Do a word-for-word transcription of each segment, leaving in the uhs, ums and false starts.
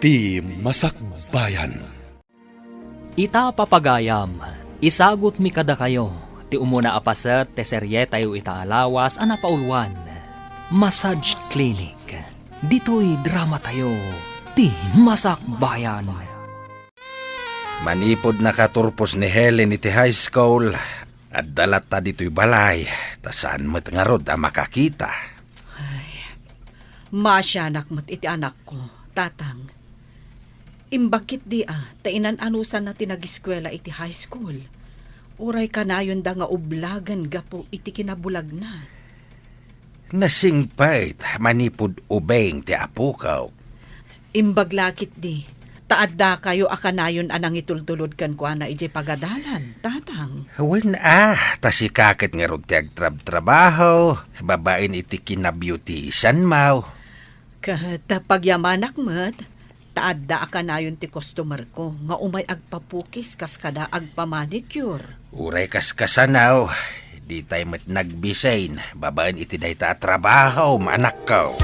Ti Masakbayan. Ita, papagayam, isagutmi kadakayo ti umuna a paset ti serietayo ita a lawas a napauluan, Massage Clinic. Ditoy dramatayo, Ti Masakbayan. Manipud nakaturpos ni Helen iti high school, adda latta ditoy balay, ta saan met ngarud a makakita. Ay, maasianak met iti anakko, Tatang. Imbag ketdi a, ta inan-anusanna ti nagiskuela iti high school. Uray kanayonda nga ublagen gapu iti kinabulagna. Nasingpet manipud ubing ti apok. Imbag la ketdi, ta addakayo a kanayon a nangitultulod kenkuana idiay pagadalan, Tatang. Wen a, ta sika ket ngarud ti agtrabtrabaho, babaen iti kinabeautisanmo. Ket pagyamanak met, ta adda a kanayon ti customerko nga umay agpapukis kas kada agpamanicure. Uray kaskasano, ditay met nagbisin babaen iti dayta a trabahom, anakko.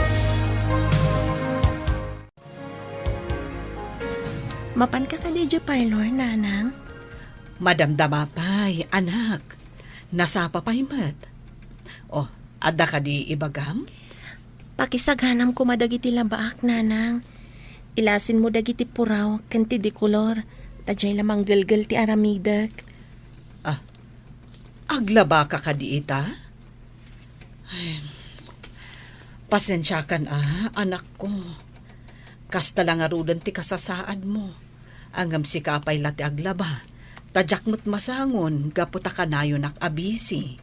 Mapanka kadi idiay parlor, Nanang? Madamdama pay, anak. Nasapa pay met. O, adda kadi ibagam? Pakisaganam koma dagiti labaak, Nanang. Ilasinmo dagiti puraw ken ti dekolor, ta diay la manggelgel ti aramidek. Ah, aglabaka kadi ita? Ay, pasensiakan a, anakko. Kasta la ngaruden ti kasasaadmo. Ngem sika pay la ti aglaba, ta diak met masangon gapu ta kanayonak a busy.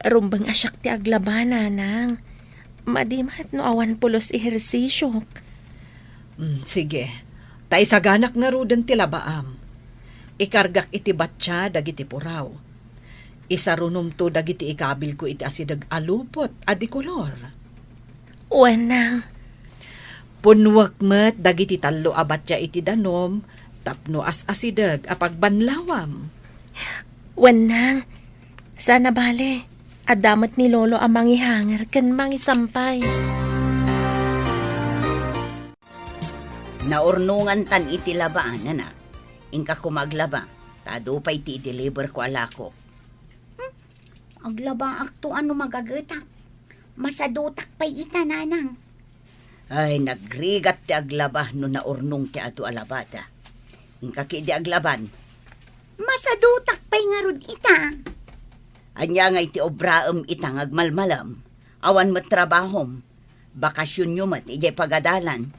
Rumbeng a siak ti aglaba, Nanang. Madi met no awan pulos ehersisiok. Mm, sige. Ta isaganak ngaruden ti labaam. Ikargak iti batsia dagiti puraw. Isarunomto dagiti ikabilko iti asideg a lupot a dekolor. Wen, Nang. Punnuek met dagiti tallo a batsia iti danom tapno as-asideg a pagbanlawam. Wen, Nang. Saan a bale, adda met ni Lolo a mangihanger ken mangisampay. Naurnongantan iti laba, nana. Inka koma aglaba, ta adu pay ti i-deliverko a lako. Hmm? Aglabaakto a no magagetak. Masadutak pay ita, Nanang. Ay, nagrigat ti aglaba no naurnong ti adu a labada. Inka ketdi aglaban. Masadutak pay ngarud ita. Ania ngay ti obraem ita nga agmalmalem? Awan met trabahom. Bakasionyo met idiay pagadalan.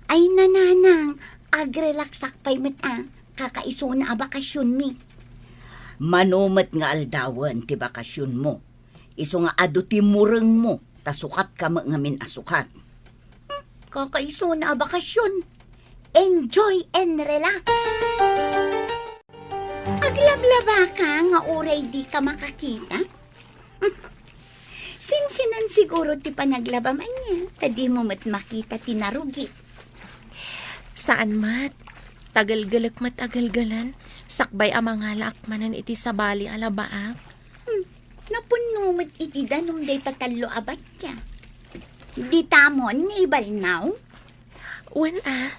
Ay, nanang, agrelaksak pay met a, kakaisuna a bakasionmi. Mano met nga aldawen ti bakasionmo, isu nga adu ti murengmo, ta sukatka met ngamin a sukat. Hmm, kakaisuna a bakasion. Enjoy and relax. Aglablabaka nga uray dika makakita? Sinsinan siguro ti panaglabam ania, ta dimo met makita ti narugi. Saan met. Tagelgelek met a gelgelen, sakbay a mangalaak manen iti sabali a labaak. Hmm, napunno met iti danum dayta tallo a batya. Ditamon nga ibalnaw? Wen a,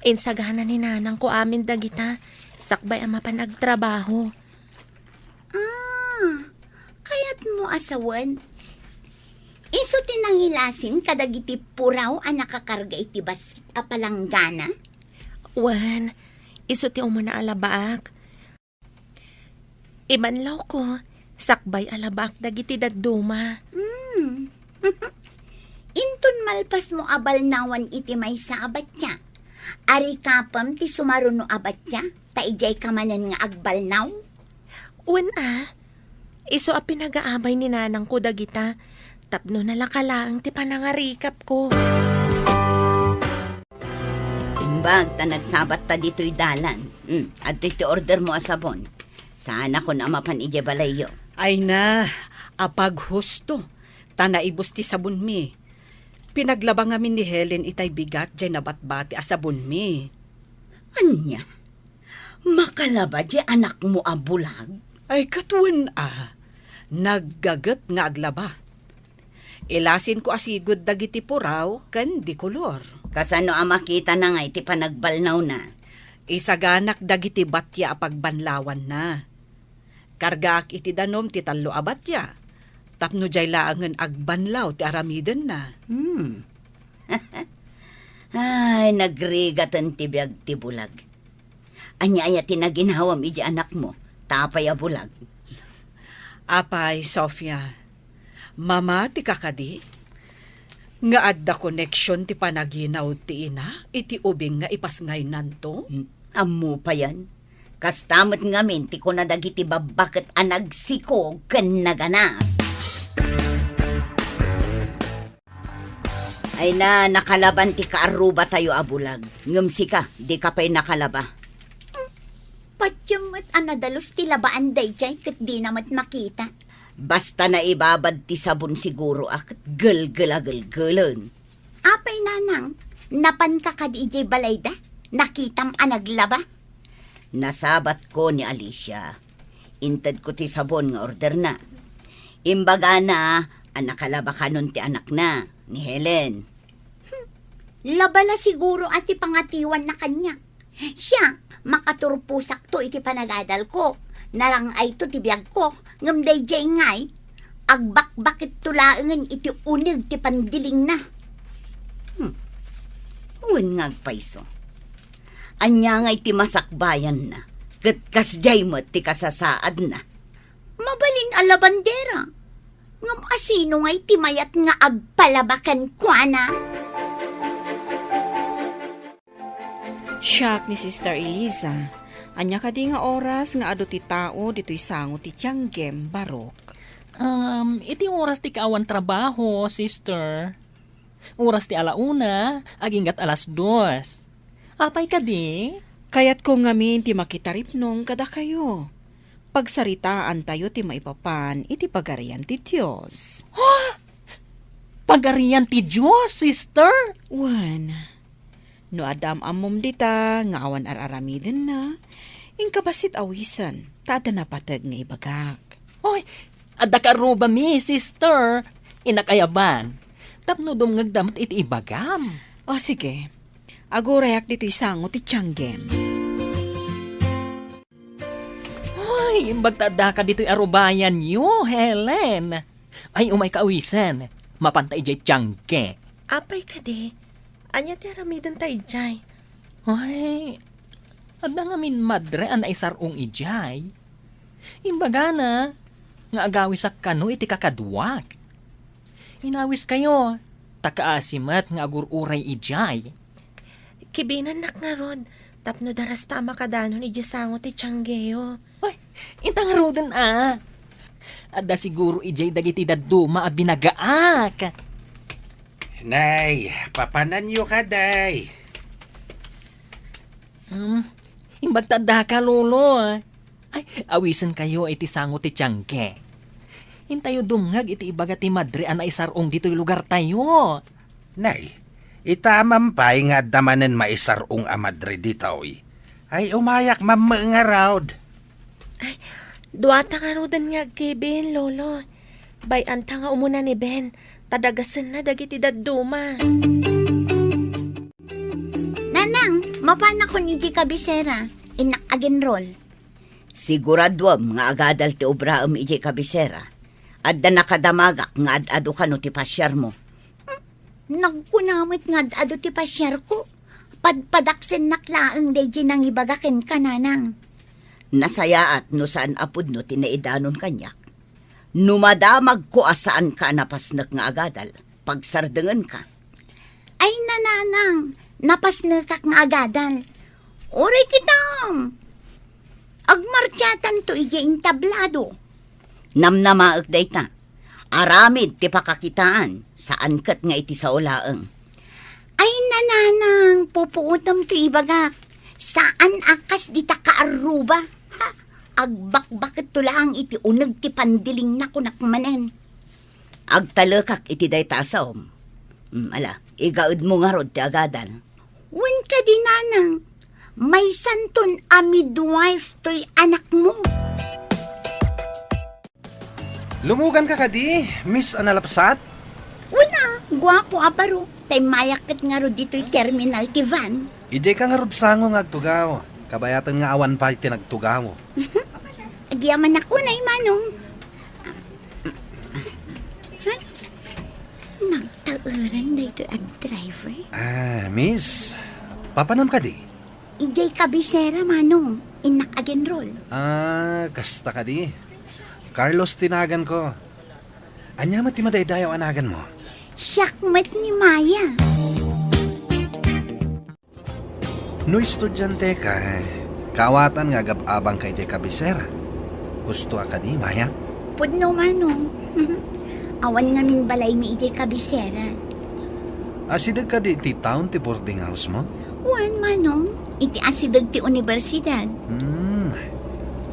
insagana ni nanangko amin dagita, sakbay a mapan agtrabaho. Ah, kayatmo a sawen, isu ti nangilasin kadagiti puraw a nakakarga iti bassit a palanggana? Wen, isu ti umuna a labaak. Ibanlawko, sakbay a labaak dagiti dadduma. Hmm. Inton malpasmo a balnawan iti maysa a batya, arikapem ti sumaruno a batya, ta idiayka manen nga agbalnaw? Wen a, isu a pinagaabay ni nanangko dagita, tapno nalaka laeng ti panangarikapko. Imbag ta nagsabatta ditoy dalan. Hmm, adtoy ti ordermo a sabon. Saanakon a mapan idiay balayyo. Ay na, apaghusto, ta naibus ti sabonmi. Pinaglaba ngamin ni Helen itay bigat diay nabatbati a sabonmi. Ania? Makalaba diay anakmo a bulag? Ay, ket wen a, naggaget nga aglaba. Ilasinko a sigud dagiti puraw ken dekolor. Kasano a makitana ngay ti panagbalnawna? Isaganak dagiti batia a pagbanlawanna. Kargaak iti danum ti tallo a batia, tapno diay laengen agbanlaw ti aramidenna. Hmm. Ay, nagrigaten ti biag ti bulag. Ania aya ti naginawam iti anakmo? Ta apay a bulag? Apay, Sofia, mamatika kadi nga adda koneksion ti panaginaw ti ina iti ubing nga ipasngaynanto? Hmm, ammo payen. Kasta met ngamin ti kuna dagiti babbaket a nagsiko ken nagana. Ay na, nakalaban ti kaarrubatayo a bulag. Ngem sika, dika pay nakalaba. Hmm, patiem met a nadalus ti labaan daydiay ket dina met makita. Basta naibabad ti sabon siguro a ket gelgel a gelgelen. Apay, nanang, napanka kadi idiay balayda? Nakitam a naglaba? Nasabatko ni Alicia. Intedko ti sabon nga orderna. Imbagana a nakalaba kanon ti anakna, ni Helen. Hmm, laba la siguro a ti pangatiwanna kaniak. Siak, makaturposakto iti panagadalko. Narang-ayto ti biagko, ngem daydiay ngay, agbakbaketto laengen iti uneg ti pandilingna. Hmm. Wen nga agpayso. Ania ngay ti masakbayanna? Ket kasdiay met ti kasasaadna. Mabalin a labandera. Ngem asino ngay ti mayat nga agpalaba kenkuana? Siak ni Sister Eliza. Ania kadi nga oras nga adu ti tao ditoy sango ti tianggem, Barok? Um, iti oras ti kaawan trabaho, sister. Oras ti ala una, aginggat alas dos. Apay kadi? Kayatko ngamin ti makitaripnong kadakayo. Pagsaritaantayo ti maipapan iti Pagarian ti Dios. Ha? Pagarian ti Dios, sister? Wen, no adda am-ammom dita nga awan ar-aramidenna, inka bassit awisen, ta adda napateg nga ibagak. Oy, adda karrubami, sister. Inak ayaban. Tapno dumngegda met iti ibagam. O, sige. Agurayak ditoy sango ti tianggem. Ay, imbag ta addaka ditoy arubayanyo, Helen. Ay, umayka awisen. Mapanta idiay tiangge. Apay kadi? Ania ti aramidenta idiay? Ay, adda ngamin madre a naisar-ong idiay. Imbagana nga agawisak kano iti kakaduak. Inawiskayo, ta kaasi met nga agur-uray idiay. Kibinennak ngarud, tapno darasta a makadanon idiay sango ti tianggeyo. Ay, inta ngaruden a. Adda siguro idiay dagiti dadduma a binagaak. Nay, papananyo kadi. Hmm, imbag ta addaka, Lolo. Ay, awisenkayo iti sango ti tiangge. Intayo dumngeg iti ibaga ti madre a naisar-ong ditoy lugartayo. Nay, ita man pay nga adda manen maisar-ong a madre ditoy. Ay, umayak mammet ngarud. Ay, duata ngaruden nga agkibin, Lolo. Bay-anta nga umuna ni Ben, ta dagasenna dagiti dadduma. Nanang, mapanakon iti kabisera, innak agenrol. Siguraduem nga agadal ti obraem idiay kabisera. Adda nakadamagak nga ad-adu kano ti pasiarmo. Hmm, nagkuna met nga ad-adu ti pasiarko. Padpadaksennak laeng daydi nangibaga kenka, Nanang. Nasayaat no saan a pudno ti naidanon kaniak. No madamagko a saanka a napasnek nga agadal, pagsardengenka. Ay, Nanang, napasnekak nga agadal. Uray kitam! Agmartiatanto idiay entablado. Namnamaek dayta. Aramid ti pakakitaan, saan ket nga iti sao laeng. Ay, Nanang, pupuotem ti ibagak. Saan a kas dita kaarruba. Ha? Agbakbaketto laeng iti uneg ti pandilingna, kunak manen. Agtalekak iti dayta a saom. Mm, ala, igaedmo ngarud ti agadal. Wen kadi, Nanang, maysanton a midwife toy anakmo. Lumuganka kadi, Miss Analapsat? Guapo a baro, ta immayak ket ngarud ditoy terminal ti van. Idiay ka ngarud sango nga agtugaw, kabayatan nga awan pay ti nagtugaw. Agyamanak unay, Manong. Ay, nagtaeran daytoy a driver. Ah, miss, papanam kadi? Idiay kabisera, Manong. Innak agenrol. Ah, kasta kadi. Carlos ti naganko. Ania met ti madaydayaw a naganmo? Siak met ni Maya. No estudiante ka, kaawatan nga agab-abang ka idiay kabisera. Husto a kadi, Maya? Pudno, Manong. Awan ngamin balaymi idiay kabisera. Asideg kadi iti town ti boarding house mo? Wen, Manong. Iti asideg ti universidad. Hmm.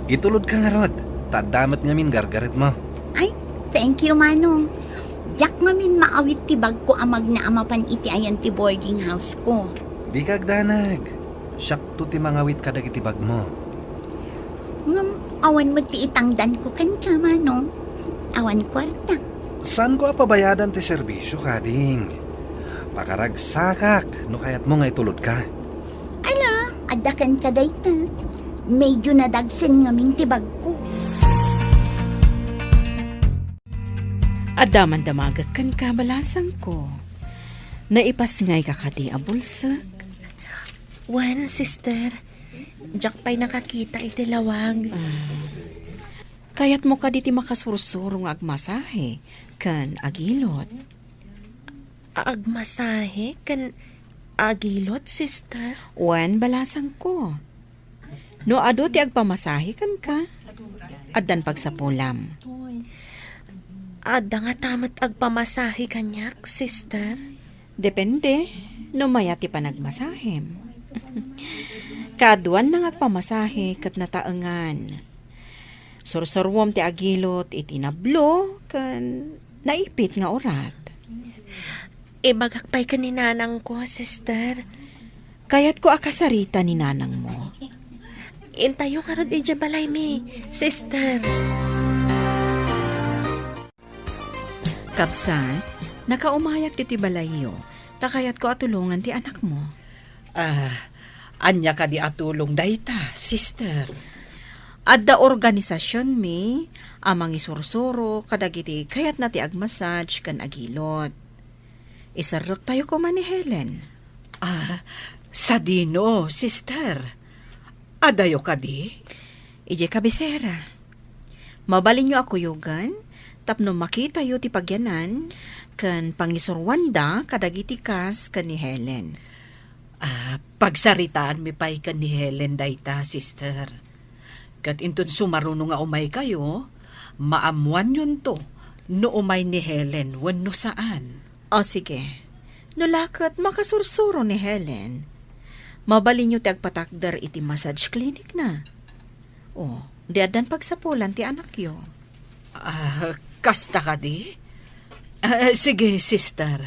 Itulod ka ngarud, ta adda met ngamin gargaretmo. Ay, thank you, Manong. Diak ngamin maawit ti bagko a magna a mapan iti ayan ti boarding house ko. Dika agdanag. Siakto ti mangawit kadagiti bagmo. Ngem awan met ti itangdanko kenka, Manong. Awan kuarta. Saanko a pabayadan ti serbisio, kading. Pakaragsakak no kayatmo nga itulod ka. Ala, adda kenka dayta. Medyo nadagsen ngamin ti bagko. Adda man damagek kenka, balasangko. Naipasngayka kadi a bulsek? Wen, sister. Diak pay nakakita iti lawag. Ah. Kayatmo kadi ti makasursuro nga agmasahe ken agilot? Agmasahe ken agilot, sister? Wen, balasangko. No adu ti agpamasahe kenka, addan pagsapulam. Adda ngata met agpamasahe kaniak, sister? Depende no mayat ti panagmasahem. Kaaduanna nga agpamasahe ket nataengan. Sursuruem ti agilot iti nablo ken naipit nga urat. Ibagak pay ken ni nanangko, sister. Kayatko a kasarita ni nanangmo. Intayo ngarud idiay balaymi, sister. Kabsat, nakaumayak ditoy balayyo, ta kayatko a tulongan ti anakmo. Ah, ania kadi a tulong dayta, sister? Adda organisasionmi a mangisursuro kadagiti kayatna ti agmassage ken agilot. Iserrektayo koma ni Helen. Ah, sadino, sister? Adayo kadi? Idiay kabisera. Mabalinyo a kuyogan tapno makitayo ti pagyanan ken pangisuruanda kadagiti kas ken ni Helen. Ah, pagsaritaanmi pay ken ni Helen dayta, sister. Ket inton sumaruno nga umaykayo, maammoanyonto no umay ni Helen wenno saan. O, sige. No la ket makasursuro ni Helen, mabalinyo ti agpatakder iti massage clinic na. O, di addan pagsapulan ti anakyo. Ah, kasta kadi? Ah, sige, sister.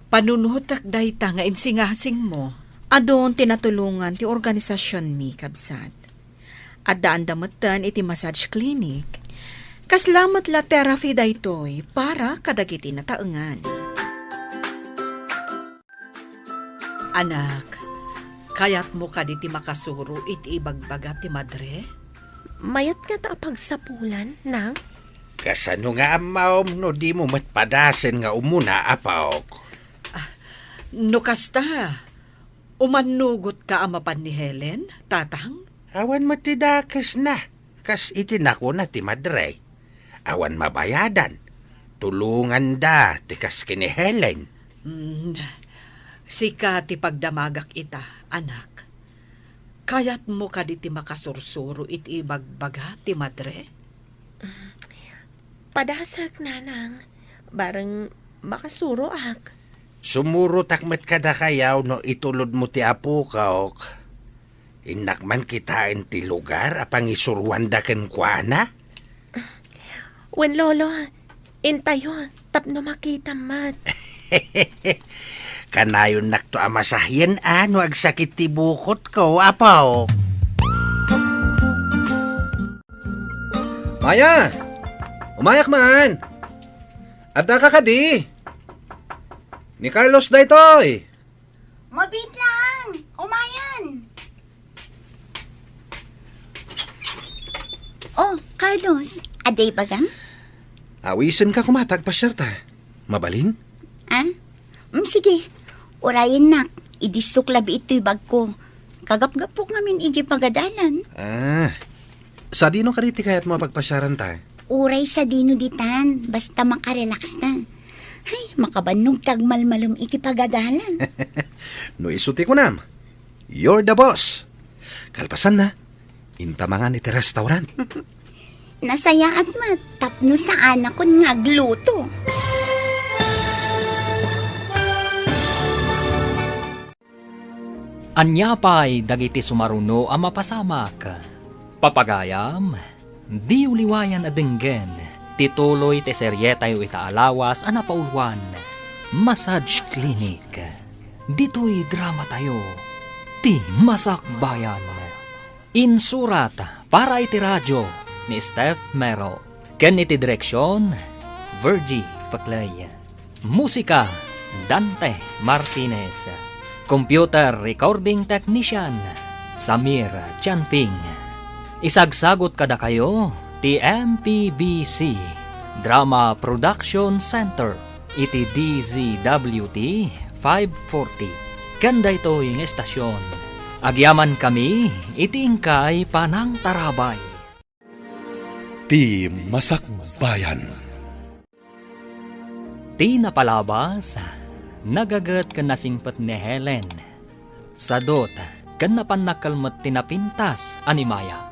Panunotek dayta nga insingasingmo. Adun ti natulongan ti organisasionmi, kabsat. Addaanda metten iti massage clinic. Kasla met la therapy daytoy para kadagiti nataengan. Anak, kayatmo kadi ti makasuro iti ibagbaga ti madre? Mayat ngata a pagsapulan, nang? Kasano nga ammom no dimo met padasen nga umuna, apok? Ah, no kasta, umannugotka a mapan ni Helen, tatang? Awan met ti dakesna, kas iti nakuna ti madre. Awan mabayadan. Tulonganda ti kas ken ni Helen. Mm, sika ti pagdamagak ita, anak. Kayatmo kadi ti makasursuro iti ibagbaga ti madre? Padasek, nanang. Bareng makasuroak. Sumurotak met kadakayaw no itulodmo ti apok. Innak man kitaen ti lugar a pangisuroanda kenkuana? Wen, Lolo, intayo tapno makitam met. Kanayonnakto a masahien a no agsakit ti bukotko, apo. Maya! Umayak man! Addaka kadi? Ni Carlos daytoy! Mabit lang! Umayan! Oh, Carlos, adda ibagam? Awisenka koma ta agpasiarta. Mabalin? Ah? Mm, sige. Urayennak, idisso labi itoy bagko. Kagapgapok ngamin iti pagadalan. Ah. Sadino kadi ti kayatmo a pagpasiaranta? Uray sadino ditan, basta makarelaxta. Ay, makabannog ti agmalmalem iti pagadalan. No isu ti kunam, you're the boss. Kalpasanna, inta mangan iti restaurant. Nasayaat met, tapno saanakon nga agluto. Ania pay dagiti sumaruno a mapasamak? Papagayam, diyo liwayan a denggen ti tuloy ti serietayo ita a lawas a napauluan, Massage Clinic. Ditoy dramatayo, ti Masakbayan. Insurat para iti radio ni Steph Mero ken iti direksion, Virgie Paclay. Musika, Dante Martinez. Computer recording technician, Samir Chanfing. Isagsagot kadakayo ti M P B C Drama Production Center iti D Z W T five forty. Ken daytoy nga estasyon, agyamankami iti inkay panangtarabay. Ti Masakbayan. Ti napalabas, nagaget ken nasingpet ni Helen. Sadut, ken napan nakelmet ti napintas a ni Maya.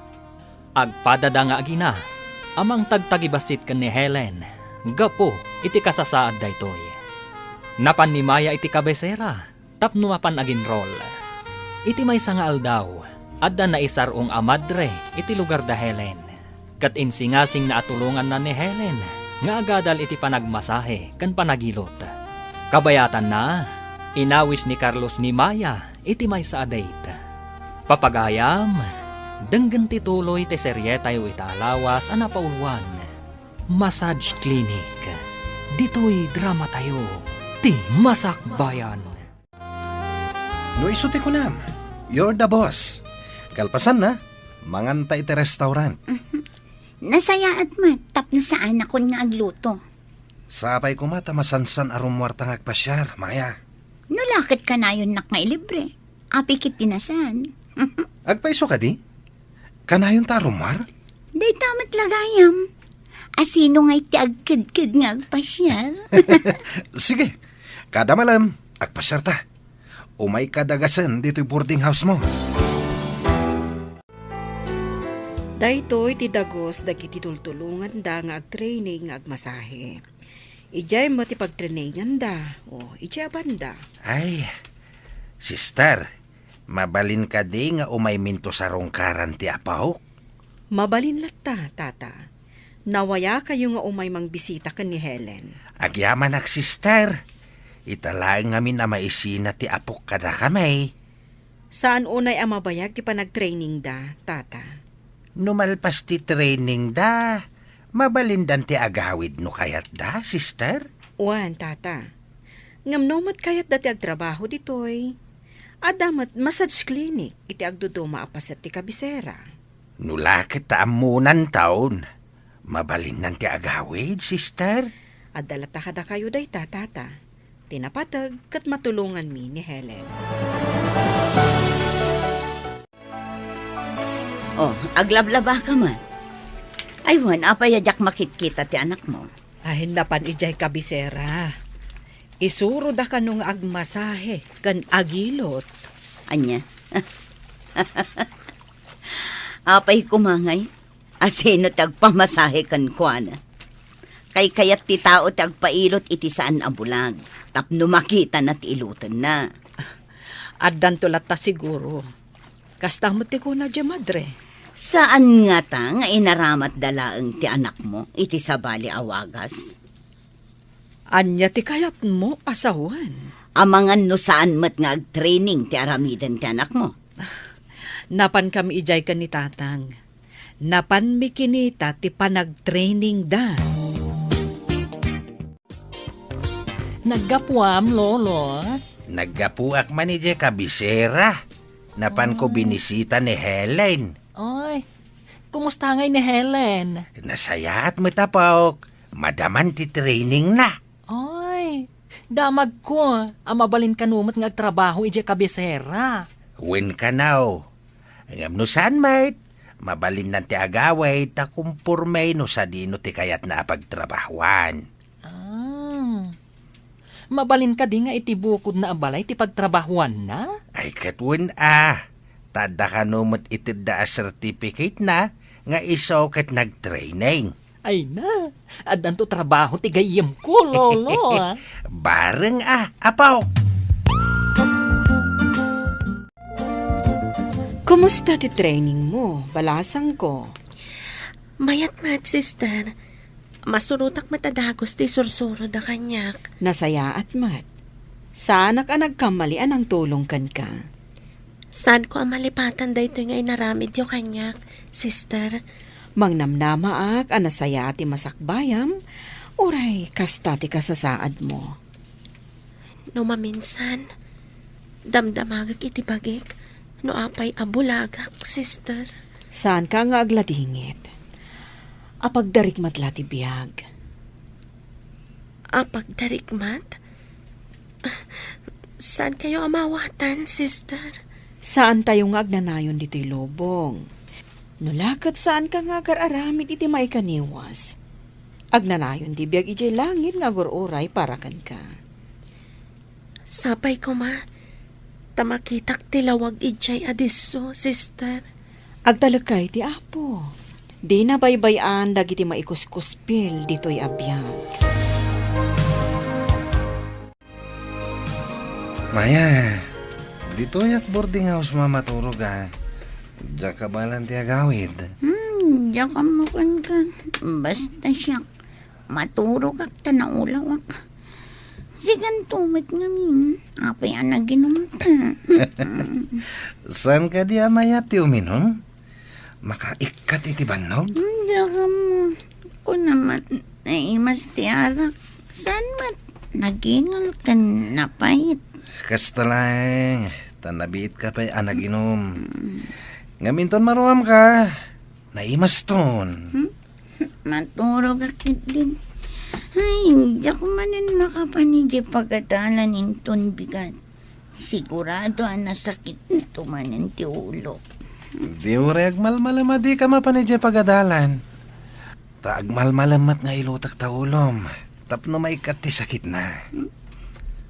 Agpadada nga agina a mangtagtagibassit ken ni Helen gapu iti kasasaad daytoy. Napan ni Maya iti kabesera tapno mapan aginrol. Iti maysa nga aldaw, adda naisar-ong a madre iti lugar da Helen, ket insingasingna a tulonganna ni Helen nga agadal iti panagmasahe ken panagilot. Kabayatanna, inawis ni Carlos ni Maya iti maysa a date. Papagayam, denggen ti tuloy ti serietayo ita a lawas a napauluan, Massage Clinic. Ditoy dramatayo, ti Masakbayan. No isu ti kunam, you're the boss. Kalpasanna, manganta iti restaurant. Nasayaat met, tapno saanakon nga agluto. Sapay koma ta masansan a rummuarta nga agpasiar, Maya. No la ket kanayonnak nga ilibre. Apay ket ti nasan. Agpayso kadi? Kanayonta a rummuar? Dayta met la gayam. A sino ngay ti agkedked nga agpasiar? Sige, kada malem, agpasiarta. Umayka dagasen ditoy boarding house mo. Daytoy ti dagus dagiti tultulonganda nga agtraining nga agmasahe. Idiay met ti pagtraininganda, o idiay a banda. Ay, sister, mabalin kadi nga umayminto sarungkaran ti apok? Mabalin latta, tata. Nawayakayo nga umay mangbisita ken ni Helen. Agyamanak, sister. Ita laeng ngamin a maisina ti apok kadakami. Saan unay a mabayag ti panagtrainingda, tata? No malpas ti trainingda, mabalindan ti agawid no kayatda, sister? Wen, tata. Ngem no met kayatda ti agtrabaho ditoy, adda met massage clinic iti agduduma a paset ti kabisera. No la ket ta ammonanton, mabalinnan ti agawid, sister? Adda latta kadakayo dayta, tata. Ti napateg ket matulonganmi ni Helen. Oh, aglablabaka met. Ay wen, apay a diak makitkita ti anakmo? Ay, napan idiay kabisera. Isuroda kano nga agmasahe ken agilot. Ania? Apay koma ngay? A sino ti agpamasahe kenkuana? Kaykayat ti tao ti agpailot iti saan a bulag tapno makitana ti ilotenna. Addanto latta siguro. Kasta met ti kuna diay madre. Saan ngata nga inaramatda laeng ti anakmo iti sabali a wagas? Ania ti kayatmo a sawen? Amangan no saan met nga agtraining ti aramiden ti anakmo? Napankami idiay ken ni Tatang. Napanmi kinita ti panagtrainingda. Naggapuam, Lolo? Naggapuak man idiay kabisera. Napanko Ah. binisita ni Helen. Ay, kumusta ngay ni Helen? Nasayaat met, apok. Madaman ti training na. Ay, damagko a mabalin kano met nga agtrabaho idiay kabisera. Wen kanaw. Ngem no saan met, mabalinnan ti agawid ta kumporme no sadino ti kayatna a pagtrabahoan. Ah. Mabalin kadi nga iti bukodna a balay ti pagtrabahoanna? Ay, ket wen a. Ta adda kano met itedda a certificate na nga isu ket nagtraining. Ay na, addanto trabaho ti gayyemko, Lolo, ah. Bareng a, apo. Kumusta ti training mo, balasangko? Mayat met, sister. Masurotak met a dagus ti sursuro da kaniak. Nasayaat met. Saanak a nagkammali a nangtulong kenka. Saanko a malipatan daytoy nga inaramidyo kaniak, sister. Mangnamnamaak a nasayaat ti masakbayam, uray kasta ti kasasaadmo. No maminsan, damdamagek iti bagik no apay a bulagak, sister. Saanka nga agladingit. Apagdarikmat la ti biag. Apagdarikmat? Saankayo a maawatan, sister? Saantayo nga agnanayon ditoy lubong. No la ket saanka nga agar-aramid iti maikaniwas, agnanayon ti biag idiay langit nga agur-uray para kenka. Sapay koma, ta makitak ti lawag idiay a disso, sister. Agtalekka iti Apo. Dina baybay-an dagiti maikuskuspil ditoy a biag. Maya, ditoyak boarding house a maturog a. Diak kabaelan ti agawid. Hmm, diak ammo kenka. Basta siak, maturogak ta naulawak. Sikanto met ngamin, apay a naginumta. Saan kadi a mayat ti uminum? Makaikkat iti bannog? Diak ammo. Kuna met, naimas ti arak. Saan met? Nagingal ken napait. Kasta laeng, ta nabiitka pay a naginum. Ngem inton maruamka, naimaston. Hmm? Maturogak ketdin. Ay, diak manen makapan idiay pagadalan inton bigat. Sigurado a nasakitto manen ti ulok. Di uray agmalmalem a dika mapan idiay pagadalan. Ta agmalmalem met nga ilutek ta ulom tapno maikkat ti sakitna.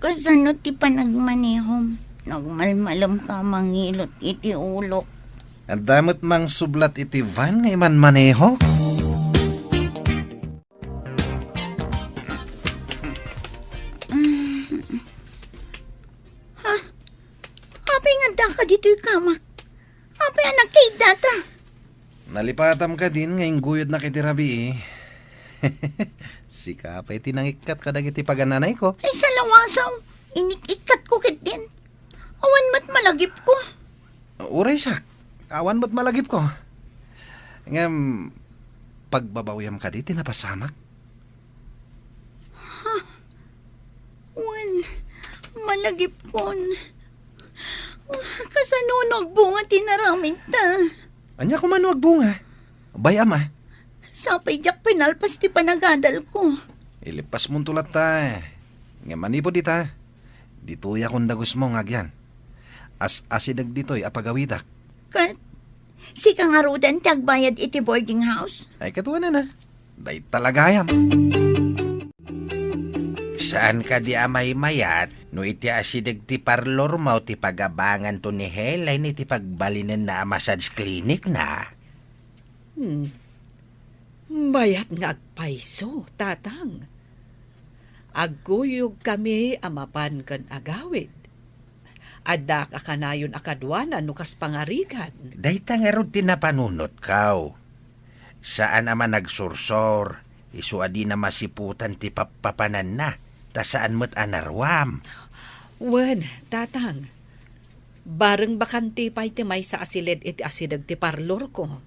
Kasano ti panagmanehom no agmalmalemka a mangilot iti ulok? Adda met mangsublat iti van nga imanmaneho? Ha? Apay nga addaka ditoy kamak? Apay a nagkaiddata? Nalipatam kadin nga ingguyodnak iti rabii. Sika pay ti nangikkat kadagiti pagananayko. Ay, salawasaw, inik-ikkatko ketdin. Awan met malagipko. Uray siak, awan met malagipko. Ngem, pagbabawiam kadi ti napasamak? Ha? Wen, malagipkon. Kasano no agbunga ti naramidta? Ania koma no agbunga? Bay-am a. Sapay diak pinalpas ti panagadalko. Ilipasmonto latta. Ngem manipud ita, ditoyak dagusmo nga agyan. As-asideg ditoy a pagawidak. Ket sika ngaruden ti agbayad iti boarding house? Ay, ket wen a. Dayta la gayam. Saan kadi a maymayat no iti asideg ti parlormo ti pagabanganto ni Helen iti pagbalinenna a massage clinic na? Hmm. Mayat nga agpayso, Tatang. Agguyogkami a mapan ken agawid. Addaak a kanayon a kaduana no kas pangarigan. Dayta ngarud ti napanunotko. Saan a managsursor, isu a dina masiputan ti pappapananna, ta saan met a naruam. Wen, Tatang. Bareng bakante pay ti maysa a siled iti asideg ti parlorko.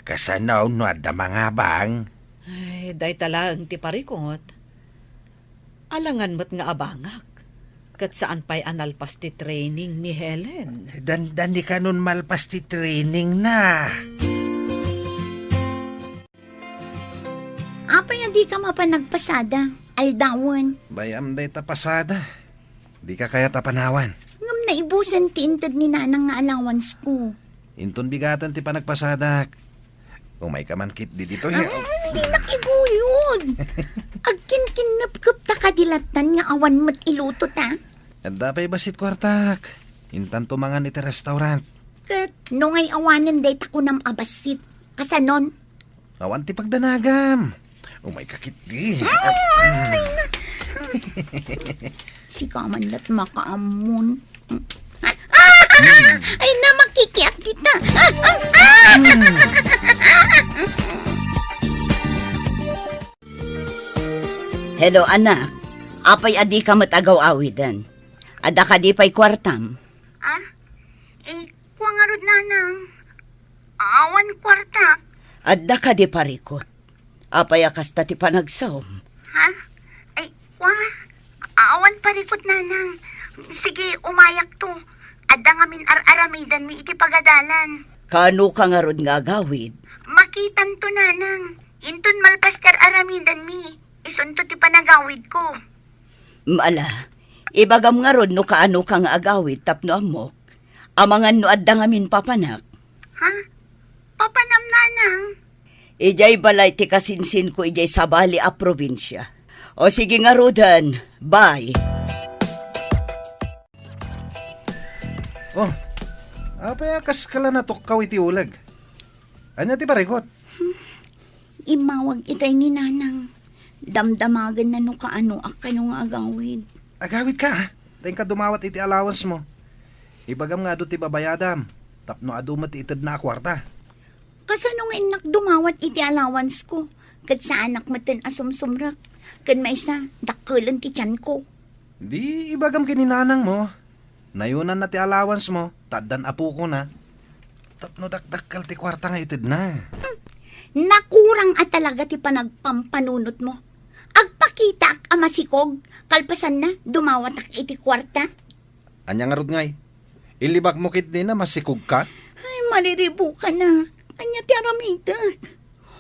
Kasano no adda mangabang? Ay, dayta laeng ti parikot. Alangan met nga abangak. Ket saan pay a nalpas ti training ni Helen. Dandani kanon malpas ti training na. Apay a dika mapan nagpasada, aldawen? Bay-am dayta pasada. Dika kayat a panawan. Ngem naibusen ti inted ni Nanang nga allowance ko. Inton bigaten ti panagpasadak. Umayka man ketdi ditoy. Ah, dinak iguyod. Agkinkinnepkep ta kadi lattan nga awan met iluto ta. Adda pay bassit kuartak. Intanto mangan iti restaurant. Ket no ngay awanen dayta kunam a bassit, kasanon? Awan ti pagdanagam. Umayka ketdi. Ay, na. Sika man lat makaammon. Ay, na, makikiak kita. Hello, anak. Apay a dika met agaw-awiden? Adda kadi pay kuartam? Ah? Eh, kua ngarud, Nanang. Awan kuarta. Adda kadi parikut? Apay a kasta ti panagsaom? Ha? Ay, kua, awan parikut, Nanang. Sige, umayakto. Adda ngamin ar-aramidanmi iti pagadalan. Kaano ka ngarud nga agawid? Makitanto, Nanang. Inton malpas ti ar-aramidanmi, isunto ti panagawidko. Ala, ibagam ngarud no kaano ka nga agawid tapno ammok. Amangan no adda ngamin papanak. Ha? Papanam, Nanang? Idiay balay ti kasinsinko idiay sabali a probinsia. O sige ngaruden, bye. Oh, apay a kas ka la natukkaw iti uleg? Ania ti parikut? Immawag itay ni Nanang. Damdamagenna no kaanoak kano nga agawid. Agawid ka, ah. Ta inka dumawat iti allowance mo. Ibagam nga adu ti babayadam, tapno adu met ti itedna a kuarta. Kasano nga innak dumawat iti allowance ko? Ket saanak metten a sumsumrek. Ken maysa, dakkelen ti tianko. Di ibagam ken ni Nanang mo. Nayonanna ti allowance mo, ta addan apokona. Tapno dakdakkel ti kuarta nga itedna. Hmm. Nakurang a talaga ti panagpampanunot mo. Agpakitaak a masikog, kalpasanna, dumawatak iti kuarta. Ania ngarud ngay? Ilibak mo ketdin a masikog ka? Ay, maliribukanak. Ania ti aramidek?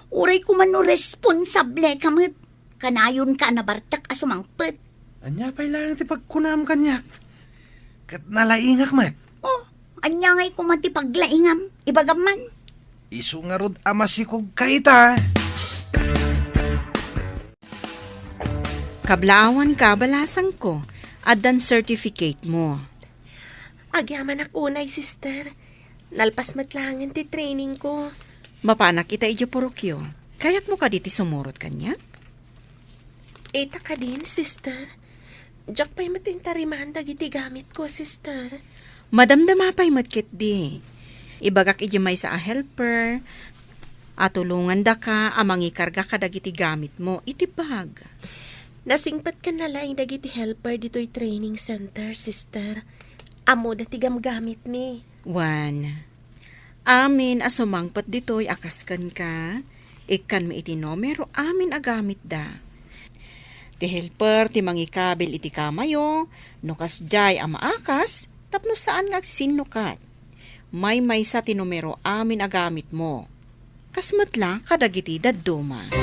Uray koma no responsable ka met. Kanayon ka a nabartek a sumangpet. Ania pay laeng ti pagkunam kaniak? Ket nalaingak met. Oh, ania ngay koma ti paglaingam? Ibagam man. Isu ngarud a masikog ka ita. Kablaawan ka, balasangko, addan certificate mo. Agyamanak unay, sister. Nalpas met laengen ti training ko. Mapanak ita idiay purokyo. Kayatmo kadi ti sumurot kaniak? Ita kadin, sister. Diak pay met intariman dagiti gamitko, sister. Madamdama pay met ketdi. Ibagak idiay maysa a helper a tulongandaka a mangikarga kadagiti gamitmo iti bag. Nasingpetkan laeng dagiti helper ditoy training center, sister. Ammoda ti gamgamitmi. Wen, amin a sumangpet ditoy a kas kenka, ikkanmi iti numero amin a gamitda. Ti helper ti mangikabil iti kamayo, no kasdiay a maakas, tapno saan nga agsisinnukat. Maymaysa ti numero amin a gamitmo. Kas met la kadagiti dadduma.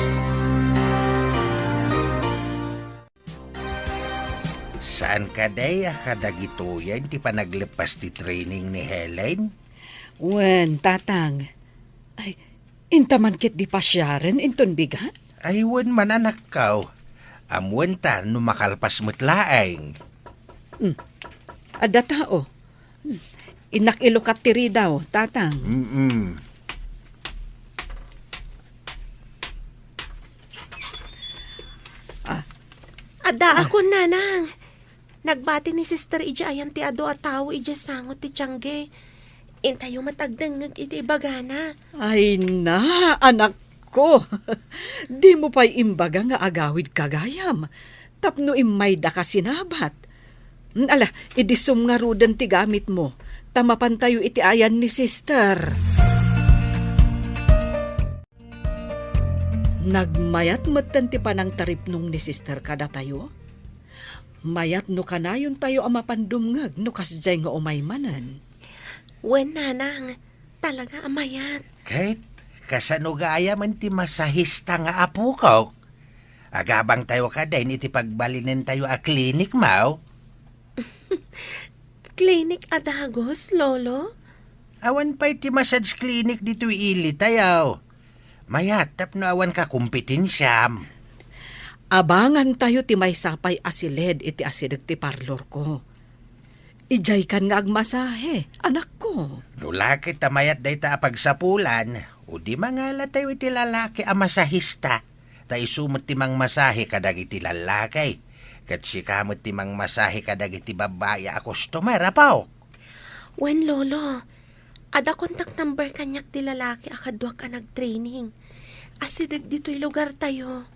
Saan kadi a kadagitoyen ti panagleppas ti training ni Helen? Wen, Tatang. Ay, inta man ketdi pasiaren inton bigat? Ay, wen man, anakko. Ammoenta no makalpas met laeng. Hmm. Adda tao. Innak ilukat ti ridaw, Tatang. Mm-mm. Ah. Addaakon, Nanang. Nagbati ni Sister idiay ayan ti adu a tao idiay sangot ti tiangge. Intayo met agdengngeg iti ibagana. Ay na, anak ko, dimo pay imbaga nga agawid ka gayam, tapno immaydaka sinabat. Ala, idisom ngaruden ti gamitmo, ta mapantayo iti ayan ni Sister. Nagmayat metten ti panangtaripnong ni Sister kadatayo. Mayat no kanayontayo a mapan dumngeg no kasdiay nga umay manen. Wen, Nanang, talaga a mayat. Ket, kasano gayam ti masahista nga apokok? Agabangtayo kadin iti pagbalinentayo a klinik, maw? Klinik a dagus, Lolo? Awan pay ti massage clinic ditoy ilitayo. Mayat tapno awan kakompetensiam. Abangantayo ti maysa pay a siled iti asideg ti parlorko. Idiaykan nga agmasahe, anakko. No la ket ta mayat dayta a pagsapulan, o di mangalatayo iti lalaki a masahista, ta isu met ti mangmasahe kadagiti lallaki. Ket sika met ti mangmasahe kadagiti babbai a customer, apok. Wen, Lolo. Adda contact number kaniak ti lalaki a kaduak a nagtraining. Asideg ditoy lugartayo.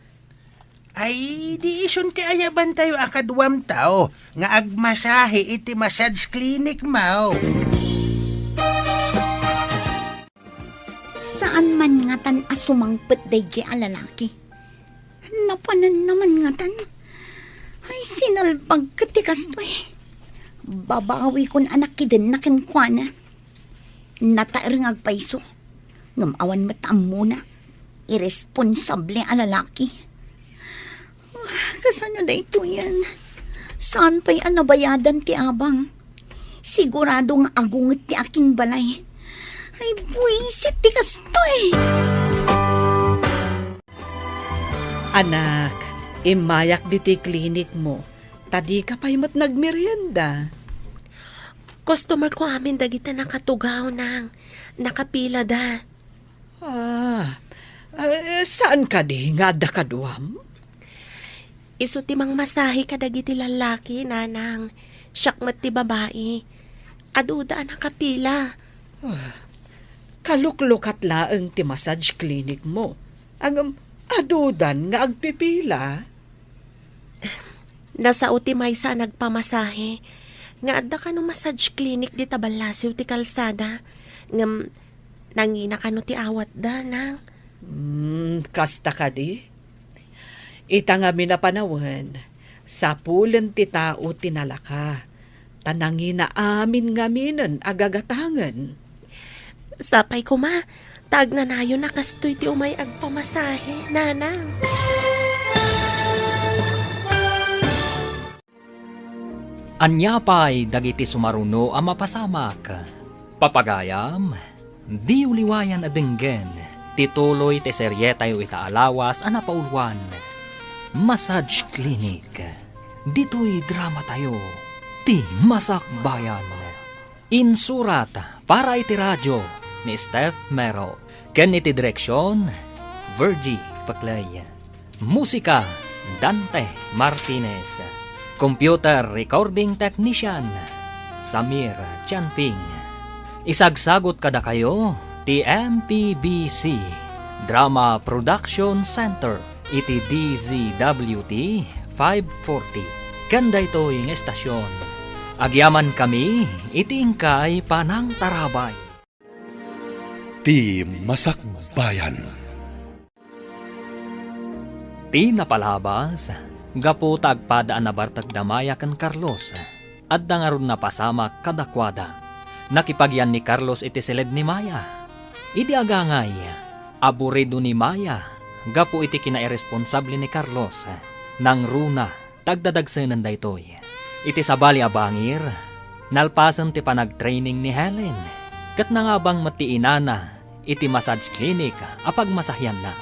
Ay, di isun ti ayabantayo a kaduamtayo nga agmasahe iti massage clinic, maw? Saan man ngatan a sumangpet daydiay a lalaki. Napananna man ngatan. Ay, sinalbag ket ti kastoy. Babawikon a nakidenna kenkuana. Nataer nga agpayso. Ngem awan met ammona. Irresponsable a lalaki. Ah, kasano daytoyen? Saan pay a nabayadan ti abang? Sigurado nga agunget ti aking balay. Ay, buisit ti kastoy! Anak, immayak ditoy klinik mo, ta dika pay met nagmerienda. Customer ko amin dagiti nakatugaw, Nang. Nakapila da. Ah, eh, saan kadi nga adda kaduam? Isu ti mangmasahe kadagiti lallaki, Nanang. Siak met ti babai. Aduda a nakapila. Ah, kaluklukat laeng ti massage clinic mo. Ngem, adudan nga agpipila. Nasao ti maysa a nagpamasahe nga adda kano massage clinic dita ballasiw ti kalsada. Ngem, nangina kano ti awatda, Nang. Hmm, kasta kadi? Ita ngamin a panawen, sapulen ti tao ti nalaka, ta nangina amin ngaminen a gagatangen. Sapay koma, ta agnanayon a kastoy ti umay agpamasahe, Nanang. Ania pay dagiti sumaruno a mapasamak? Papagayam, diyo liwayan a denggen ti tuloy ti serietayo ita a lawas a napauluan, Massage Clinic. Ditoy dramatayo, ti Masakbayan. Insurat para iti radio ni Steph Mero, ken iti direksion, Virgie Paclay. Musika, Dante Martinez. Computer recording technician, Samir Chanfing. Isagsagot kadakayo ti M P B C Drama Production Center iti D Z W T five forty, ken daytoy nga estasion. Agyamankami iti inkay panangtarabay. Ti Masakbayan. Ti napalabas, gapu ta agpada a nabartek da Maya ken Carlos, adda ngarud napasamak kadakuada. Nakipagyan ni Carlos iti siled ni Maya. Idi agangay, aburido ni Maya gapu iti kinairresponsable ni Carlos. Nangruna ta agdadagsenen daytoy. Iti sabali a bangir, nalpasen ti panagtraining ni Helen, ket nangabang met ti inana iti massage clinic a pagmasahianna.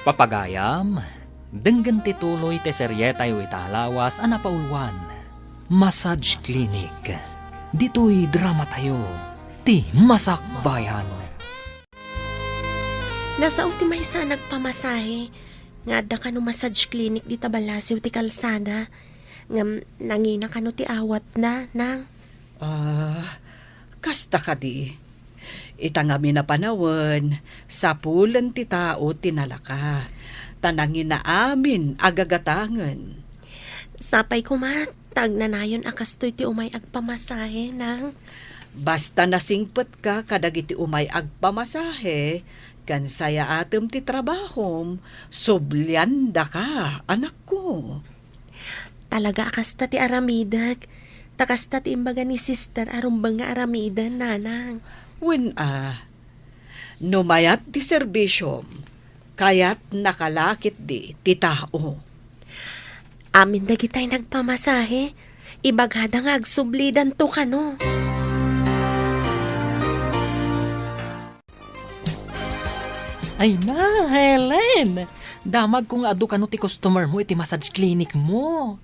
Papagayam, denggen ti tuloy ti serietayo ita a lawas a napauluan, Massage Clinic. Ditoy dramatayo, ti Masakbayan. Nasao ti maysa a nagpamasahe nga adda kano massage clinic dita ballasiw ti kalsada, ngem nangina kano ti awatna, Nang. Ah, kasta kadi. Ita ngamin a panawen, sapulen ti tao ti nalaka, ta nangina amin a gagatangen. Sapay koma, ta agnanayon a kastoy ti umay agpamasahe, Nang. Basta nasingpetka kadagiti umay agpamasahe, ken sayaatem ti trabahom, subliandaka, anakko. Talaga a kasta ti aramidek. Ta kasta ti imbaga ni sister a rumbeng nga aramiden, nanang. Wen a, no mayat ti serbisyom, kayatnaka la ketdi ti tao. Amin dagitay nagpamasahe, ibagada nga agsublidanto kano. Ay na, Helen! Damagko nga adu kano ti customer mo iti massage clinic mo.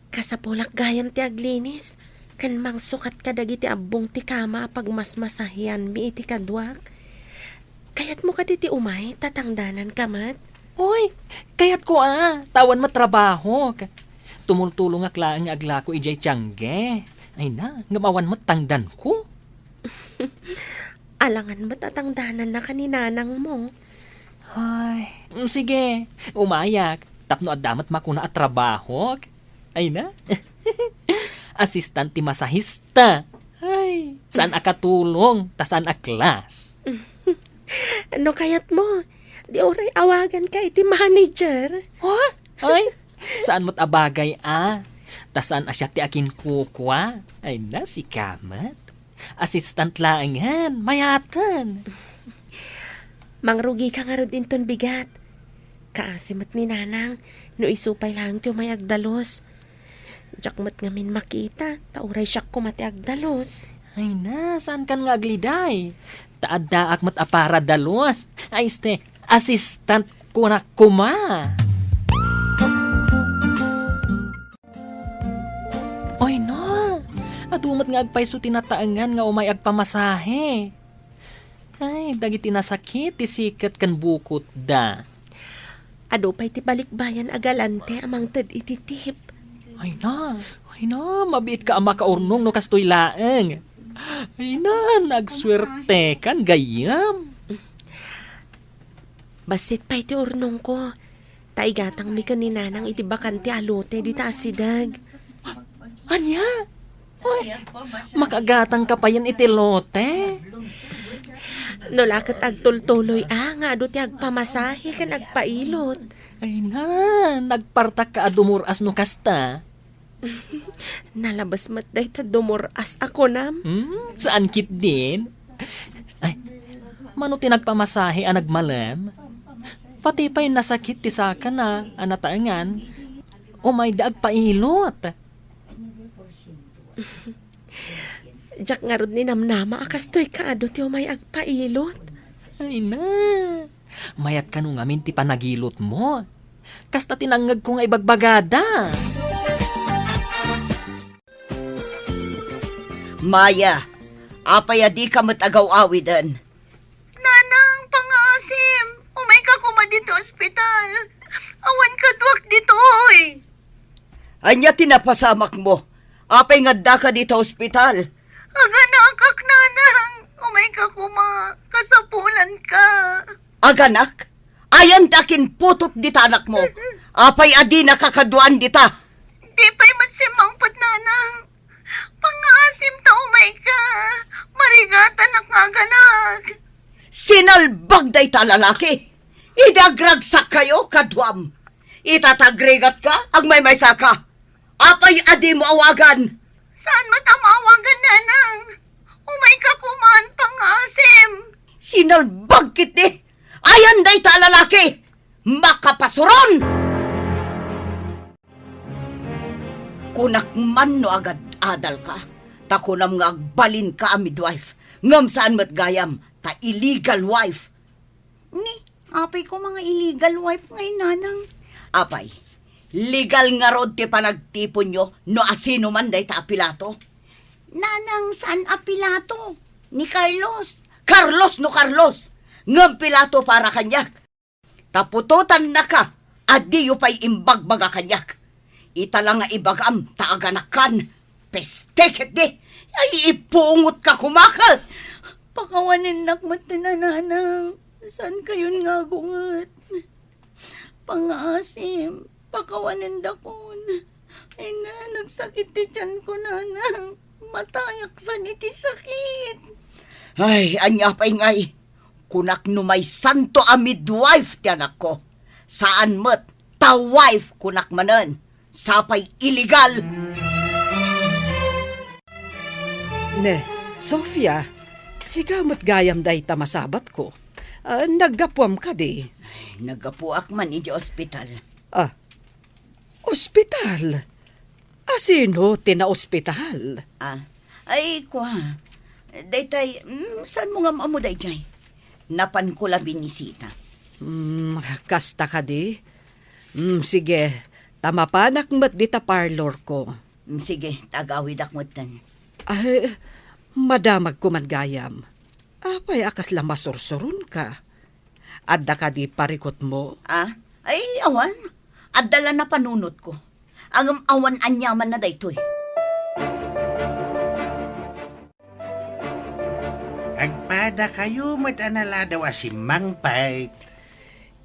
Kasapulak gayam ti aglinis, ken mangsukat kadagiti abbong ti kama a pagmasmasahianmi iti kaduak. Kayatmo kadi ti umay, ta tangdananka met? Oy, kayatko a, ta awan met trabahok. Tumultulongak laeng nga aglako idiay tiangge. Ay na, ngem awan met tangdanko. Alangan met a tangdanannaka ni nanangmo. Ay, mm, sige, umayak. Tapno adda met makuna a trabahok. Ay na. Assistant ti masahista. Ay, saan a katulong, ta saan a class. No kayatmo, di uray awaganka iti manager. Ha? Ay, saan met a bagay a. Ta saan a siak ti akinkukua. Ay na, sika met. Assistant laengen, mayaten. Mangrugika ngarud inton bigat. Kaasi met ni nanang, no isu pay laeng ti umay agdalus. Diak met ngamin makita, ta uray siak koma ti agdalus. Ay na, saankan nga agliday? Ta addaak met a para dalus. Ay, este, assistant kunak koma. Ay na, adu met nga agpayso ti nataengan nga umay agpamasahe. Ay, dagiti nasakit ti siket ken bukotda. Adu pay ti balikbayan a galante a mangted iti tip. Ay na, ay na, mabiitka a makaurnong no kastoy laeng. Ay na, nagsuertekan gayyem. Bassit pay ti urnongko. Ta igatangmi ken ni nanang iti bakante a lote dita a sideg. Ania? Uy, makagatangka payen iti lote? No la ket agtultuloy a nga adu ti agpamasahe ken agpailot. Ay na, nagpartakka a dumur-as no kasta. Nalabes met dayta dumur-as a kunam. Hmm, saan ketdin? Ay, mano ti nagpamasahe a nagmalem? Pati pay nasakit ti sakana a nataengan, umayda agpailot. Diak ngarud ninamnama a kastoy ka adu ti umay agpailot. Ay na, mayat kano ngamin ti panagilotmo. Kasta ti nangngegko nga ibagbagada. Maya, apay a dika met agaw-awiden? Nanang, pangaasim, umayka koma ditoy ospital. Awan kaduak ditoy. Ania ti napasamakmo? Apay nga addaka dita ospital? Aganakak, nanang. Umayka koma. Kasapulanka. Aganak? Ayan ti akinputot dita anakmo. Apay a dinaka kaduaan dita? Di pay met simmangpet, nanang. Pangaasim ta umayka. Marigatanak nga aganak. Sinalbag dayta a lalaki. Idi agragsak kayo, kaduam. Ita ta agrigatka, agmaymaysaka. Apay a dimo awagan? Saan met a maawagan, nanang? Umayka koman, pangaasim. Sinalbag ketdi. Ayan dayta a lalaki. Makapasuron! Kunak man no agad-adalka, ta kunam nga agbalinka a midwife, ngem saan met gayam, ta illegal wife. Ni, apay koma nga illegal wife ngay, nanang? Apay, legal ngarud ti panagtiponyo no asino man dayta a pilato? Nanang, saan a pilato? Ni Carlos. Carlos no Carlos, ngem pilato para kaniak. Ta putotannaka a diyo pay imbagbaga kaniak. Ita la nga ibagam ta aganakkan. Peste ketdi! Ay, ipungotka koma ket! Pakawanennak met ti nanang. Saan kayon nga agunget? Pangaasim, pakawanendakon. Ay na, nagsakit ti tiyanko, nanang. Matayak san iti sakit. Ay, ania pay ngay? Kunak no maysanto a midwife ti anakko. Saan met, ta wife kunak manen. Sapay illegal! Ne, Sofia, sika met gayam dayta masabatko. Ah, naggapuam kadi? Naggapuak man iti ospital. Ah, ospital? Asino ti naospital? Ah, ay, kua. Daytay, mm, saan mo nga ammo dayjay? Napanko la binisita. Hmm, kasta kadi? Hmm, sige, ta mapanak met dita parlorko. Hmm, sige, ta agawidak metten. Ay, madamagko man gayam. Apay a kasla masursuronka? Adda kadi parikutmo? Ah? Ay, awan. Adda la napanunotko. Ngem awan aniamanna daytoy. Agpadakayo met a naladaw a simmangpet.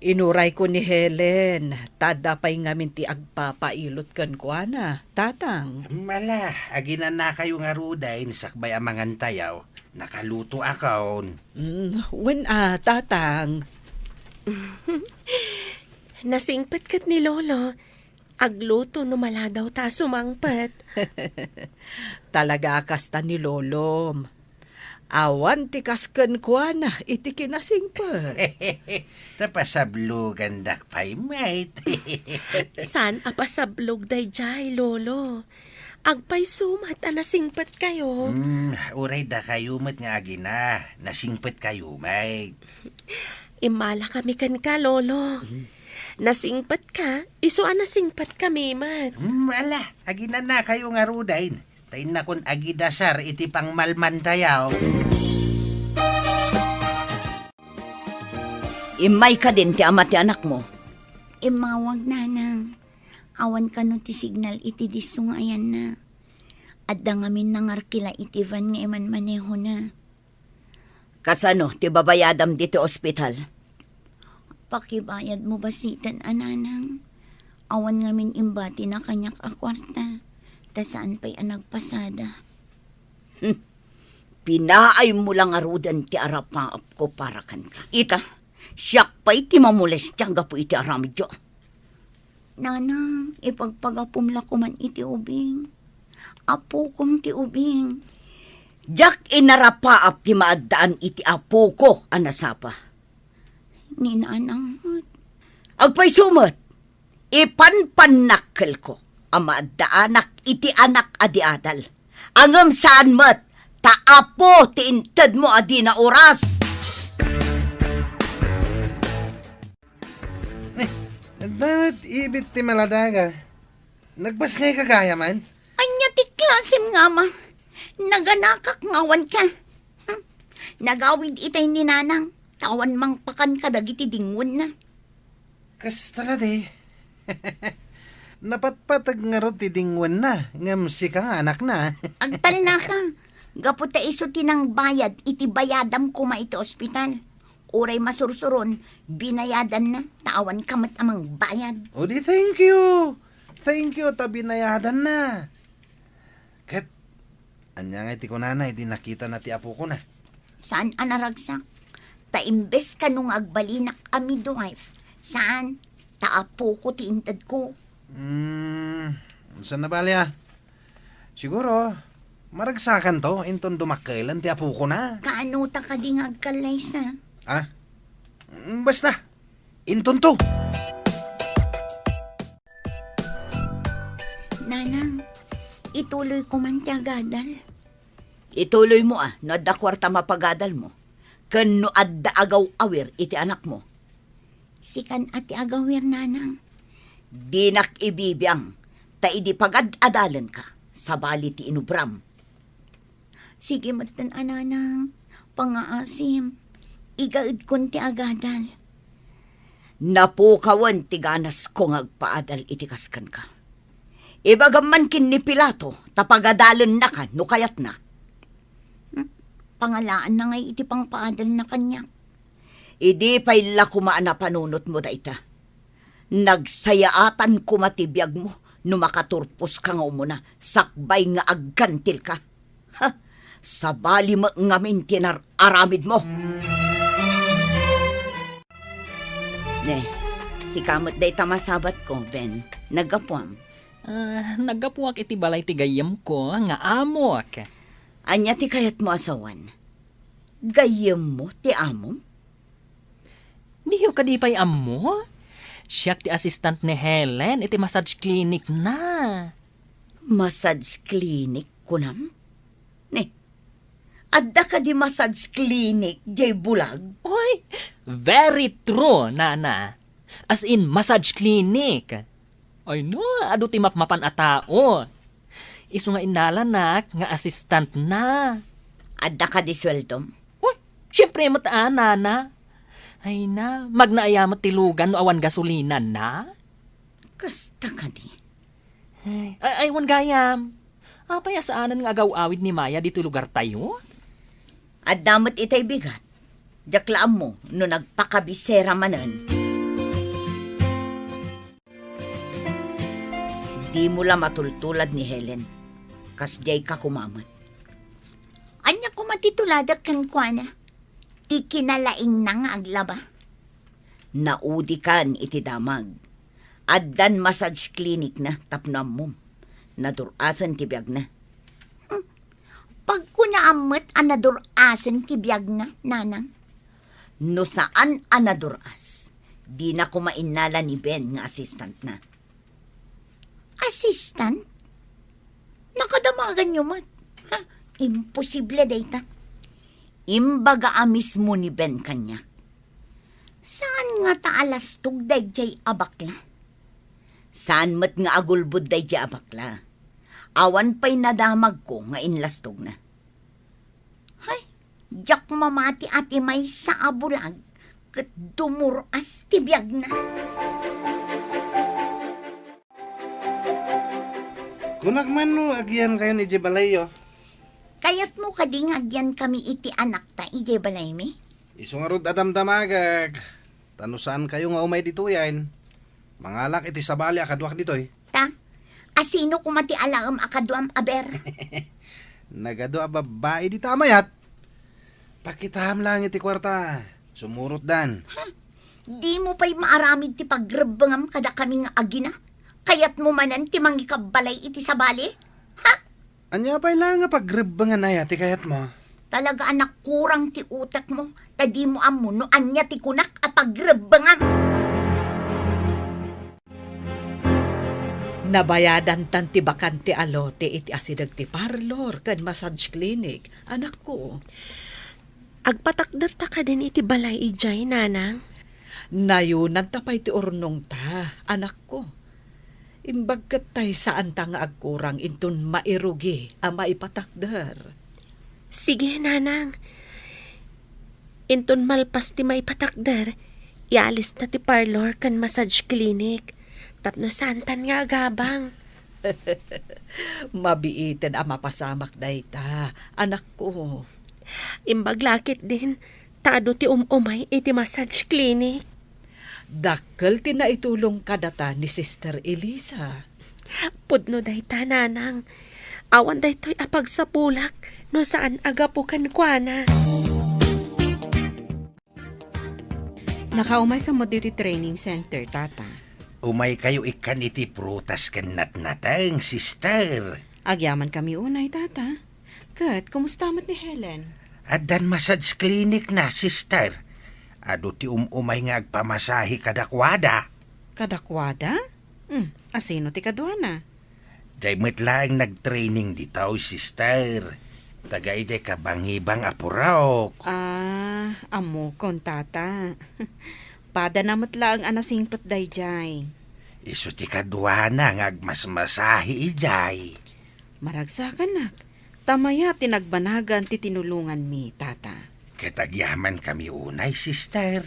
Inurayko ni Helen, ta adda pay ngamin ti agpapailot kenkuana, Tatang. Ala, aginanakayo ngaruden sakbay a mangantayo. Nakalutoakon. Mm, wen a, Tatang. Nasingpet ket ni Lolo. Agluto no maladaw ta sumangpet. Talaga a kasta ni Lolom. Awan ti kas kenkuana iti kinasingpet. Ta pasablogandak pay met. Saan a pasablog dayjay, Lolo? Agpayso met a nasingpetkayo. Hmm, uray dakayo met nga agina, nasingpetkayo met. Immalakami kenka, Lolo. Nasingpetka, isu a nasingpetkami met. Hmm, ala, aginanakayo ngaruden. Ta innakon agidasar iti pangmalmantayo. Immay kadin ti ama ti anakmo. Immawag, Nanang. Awan kano ti signal iti disso nga ayanna. Adda ngamin nangarkila iti van nga imanmanehona. Kasano ti babayadam diti ospital? Pakibayadmo basiten a, Nanang. Awan ngamin imbatina kaniak a kuarta, ta saan pay a nagpasada. Hmm. Pinaaymo la ngaruden ti arapaapko para kenka. Ita, siak pay ti mamolestia gapu iti aramidyo. Nanang, ipagpagapom la koman iti ubing. Apokom ti ubing. Diak inarapaap ti maaddaan iti apoko a nasapa. Ni Nanang met. Agpayso met, ipanpannakkelko a maaddaanak iti anak a di adal. Ngem saan met, ta apo ti intedmo a dina oras. Eh, adda met ibit ti maladaga. Nagbasngay ka gayam? Ania ti klasem nga ama? Naganakak nga awan ka. Hmm. Nagawid itay ni Nanang, ta awan mangpakan kadagiti dingwenna. Kasta kadi. Napatpateg ngarud ti dingwenna, ngem sika nga anakna. Agtalnaka. Gapu ta isu ti nangbayad iti bayadam koma iti ospital. Uray masursuron, binayadanna, ta awan ka met a mangbayad. O di, thank you. Thank you ta binayadanna. Ket, ania ngay ti kunana idi nakitana ti apokona? Saan a naragsak. Ta imbes kano nga agbalinak a midwife, saan, ta apoko ti intedko. Hmm, saan a bali a? Siguro, maragsakanto inton dumakkelen ti apokona. Kaano ta kadi nga agkallaysa? Ah? Mm, basta, intonto. Nanang, ituloy ko man ti agadal. Ituloy mo a, no adda kuarta mapagadal mo, ken no adda agaw-awir iti anakmo. Sikan a ti agawir, Nanang. Dinak ibibiang, ta idi pagad-adalenka, sabali ti inubram. Sige metten a, Nanang, pangaasim. Igaedkon ti agadal. Napukawen ti ganasko nga agpaadal iti kas kenka. Ibagam man ken ni Pilato ta pagadalennaka no kayatna. Hmm, pangalaanna ngay iti pangpaadalna kaniak. Idi pay la koma a napanunotmo dayta. Nagsayaatan koma ti biagmo no makaturposka nga umuna sakbay nga aggantilka. Ha! Sabali met ngamin ti nar-aramidmo. Ne, sika met dayta masabatko, Ben. Naggapuam. Ah, naggapuak iti balay ti gayyemko nga amok. Ania ti kayatmo a sawen? Gayyemmo ti amom? Diyo kadi pay ammo? Siak ti assistant ni Helen iti massage clinic na. Massage clinic, kunam? Ni, adda kadi massage clinic, jay bulag? Oy, very true, Nana. As in, massage clinic. Ay no, adu ti mapmapan a tao. Isu nga innalanak nga assistant na. Adda kadi sueldom? Uy, siyempre met a, Nana. Ay na, magnaaya met ti lugan no awan gasolina na. Kasta kadi? Ay, ay, ay, wen gayam. Apay a saanen nga agaw-awid ni Maya ditoy lugartayo? Adda met itay bigat. Diak la ammo no nagpakabisera manen. Dimo la matultulad ni Helen. Kasdiay ka koma met. Ania koma ti tuladek kenkuana? Ti kinalaingna nga aglaba. Naudikan iti damag. Addan massage clinic na tapno ammom. Nadur-asen ti biagna. Hmm. Pagkunaam met a nadur-asen ti biagna, Nanang. No saan a nadur-as, dina koma innala ni Ben nga assistant na. Assistant? Nakadamaganyo met? Ha? Imposible dayta. Imbaga a mismo ni Ben kaniak. Saan ngata a lastog daydiay a bakla? Saan met nga agulbod daydiay a bakla? Awan pay nadamagko nga inlastogna. Hay, diak mamati a ti maysa a bulag ket dumur-as ti biagna. Kunak man no agyankayon idiay balayyo. Kayatmo kadi nga agyankami iti anakta idiay balaymi? Isu ngarud a damdamagek. Ta no saankayo nga umay ditoyen, mangalak iti sabali a kaduak ditoy. Ta, asino koma ti alaem a kaduam a ber? Nagadu a babbai dita a mayat. Pakitaam laeng iti kuarta. Sumurotdan. Ha? Dimo pay maaramid ti pagrebbengam kadakami nga agina? Kayatmo manen ti mangikabbalay iti sabali? Ha? Ania pay laeng a pagrebbengan aya ti kayatmo? Talaga a nakurang ti utekmo, ta dimo ammo no ania ti kunak a pagrebbengam. Nabayadantan ti bakante a lote iti asideg ti parlor ken massage clinic, anakko. Agpatakderta kadin iti balay idiay, Nanang? Nayonanta pay ti urnongta, anakko. Imbag ket tay saanta nga agkurang inton mairugi a maipatakder. Sige, Nanang. Inton malpas ti maipatakder, ialista ti parlor ken massage clinic tapno saantan nga agabang. Mabiited a mapasamak dayta, anakko. Imbag la ketdin, ta adu ti um-umay iti massage clinic. Dakkel ti naitulong kadata ni Sister Elisa. Pudno dayta, Nanang. Awan daytoy a pagsapulak no saan a gapu kenkuana. Nakaumayka met ditoy training center, Tata. Umaykayo ikkan iti prutas ken natnateng, Sister. Agyamankami unay, Tata. Ket, kumusta met ni Helen? Addan massage clinic na, Sister. Adu ti um-umay nga agpamasahe kadakuada. Kadakuada? Hmm, asino ti kaduana? Jay met laeng nagtraining ditoy, Sister. Taga idiay kabangibang a purok. Ah, ammokon, Tata. Padana met laeng a nasingpet daydiay. Isu ti kaduana nga agmasmasahe idiay. Maragsakannak, ta mayat ti nagbanagan ti tinulonganmi, Tata. Ket agyamankami unay, Sister.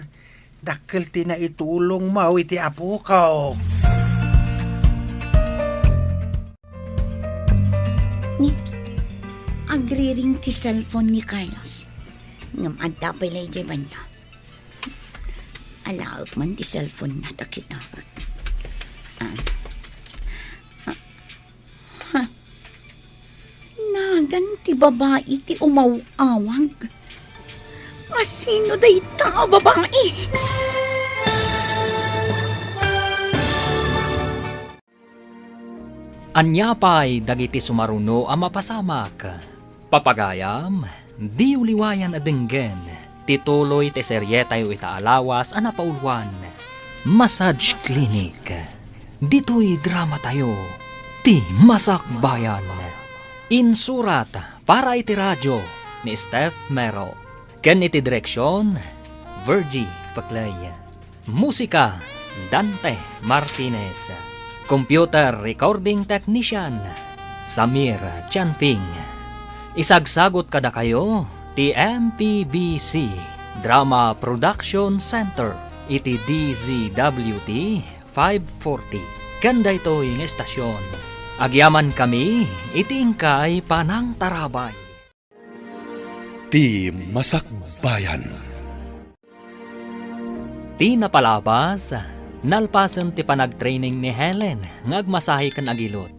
Dakkel ti naitulongmo iti apoko. Ni, agriring ti cellphone ni Carlos. Ngem adda pay la idiay banio. Alaek man ti cellphone na, ta kita. Ah. Ah. Ha? Nagan ti babai ti umaw-awag. Asino dayta a babai? Ania pay dagiti sumaruno a mapasamak? Papagayam, diyo liwayan a denggen ti tuloy ti serietayo ita a lawas a napauluan, Massage Clinic. Ditoy dramatayo, ti Masakbayan. Insurat para iti radio ni Steph Mero. Ken iti direksion, Virgie Paclay. Musika, Dante Martinez. Computer recording technician, Samir Chanping. Isagsagot kadakayo ti M P B C Drama Production Center iti D Z W T five forty. Ken daytoy nga estasion, agyamankami iti inkay panangtarabay. Ti Masakbayan. Ti napalabas, nalpasen ti panagtraining ni Helen nga agmasahe ken agilot.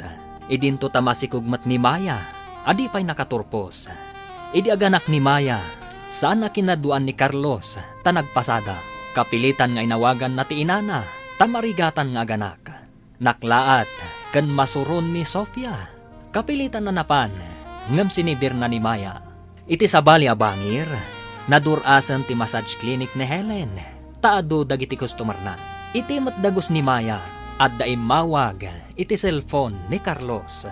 Idinto ta masikog met ni Maya a di pay nakaturpos. Idi aganak ni Maya, saan a kinaduan ni Carlos ta nagpasada. Kapilitan nga inawaganna ti inana ta marigatan nga aganak. Naklaat ken masuron ni Sofia. Kapilitan a napan, ngem sinidirna ni Maya. Iti sabali a bangir, nadur-asen ti massage clinic ni Helen, ta adu dagiti customerna. Iti met dagus ni Maya, adda immawag iti cellphone ni Carlos.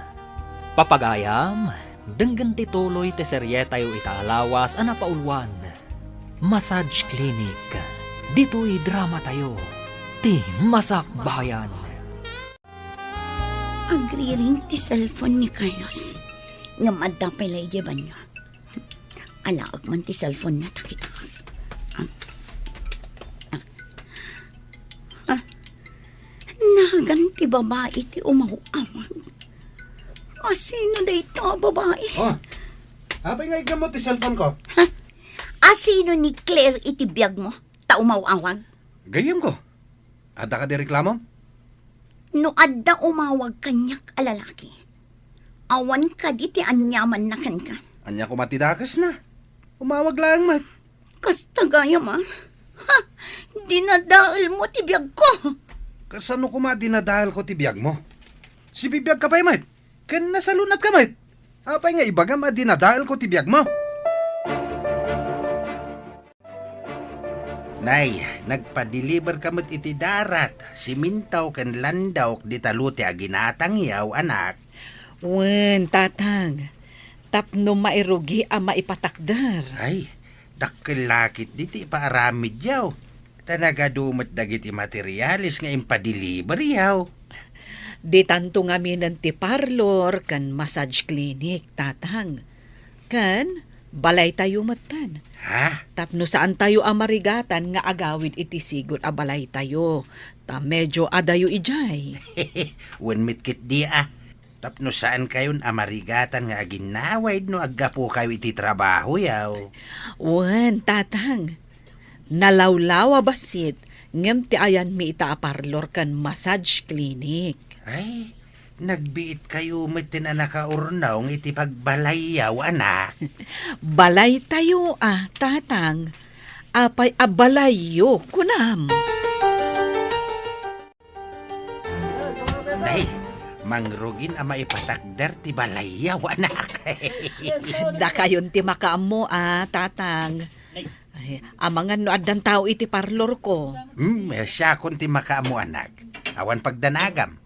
Papagayam, denggen ti tuloy ti serietayo ita a lawas a napauluan, Massage Clinic. Ditoy dramatayo, ti Masakbayan. Agriring ti cellphone ni Carlos. Ngem adda pay la idiay banio. Alaek man ti cellphone na, ta kitak. Ah. Ah. Nagan ti babai ti umaw-awag. Asino dayta a babai? Oh. Apay nga igam mo ti cellphone ko? Ha? Asino ni Claire iti biag mo? Ta umaw-awag? Gayyem ko. Adda kadi reklamom? No adda umawag kaniak a lalaki, awan kadi ti aniamanna kenka. Ania koma ti dakesna? Umawag laeng met. Kasta gayam a. Ha? Dinadael mo ti biag ko. Kasano koma dinadael ko ti biag mo? Sibibiag ka pay met. Ken nasalunat ka met. Apay nga ibagam a dinadael ko ti biag mo? Nay, nagpadeliver ka met iti darat, siminto ken landok dita lote a ginatangyaw, anak. Wen, tatang. Tapno mairugi a maipatakder. Ay, dakkel la ketdi ti ipaaramidyaw. Ta nagadu met dagiti materiales nga impadeliveryaw. Ditanto ngaminen ti parlor ken massage clinic, tatang. Ken balaytayo metten. Ha? Tapno saantayo a marigatan nga agawid iti sigud a balaytayo, ta medio adayo idiay. Wen met ketdi a. Tapno saankayon a marigatan nga aginnawid no aggapukayo iti trabahoyaw. Wen, tatang. Nalawlaw a bassit, ngem ti ayanmi ita a parlor ken massage clinic. Ay, nagbiitkayo metten a nakaurnong iti pagbalayyaw, anak. Balaytayo a, tatang. Apay a balayyo, kunam? Nay, mangrugin a maipatakder ti balayyaw, anak. Dakayon ti makaammo a, tatang. Ay, amangan no addan tao iti parlor ko. Hmm, siakon ti makaammo, anak. Awan pagdanagam.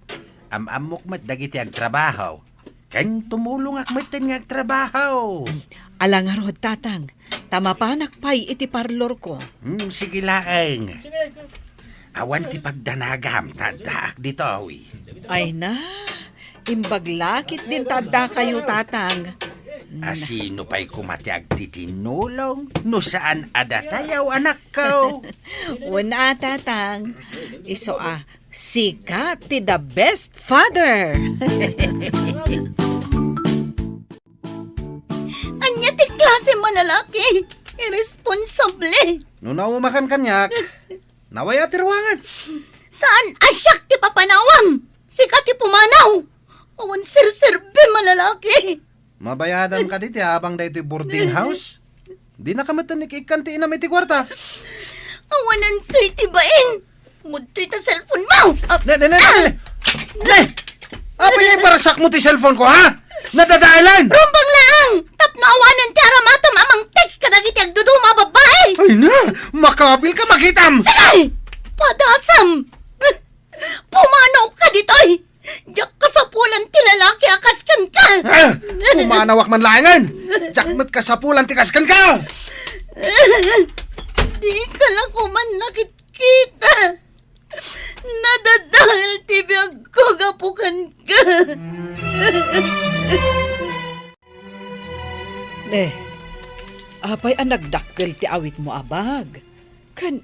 Am-ammok met dagiti agtrabaho. Ken tumulongak metten nga agtrabaho. Ala ngarud, tatang, ta mapanak pay iti parlor ko. Hmm, sige laeng. Awan ti pagdanagam, ta addaak ditoy. Ay na, imbag la ketdin ta addakayo, tatang. Asino pay koma ti agtitinulong no saan a datayaw, anakko? Wen a, tatang. Isu a, sika ti the best father. Ania ti klase a lalaki? Irresponsable. No naumakan kaniak, nawaya ti ruangan. Saan a siak ti papanawam? Sika ti pumanaw. Awan serserbi a lalaki. Mabayadam kadi ti abang daytoy boarding house? Dinaka metten ik-ikkan ti inam iti kuarta. Awanan kay ti bain. Mudtoy ta cellphone mo. Ah, ne, ne, ne, ne, ne. Ne! Apay nga ibarsak mo ti cellphone ko, ha? Nadadaelan! Rumbeng laeng! Tapno awanen ti aramatem a mang-text kadagiti agduduma a babbai! Ay na! Makabil ka, makitam! Sige! Padasam! Pumanaw ka ditoy! Diak kasapulan ti lalaki a kas kenka! Ah! Pumanawak man laengen! Diak met kasapulan ti kas kenka! Di ka la koma nakitkita! Nadadael ti biagko gapu kenka. Ne, apay a nagdakkel ti awitmo a bag? Ken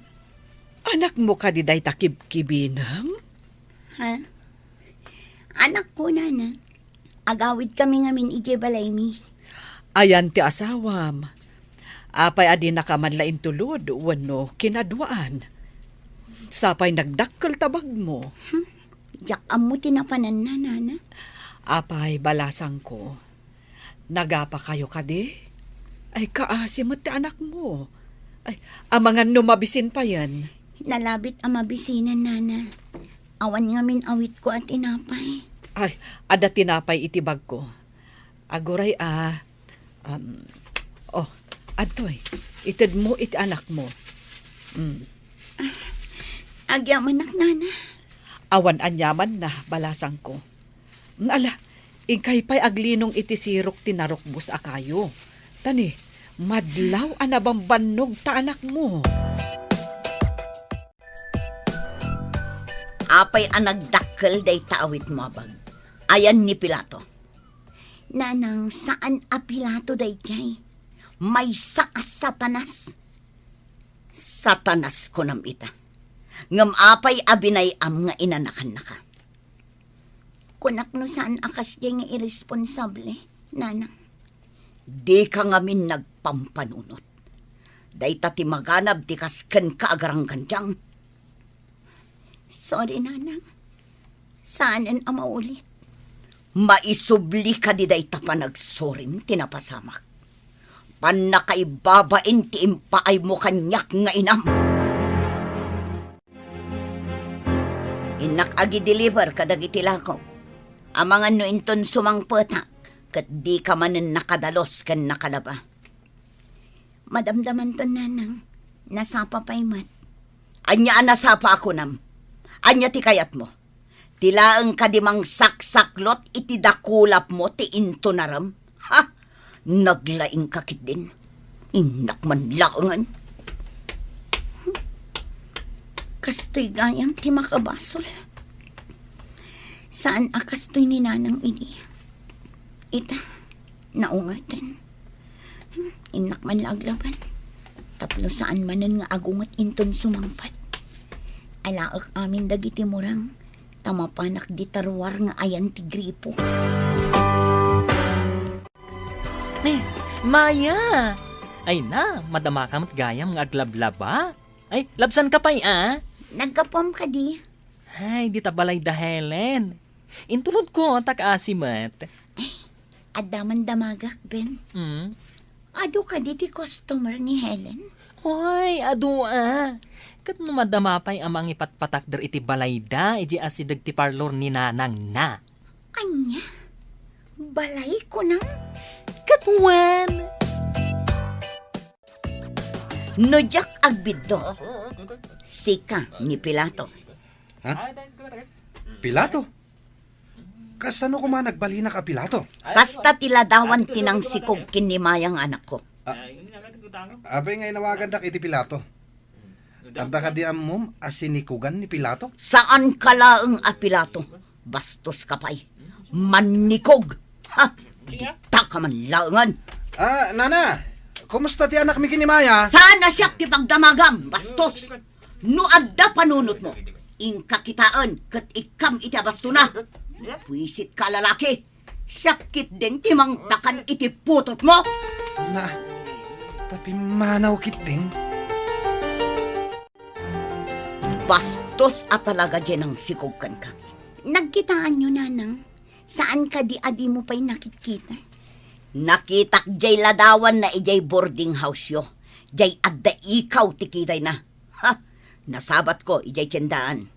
anakmo kadi dayta kibkibinem? Ha? Anakko, nana. Agawidkami ngamin idiay balaymi. Ayan ti asawam. Apay a dinaka man la intulod wenno kinaduaan? Sapay nagdakkel ta bagmo. Hmm. Diak ammo ti napananna, nana. Apay, balasangko. Nagapakayo kadi? Ay, kaasi met ti anakmo. Ay, amangan no mabisin payen. Nalabit a mabisinen, nana. Awan ngamin awitko a tinapay. Ay, adda tinapay iti bagko. Aguray a, um, oh, adtoy, itedmo iti anakmo. Mm. Agyamanak, nana. Awan aniamanna, balasangko. Ala, inkay pay aglinong iti sirok ti narukbos a kayo. Tani, madlaw a nabambannog ta anakmo. Apay a nagdakkel dayta awitmo a bag? Ayan ni Pilato? Nanang, saan a Pilato daydiay. Maysa a Satanas. Satanas kunam ita. Ngem apay a binay-am nga inanakannaka? Kunak no saan a kasdiay nga irresponsable, nanang. Dika ngamin nagpampanunot. Dayta ti maganab ti kas kenka a garanggandiang. Sorry, nanang. Saanen a maulit. Maisubli kadi dayta panagsorim ti napasamak. Pannakaibabain ti impaaymo kaniak nga inam. Innak agi-deliver kadagiti lakok. Amangan no inton sumangpetak, ket dika manen nakadalus ken nakalaba. Madamdamanton, nanang. Nasapa pay met. Ania a nasapa a kunam? Ania ti kayatmo? Ti laeng kadi mangsaksaklot iti dakulapmo ti intunarem? Ha? Naglaingka ketdin. Innak man laengen. Kastoy gayam ti makabasol. Saan a kastoy ni nanang idi. Ita, naungerten. Hmm, innak man la aglaban. Tapno saan manen nga agunget inton sumangpet. Alaek amin dagiti murang, ta mapanak dita ruar nga ayan ti gripo. Ne, Maya! Ay na, madamaka met gayam nga aglablaba. Ay, labsanka pay, a? Naggapuam kadi. Ay, dita balay da Helen. Intulodko, ta kaasi met. Ay, adda man damagak, Ben. Mm. Adu kadi ti customer ni Helen? Oy, adu a. Ket no madama pay a mangipatpatakder iti balayda, idiay asideg ti parlor ni nanangna. Ania? Balay, kunam? Ket wen. No diak agbiddut, sika ni Pilato. Ha? Pilato? Kasano koma nagbalinak a Pilato? Kasta ti ladawan ti nangsikog ken ni Maya nga anakko. A-, apay nga inawagandak iti Pilato? Adda kadi ammom a sinikugan ni Pilato? Saanka laeng a Pilato. Bastoska pay. Mannikog. Ha? Dita ka man laengen. Ah, nana, kumusta ti anakmi ken ni Maya? Saan a siak ti pagdamagam, bastos? No adda panunotmo, inka kitaen ket ikkam iti abastona. Buisit ka, lalaki. Siak ketdin ti mangpakan iti putotmo. Na, ta pimmanaw ketdin. Bastos a talaga diay nangsikog kenka. Nagkitaanyo, nanang? Saan kadi a dimo pay nakitkita? Nakitak diay ladawanna idiay boarding house-yo. Diay adda ikaw ti kitayna. Ha! Nasabatko idiay tiendaan.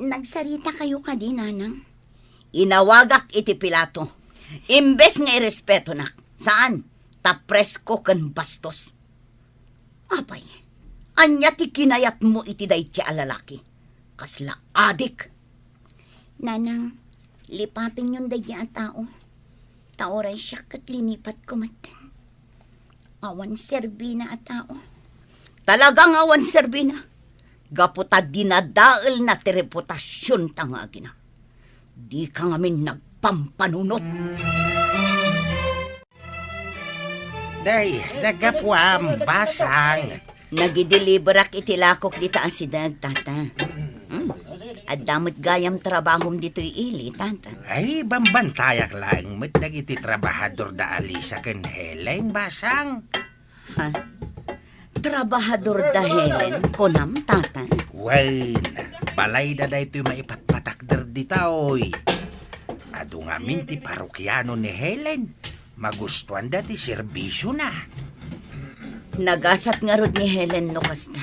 Nagsaritakayo kadi, nanang? Inawagak iti Pilato. Imbes nga irespetonak, saan, ta presko ken bastos. Apay, ania ti kinayatmo iti daydi a lalaki? Kasla adik. Nanang, lipatenyon daydi a tao. Ta uray siak ket linipatko metten. Awan serbina a tao. Talaga nga awan serbina. Gapu ta dinadaelna ti reputasionta nga agina. Dika ngamin nagpampanunot. Day, naggapuam, basang. Nagideliverak iti lakok dita asideg, tata. Hmm. Adda met gayam trabahom ditoy ili, tata. Ay, bambantayak laeng met dagiti trabahador da Alisa ken Helen, basang. Ha? Trabahador da Helen, kunam, tata? Wen, balayda daytoy maipatpatakder ditoy. Adu ngamin ti parokiano ni Helen. Magustuanda ti serbisiona. Nagasat ngarud ni Helen no kasta.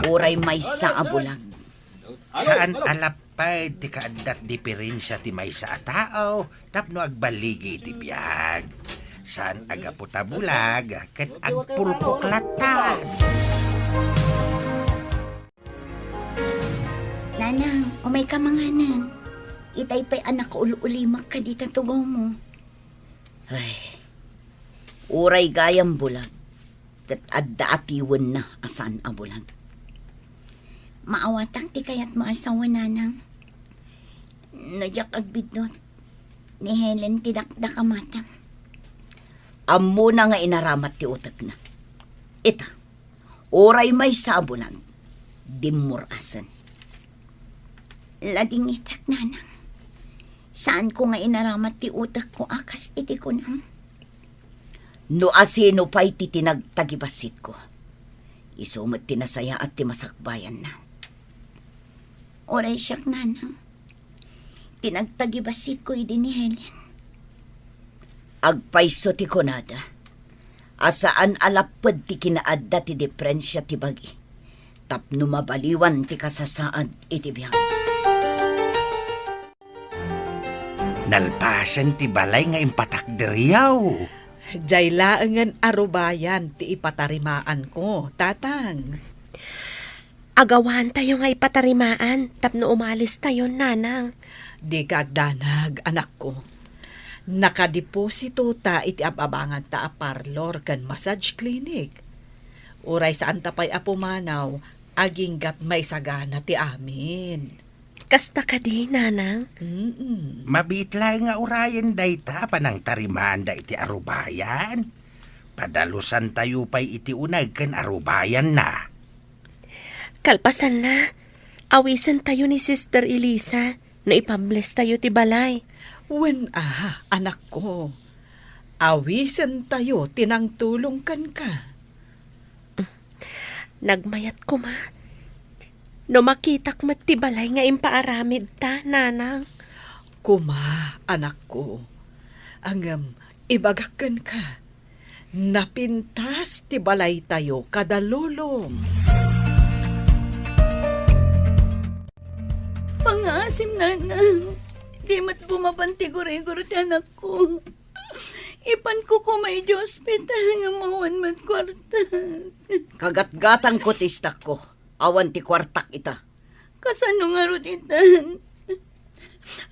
Uray maysa a bulag. Saan a lapped ti kaaddat diferensia ti maysa a tao tapno agbaligi iti biag. Saan a gapu ta bulag ket agpulkok latta. Nanang, umayka manganen. Itay pay a nakaul-ulimek kadita tugomo. Ay, uray gayam bulag, ket adda atiwenna a saan a bulag. Maawatak ti kayatmo a sawen, nanang. No diak agbiddut, ni Helen ti dakdakamatam. Ammona nga inaramat ti utekna. Ita, uray maysa a bulag, dimmur-asen. Ladingitak, nanang. Saanko nga inaramat ti utekko a kas iti kunam. No asino pay ti tinagtagibasitko, isu met ti nasayaat ti masakbayanna. Uray siak, nanang. Tinagtagibasitko idi ni Helen. Agpayso ti kunada a saan a lapped ti kinaadda ti diferensia ti bagi tapno mabaliwan ti kasasaad iti biag. Nalpasen ti balay nga impatakderyo. Diay laengen a rubayan ti ipatarimaanko, Tatang. Agawantayo nga ipatarimaan tapno umalistayon, nanang. Dika agdanag, anakko. Nakadeposito ta iti ab-abanganta a parlor ken massage clinic. Uray saanta pay a pumanaw, agingga't maisagana ti amin. Kasta kadi, nanang? Mm-mm. Mabiit laeng nga urayen dayta a panangtarimaanda iti arubayan. Padalusantayo pay iti uneg ken arubayanna. Kalpasanna, awisentayo ni Sister Elisa no ipablestayo ti balay. Wen a, anakko. Awisentayo ti nangtulong kenka. Nagmayat koma no makitak met ti balay nga impaaramidta, nanang. Koma, anakko. Ngem, ibagak kenka, napintas ti balaytayo kada lulong. Pangngaasim, nanang. Di met bumaban ti gurigor ti anakko. Ipanko koma idiay ospital ngem awan met kuarta. Kagatgatangko ti istakko. Awan ti kuartak ita. Kasano ngarud itan?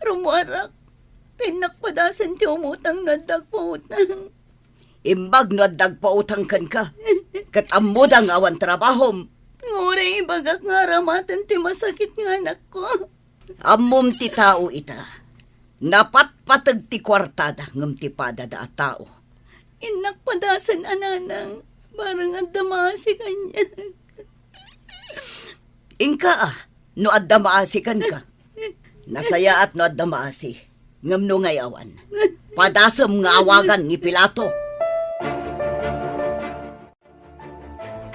Rummuarak. Ta innak padasen ti umutang no adda agpautang. Imbag no adda agpautang kenka. Ket ammoda nga awan trabahom. Nga uray ibagak nga aramaten ti masakit nga anakko. Ammom ti tao ita. Napatpateg ti kuartada ngem ti padada a tao. Innak padasen a nanang, bareng adda maasi kaniak. Inka a, no adda maasi kenka. Nasayaat no adda maasi, ngem no ngay-awan, padasem nga awagan ni Pilato.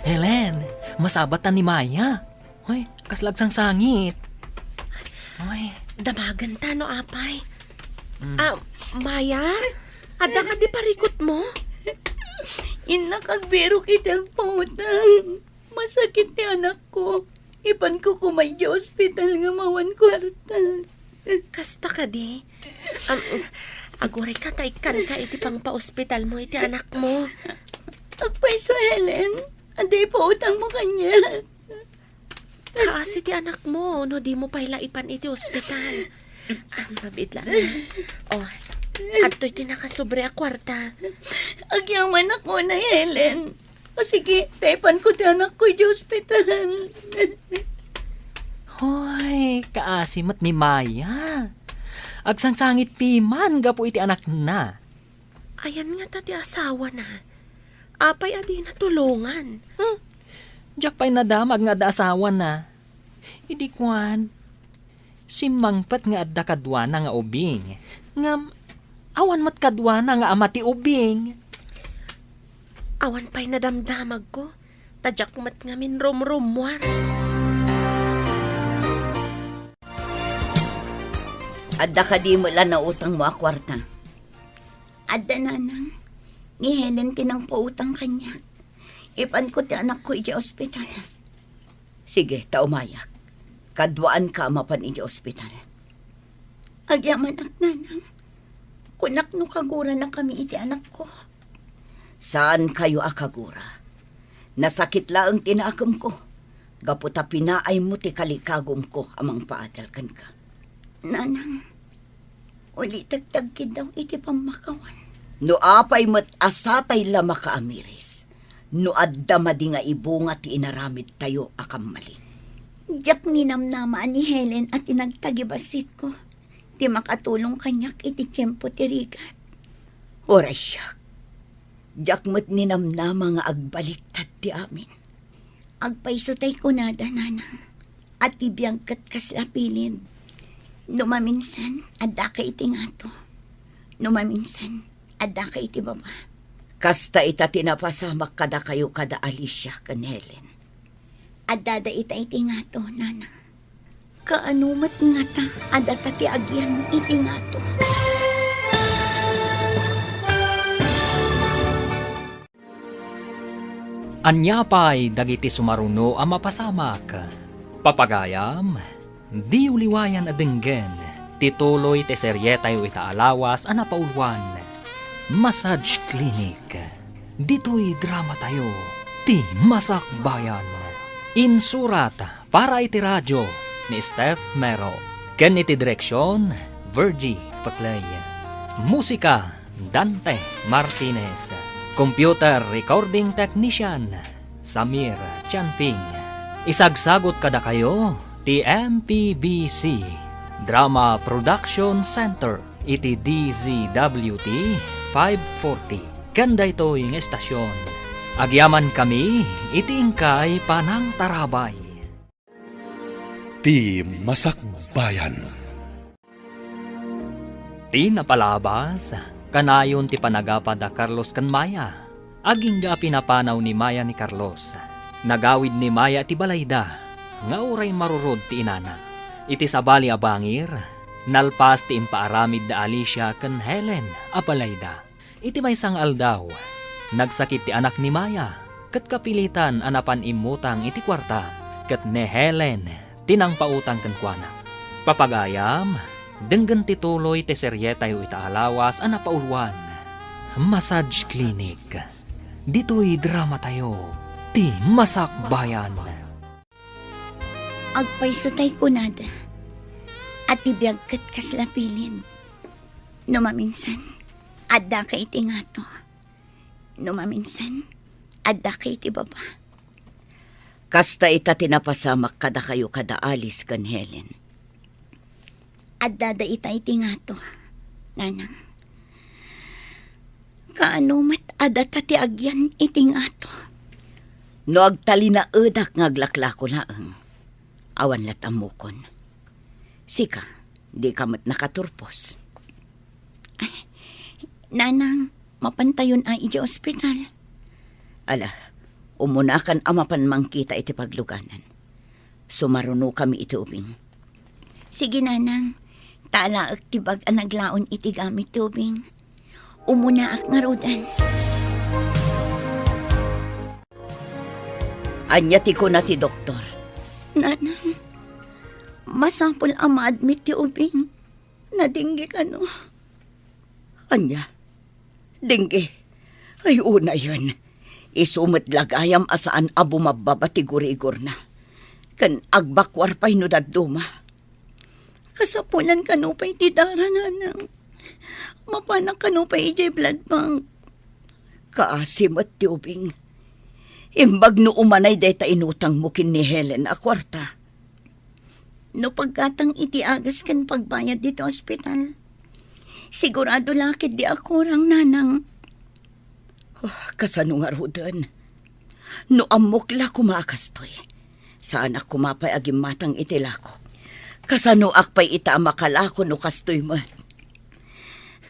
Helen, masabatan ni Maya. Hoy, kasla agsangsangit. Hoy. Damagenta no apay. Mm. Ah, Maya? Adda kadi parikutmo? Innak agbirok iti agpautang. Masakit ti anakko. Ipanko koma idiay ospital ngem awan kuarta. Kasta kadi? Am, agurayka ta ikkanka iti pangpaospitalmo iti anakmo. Agpayso, Helen. Adda ipautangmo kaniak. Kaasi ti anakmo no dimo pay la ipan iti ospital. Ah, mabiit lang. Oh, adtoy ti nakasobra a kuarta. Agyamanak unay, Helen. O sige, ta ipanko ti anakko iti ospital. Hoy, kaasi met ni Maya. Agsangsangit piman gapu iti anakna. Ayan ngata ti asawana. Apay a dina tulongan? Hmm. Diak pay nadamag nga adda asawana. Idi kuan, simmangpet nga adda kaduana nga ubing. Ngem, awan met kaduana nga ama ti ubing. Awan pay nadamdamagko, ta diak met ngamin rumrummuar. Adda kadi met la nautangmo a kuarta? Adda, nanang. Ni Helen ti nangpautang kaniak. Ipanko ti anakko idiay ospital. Sige, ta umayak. Kaduaanka a mapan idiay ospital. Agyamanak, nanang. Kunak no kaguranakami iti anakko. Saankayo a kagura. Nasakit laeng ti nakemko. Gapu ta pinaaymo ti kalikagumko a mangpaadal kenka. Nanang, ulitek ti agkiddaw iti pammakawan. No apay met a satay la makaamiris, no adda madi nga ibunga ti inaramidtayo a kammalin. Diak ninamnama a ni Helen a ti nagtagibassitko ti makatulong kaniak iti tiempo ti rigat. Uray siak, diak met ninamnama nga agbaliktad ti amin. Agpayso tay kunada, nanang, a ti biag ket kasla pilin. No maminsan, addaka iti ngato. No maminsan, addaka iti baba. Kasta ita ti napasamak kadakayo kada Alicia ken Helen. Addada ita iti ngato, nanang. Kaano met ngata a data ti agyan iti ngato? Ania pay dagiti sumaruno a mapasamak? Papagayam, diyo liwayan a denggen ti tuloy ti serietayo ita a lawas a napauluan, Massage Clinic. Ditoy dramatayo, ti Masakbayan. Insurat para iti radio ni Steph Mero, ken iti direksion, Virgie Paclay. Musika, Dante Martinez. Computer recording technician, Samir Chanfing. Isagsagut kadakayo ti M P B C Drama Production Center iti D Z W T five forty. Ken daytoy nga estasion, agyamankami iti inkay panangtarabay. Ti Masakbayan. Ti napalabas, kanayon ti panagapa da Carlos ken Maya. Agingga a pinapanaw ni Maya ni Carlos. Nagawid ni Maya ti balayda, nga uray marurod ti inana. Iti sabali a bangir, nalpas ti impaaramid da Alicia ken Helen a balayda. Iti maysa nga aldaw, nagsakit ti anak ni Maya, ket kapilitan a napan immutang iti kuarta, ket ni Helen ti nangpautang kenkuana. Papagayam, denggen ti tuloy ti serietayo ita a lawas a napauluan, Massage Clinic. Ditoy dramatayo, ti Masakbayan. Agpayso tay kunada, a ti biag ket kasla pilin. No maminsan, addaka iti ngato. No maminsan, addaka iti baba. Kasta ita ti napasamak kadakayo kada Alice ken Helen. Addada ita iti ngato, nanang. Kaano met a data ti agyan iti ngato? No agtalinaedak nga aglaklako laeng, awan lat ammokon. Sika, dika met nakaturpos. Ay, nanang, mapantayon a idiay ospital. Ala, umunakan a mapan mangkita iti pagluganan. Sumarunokami iti ubing. Sige, nanang. Talaek ti bag a naglaon iti gamit ti ubing. Umunaak ngaruden. Ania ti kuna ti doktor? Nanang, masapul a ma-admit ti ubing. Nadinggi kano? Ania? Dinggi? Ay, unayen. Isu met la gayam a saan a bumabbaba ti gurigorna. Ken agbakuar pay no dadduma. Kasapulan kano pay ti dara, nanang. Mapanak kano pay idiay blood bank. Kaasi met ti ubing. Imbag no umanay dayta inutangmo ken ni Helen a kuarta. No paggatang iti agas ken pagbayad ditoy ospital, sigurado la ketdi a kurang, nanang. Oh, kasano ngaruden? No ammok la koma a kastoy, saanak koma pay a gimmatang iti lakok. Kasanoak pay ita a makalako no kastoy met?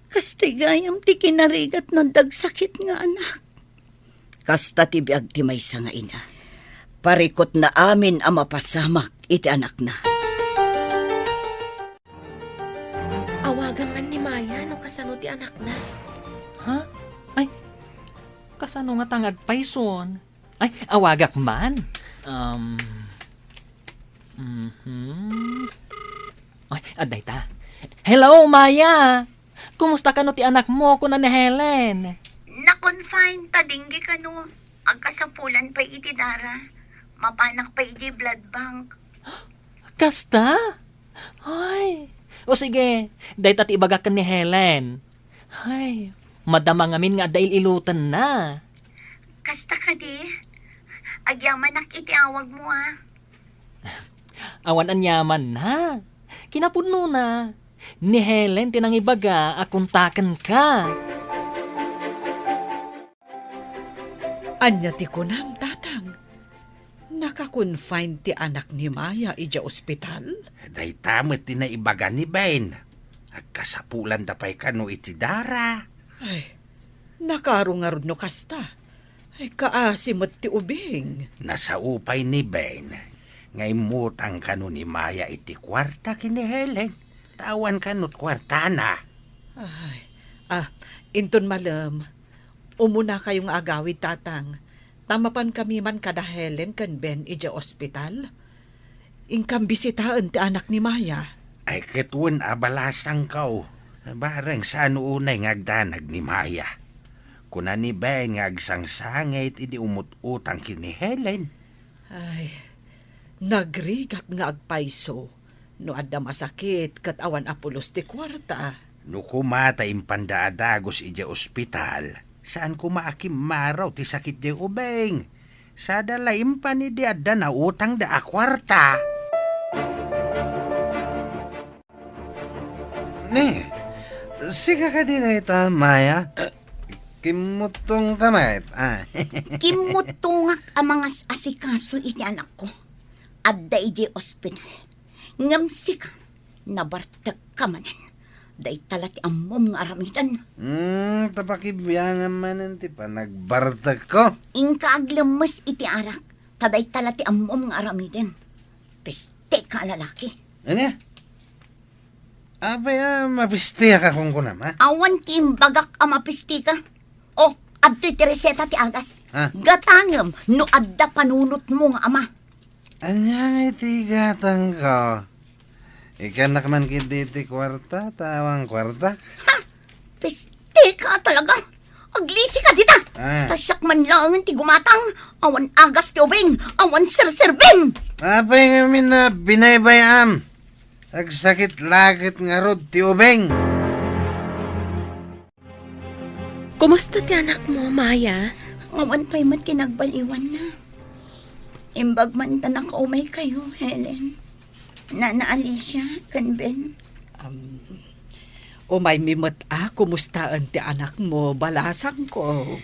Kastoy gayam ti kinarigat na dagsakit nga anak. Kasta ti biag ti maysa nga ina. Parikutna amin a mapasamak iti anakna. Awagam man ni Maya no kasano ti anakna. Ha? Ay, kasano nga ta nga agpayson? Ay, awagak man. Um, mhm. Ay, adda ita. Hello, Maya! Kumusta kano ti anakmo, kuna ni Helen? Na-confine ta dinggi kano. Agkasapulan pay iti dara. Mapanak pay iti blood bank. Kasta? Ay, o sige, dayta ti ibagak ken ni Helen. Ay, madama ngamin nga adda il-ilotenna. Kasta kadi? Agyamanak iti awagmo, a. Awan aniamanna. Kinapudnona, ni Helen ti nangibaga a kontakenka. Ania ti kunam, Tatang? Naka-confine ti anak ni Maya idiay ospital? Dayta met ti naibaga ni Ben. Agkasapulanda pay kano iti dara. Ay, nakaro ngarud no kasta. Ay, kaasi met ti ubing. Nasao pay ni Ben nga immutang kano ni Maya iti kuarta ken ni Helen. Ta awan kano ti kuartana. Ay, ah, inton malem, umunakayo nga agawid, Tatang, ta mapankami man kada Helen ken Ben idiay ospital. Inkam bisitaen ti anak ni Maya. Ay, ket wen a balasangko. Bareng saan unay nga agdanag ni Maya. Kuna ni Ben nga agsangsangit idi umut-utang ken ni Helen. Ay, nagrigat nga agpayso no adda masakit ket awan a pulos ti kuarta. No koma ta impanda a dagus idiay ospital, saan koma a kimmaro ti sakit diay ubing. Sada la impan idi adda nautangda a kuarta. Ni, sika kadi dayta, Maya? Kimmuttongka met, a. Kimmuttongak a mangas-asikaso iti anakko. Adda idiay ospital. Ngem sika, nabartekka manen. Dayta la ti ammom nga aramiden. Hmm, ta pakibiangam manen ti panagbartekko. Inka aglemmes iti arak, ta dayta la ti ammom nga aramiden. Pisteka a lalaki. Ania? Apay a mapistiak a kunkunam, a? Awan ti imbagak a mapistika. O, adtoy ti reseta ti agas. A? Gatangem no adda panunotmo nga ama. Ania ngay ti gatangko? Ikkanak man ketdi ti kuarta, ta awan kuartak. Ha? Pisteka talaga. Aglisika dita. A? Ta siak man laengen ti gumatang. Awan agas ti ubing. Awan serserbim. Apay ngamin a binaybay-am? Agsakit la ket ngarud ti ubing. Kumusta ti anakmo, Maya? Awan pay met ti nagbaliwanna. Imbag man ta nakaumaykayo, Helen. Nana Alicia, ken Ben. Um, umaymi met a kumustaen ti anakmo, balasangko.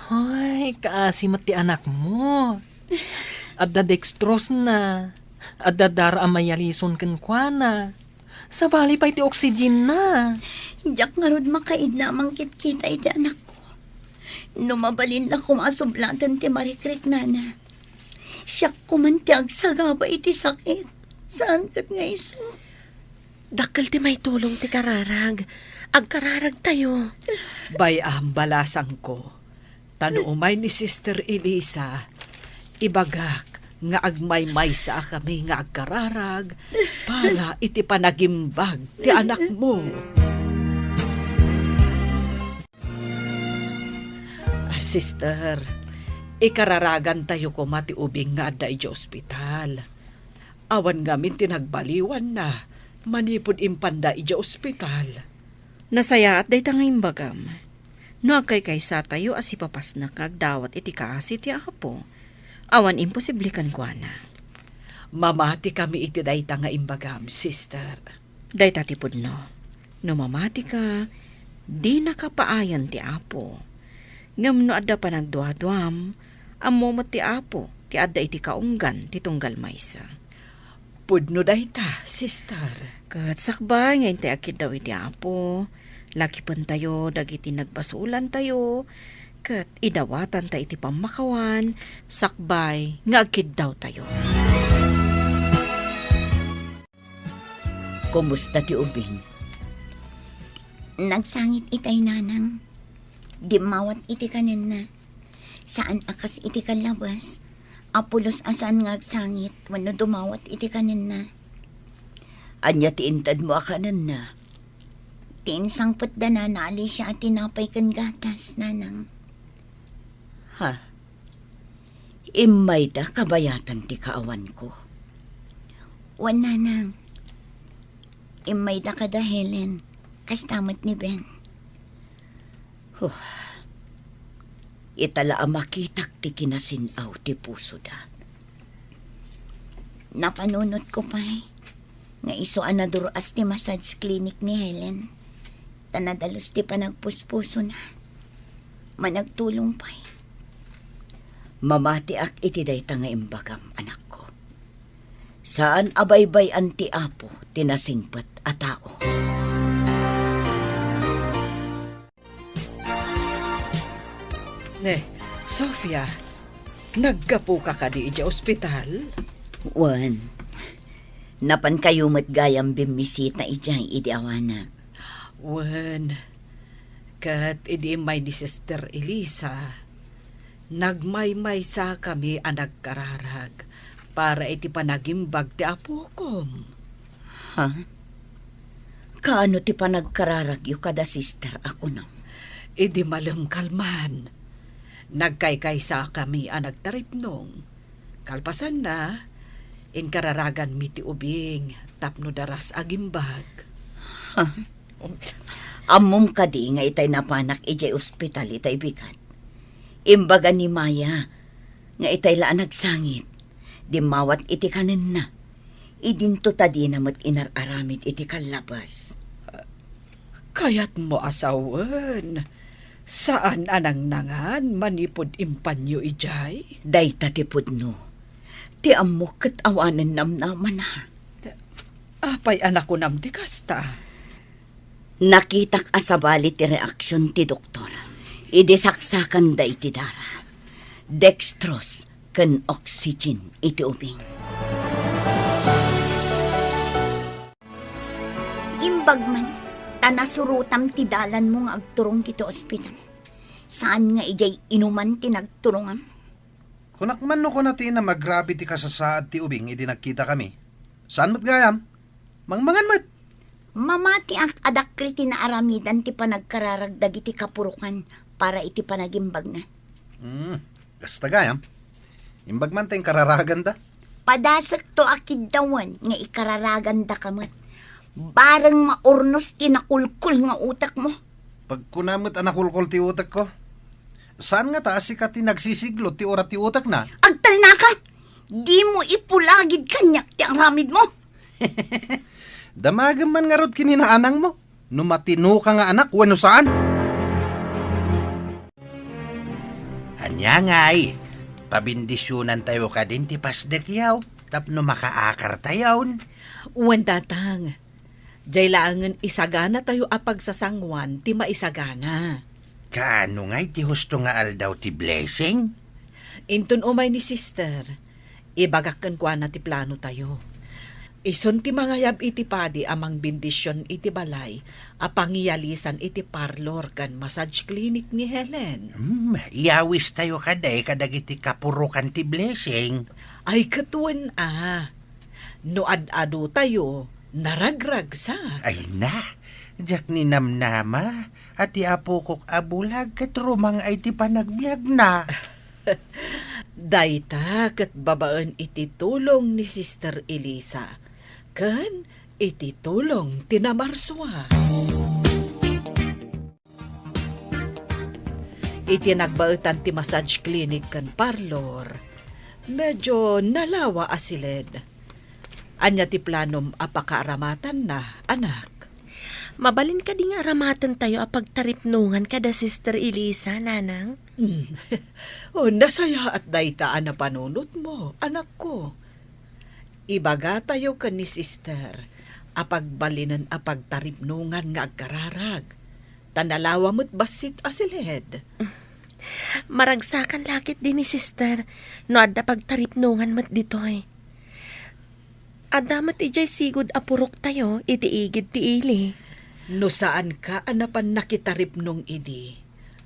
Hoy, kaasi met ti anakmo. Adda dextrose na. Adda dara a mayalison kenkuana. Sabali pay ti oxygen na. Diak ngarud makaidna a mangkitkita iti anakko. No mabalin la koma a sublaten ti marikriknana. Siak koman ti agsagaba iti sakit. Saan ket nga isu? Dakkel ti maitulong ti kararag. Agkararagtayo. Bay-am, balasangko. Ta no umay ni Sister Elisa, ibagak nga agmaymaysa a kami nga agkararag para iti panagimbag ti anakmo. Ah, sister, ikararagantayo koma ti ubing nga adda idiay ospital. Awan ngamin ti nagbaliwanna manipud impanda idiay ospital. Nasayaat dayta nga imbagam. No agkaykaysa tayo a sipapasnek nga agdawat iti kaasi ti Apo, awan imposible kenkuana. Mamati kami iti dayta nga imbagam, sister. Dayta ti pudno. No mamati ka, dinaka paayan ti Apo. Ngem no adda panagduaduam, ammo met ti Apo ti adda iti kaunggan ti tunggal maysa. Pudno dayta, sister. Ket sakbay nga intay agkiddaw iti Apo, lakipentayo dagiti nagbasolantayo, ket idawatanta iti pammakawan, sakbay nga agkiddawtayo. Kumusta ti ubing? Nagsangit itay, nanang. Dimmawat iti kanenna. Saan a kas iti kallabas a pulos a saan nga agsangit wenno dumawat iti kanenna. Ania ti intedmo a kanenna? Ti insangpet da Nana Alicia a tinapay ken gatas, nanang. Ha? Immayda kabayatan ti kaawanko? Wen, nanang. Immayda kada Helen, kasta met ni Ben. Huh. Ita la a makitak ti kinasin-aw ti pusoda. Napanunotko pay nga isu a nadur-as ti massage clinic ni Helen, ta nadalus ti panagpuspusona. Managtulong pay. Mamatiak iti dayta nga imbagam, anakko. Saan a baybay-an ti Apo ti nasingpet a tao. Ne, Sofia, naggapuka kadi idiay ospital? Wen, napankayo met gayam bimmisita idiay idi awanak. Wen, ket idi immay ni Sister Elisa, nagmaymaysa kami a nagkararag para iti panagimbag ti apokom. Ha? Kaano ti panagkararagyo kada sister a kunam? Idi malem kalman, nagkaykaysa kami a nagtaripnong. Kalpasanna, inkararaganmi ti ubing tapno daras agimbag. Ha? Ammom kadi nga itay napanak idiay ospital itay bigat? Imbaga ni Maya nga itay la a nagsangit, dimmawat iti kanenna. Idinto ta dina met inar-aramid iti kallabas. Kayatmo a sawen, saan a nangnangan manipud impanyo idiay? Dayta ti pudno. Ti ammok ket awanen namnamana. Apay a nakunam ti kasta? Nakitak a sabali ti reaksion ti doktor idi saksakanda iti dara, dextrose ken oxygen iti ubing. Imbag man, ta nasurotam ti dalanmo nga agturong ditoy ospital. Saan nga idiay inuman ti nagturongam? Kunak man no kuna ti inam a grabe ti kasasaad ti ubing idi nagkitakami. Saan met gayam? Mangmangan met. Mamatiak a dakkel ti naaramidan ti panagkararag dagiti kapurokan para iti panagimbagna. Hmm, kasta gayam. Imbag man ta inkararaganda. Padasekto a kiddawen nga ikararagandaka met. Bareng maurnos ti nakulkol nga utekmo. Pagkuna met a nakulkol ti utekko. Saan ngata a sika ti nagsisiglo ti urat ti utekna? Agtalnaka! Dimo ipulagid kaniak ti aramidmo. Damagem man ngarud ken ni naanangmo, no matinoka nga anak wenno saan. Ania ngay, pabendisionantayo kadin ti pasdekyo tapno makaakartayon. Wen, Tatang, diay laengen isaganatayo a pagsasanguan ti maisagana. Kaano ngay ti husto nga aldaw ti blessing? Inton umay ni Sister, ibagak kenkuana ti planotayo. Isun ti mangayab iti padi a mangbendision iti balay a pangiyalisan iti parlor ken massage clinic ni Helen. Hmm, iyawistayo kadi kadagiti kapurokan ti blessing. Ay, ket wen a. No ad-adu tayo, naragragsak. Ay na, diak ninamnama, a ti apokok a bulag ket rumang-ay ti panagbiagna. Dayta ket babaen iti tulong ni Sister Elisa, ken iti tulong ti namarsua. Iti nagbaetan ti massage clinic ken parlor, medyo nalawa a siled. Ania ti planom a pakaaramatanna, anak? Mabalin kadi nga aramatentayo a pagtaripnongan kada Sister Elisa, Nanang? Hmm. Oh, nasayaat dayta a napanunotmo, anakko. Ibagatayo ken ni Sister a pagbalinen a pagtaripnongan nga agkararag, ta nalawa met bassit a siled. Maragsakan la ketdi ni Sister no adda pagtaripnongan met ditoy. Adda met idiay sigud a puroktayo iti igid ti ili. No saanka a napan nakitaripnong idi,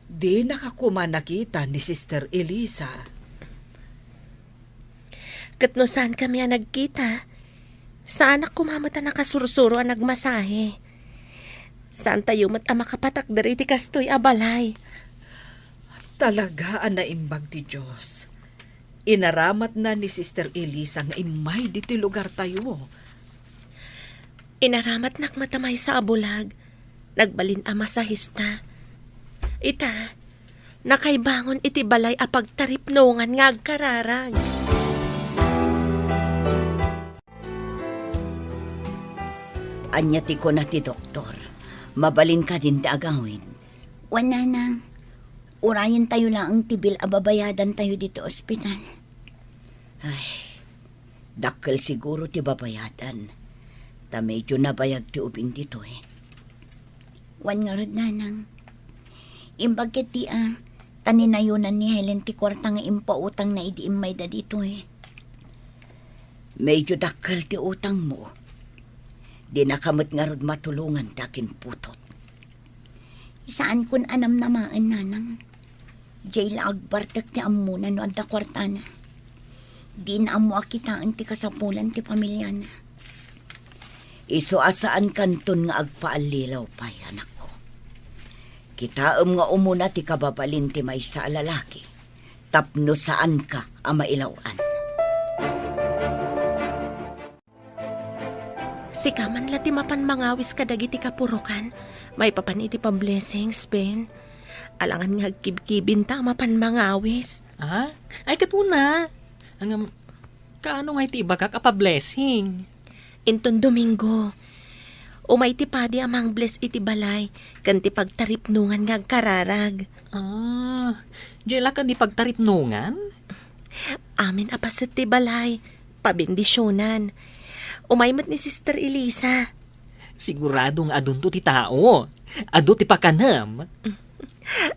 dinaka koma nakita ni Sister Elisa. Ket no saankami a nagkita, saanak koma met a nakasursuro a nagmasahe. Saantayo met a makapatakder iti kastoy a balay. Talaga a naimbag ti Dios. Inaramatna ni Sister Elisa nga immay ditoy lugartayo. Inaramatnak met a maysa a bulag. Nagbalin a masahista. Ita, nakaibangon iti balay a pagtaripnongan nga agkararag. Ania ti kuna ti doktor? Mabalin kadin ti agawid? Wen, Nanang, urayentayo laeng ti bill a babayadantayo ditoy ospital. Ay, dakkel siguro ti babayadan, ta medyo nabayag ti ubing ditoy. Wen ngarud, Nanang, imbag ketdi a, ta ninayonan ni Helen ti kuarta nga impautangna idi immayda ditoy. Medyo dakkel ti utangmo. Dinaka met ngarud matulongan ti akinputot. Saankon a namnamaen, Nanang. Diay la agbartek ti ammona no adda kuartana. Dina ammo a kitaen ti kasapulan ti pamiliana. Isu a saankanton nga agpaallilaw pay, anakko. Kitaem nga umuna ti kababalin ti maysa a lalaki tapno saanka a mailaw-an. Sika man la ti mapan mangawis kadagiti kapurokan maipapan iti pa-blessings, Ben. Alangan nga agkibkibinta a mapan mangawis. Ah? Ay, ket una. Ngem, kaano nga iti ibagak a pa-blessing? Inton Domingo, umay ti padi a mang-bless iti balay ken ti pagtaripnongan nga agkararag. Ah, diay la kadi pagtaripnongan? Amin a paset ti balay, pabendisionan. Umay met ni Sister Elisa. Sigurado nga adunto ti tao. Adu ti pakanem.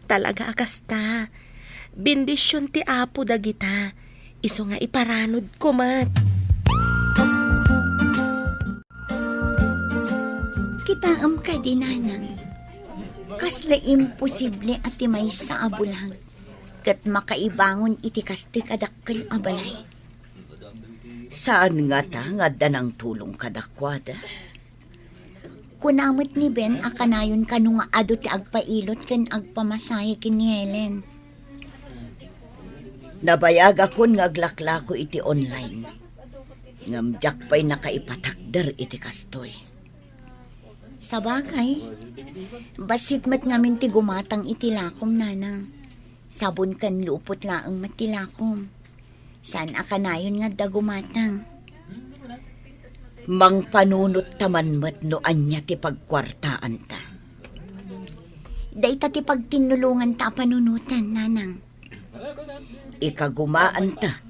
Talaga a kasta. Bendision ti Apo dagita. Isu nga iparanodko met. Kitaem kadi, Nanang. Kasla imposible a ti maysa a bulag ket makaibangon iti kastoy kadakkel a balay. Saan ngata nga adda nangtulong kadakuada? Kuna met ni Ben a kanayon kano nga adu ti agpailot ken agpamasahe ken ni Helen. Nabayagakon nga aglaklako iti online. Ngem diak pay nakaipatakder iti kastoy. Sabagay, bassit met ngamin ti gumatang iti lakom, Nanang. Sabon ken lupot laeng met ti lakom. Saan a kanayon nga adda gumatang. Mangpanunot ta man met no ania ti pagkuartaanta. Dayta ti pagtinnulonganta a panunotan, Nanang. Ikagumaanta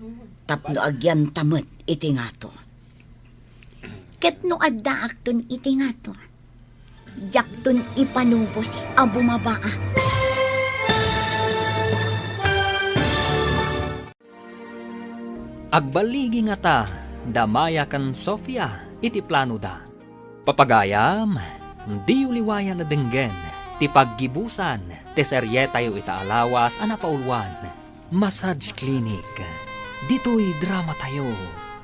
tapno agyanta met iti ngato. Ket no addaakton iti ngato, diakton ipanubos a bumabaak. Agballigi ngata da Maya ken Sofia iti planoda. Papagayam, diyo liwayan a denggen ti paggibusan ti serietayo ita a lawas a napauluan, Massage Clinic. Ditoy dramatayo,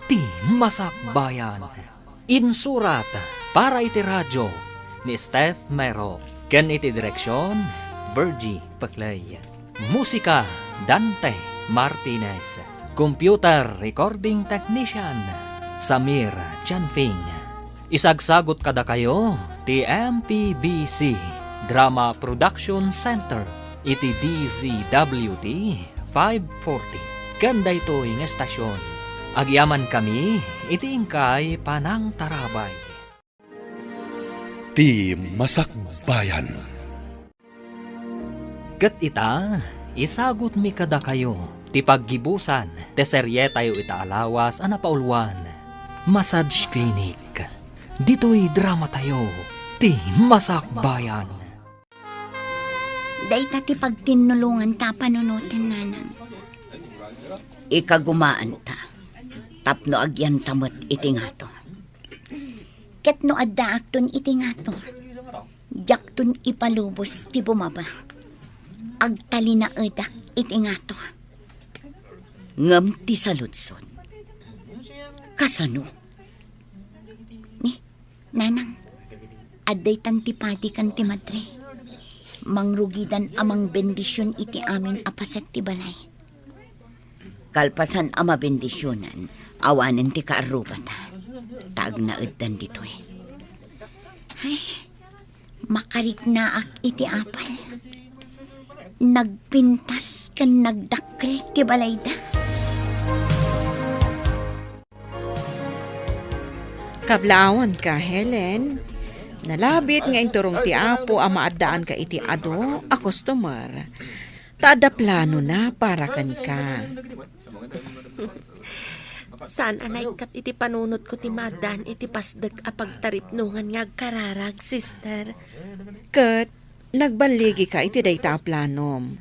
ti Masakbayan. Insurat para iti radio ni Steph Mero ken iti direksion, Virgie Peclay. Musika, Dante Martinez. Computer recording technician, Samir Chanfing. Isagsagot kadakayo ti M P B C Drama Production Center iti D Z W T five forty. Ken daytoy nga estasion, agyamankami iti inkay panangtarabay. Ti Masakbayan. Ket ita, isagutmi kadakayo ti paggibusan ti serietayo ita a lawas a napauluan, Massage Clinic. Ditoy dramatayo, ti Masakbayan. Dayta ti pagtinnulonganta a panunoten, nanang. Ikagumaanta, tapno agyanta met iti ngato. Ket no addaakton iti ngato, diakton ipalubos ti bumaba. Agtalinaedak iti ngato. Ngem ti saludsod, kasano? Ni, nanang, adda itan ti padi ken ti madre. Mangrugidan a mangbendision iti amin a paset ti balay. Kalpasan a mabendisionan, awanen ti kaarrubata, ta agnaeddan ditoy. Ay, makariknaak iti apal. Nagpintas ken nagdakkel ti balayda. Kablaawka, Helen. Nalabit nga inturong ti Apo a maaddaanka iti adu a customer. Ta adda planona para kenka. Saan a naikkat iti panunotko ti maaddaan iti pasdek a pagtaripnongan nga agkararag, sister. Ket nagballigika iti dayta a planom.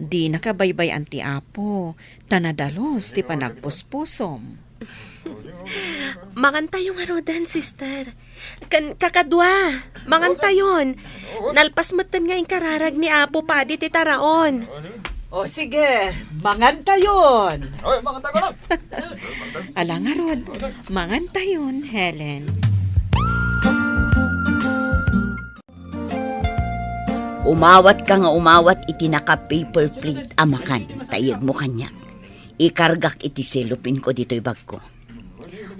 Dinaka baybay-an ti Apo, ta nadalus ti panagpuspusom. Mangantayo ngaruden, sister. Ken kakadua, mangantayon. Nalpas metten nga inkararag ni Apo Padi ti taraon. O sige, mangantayon. Ala ngarud, mangantayon, Helen. Umawatka nga umawat iti naka-paper plate a makan, ta iyegmo kaniak. Ikargak iti cellophane-ko ditoy bagko.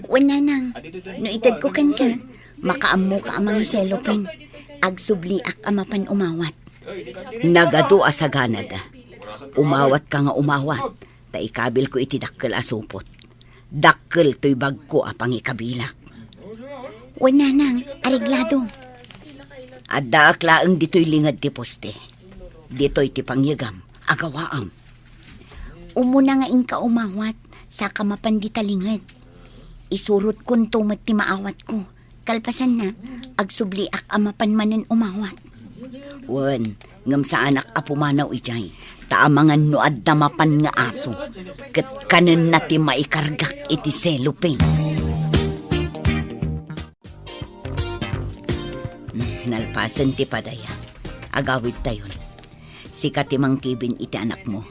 Wen, nanang, no itedko kenka, makaammoka a mangi-cellophane. Agsubliak a mapan umawat. Nagadu a saganada. Umawatka nga umawat, ta ikabilko iti dakkel a supot. Dakkel toy bagko a pangikabilak. Wen, nanang, areglado. Addaak laeng ditoy linged ti poste. Ditoy ti pangyegam, agawaam. Umuna nga inka umawat, saka mapan dita linged. Isurotkonto met ti maawatko. Kalpasanna, agsubliak a mapan manen umawat. Wen, ngem saanak a pumanaw idiay, ta amangan no adda mapan nga aso, ket kanenna ti maikargak iti cellophane. Hmm, nalpasen ti padaya. Agawidtayon. Sika ti mangkibin iti anakmo.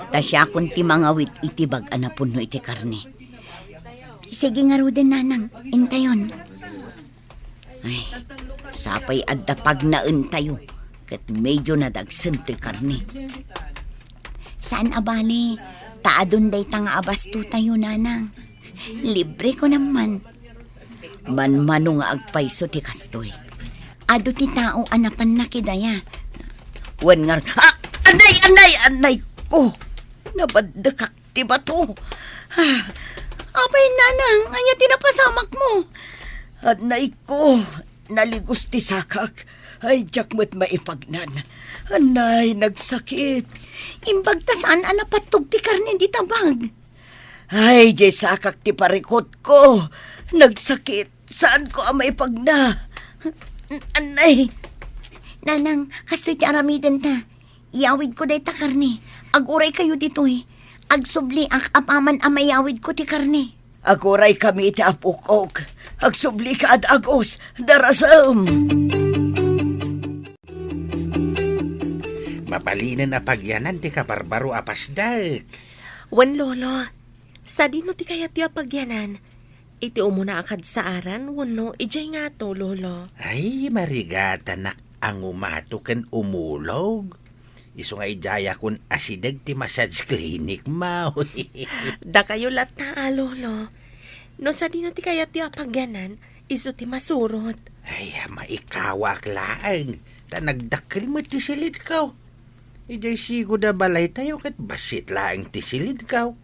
Ta siakon ti mangawid iti bag a napunno iti karne. Sige ngaruden, nanang, intayon. Ay, sapay adda pagnaentayo, ket medyo nadagsen toy karne. Saan a bale, ta adun dayta nga abastotayo, nanang. Libre ko naman. Manmano nga agpayso ti kastoy. Adu ti tao a napanna kidaya. Wen ngar-, ah! Anay! Anay! Anay ko! Nabaddekak ti bato. Ah, apay, nanang, ania ti napasamakmo? Anay ko! Naligos ti sakak. Ay, diak met maipagnan. Anay, nagsakit. Imbag ta saan a napattog ti karne dita bag. Ay, diay sakak ti parikutko. Nagsakit. Saanko a maipagna. Anay. Nanang, kastoy ti aramidenta. Iyawidko dayta karne. Aguray kayo ditoy. Agsubliak apaman a mayawidko ti karne. Aguray kami iti apok. Agsubli ka, Agus, darasem. Mabalinen a pagyanan ti kabarbaro a pasdek. Wen, Lolo. Sadino ti kayatyo a pagyanan? Iti umuna a kadsaaran wenno idiay ngato, Lolo? Ay, marigatanak a ngumato ken umulog. Isu nga idiayakon asideg ti massage clinic, maw. Dakayo latta a, Lolo. No sadino ti kayatyo a pagyanan, isu ti masurot. Ay, maikawaak laeng, ta nagdakkel met ti silidko. Idiay sigud a balaytayo ket bassit laeng ti silidko.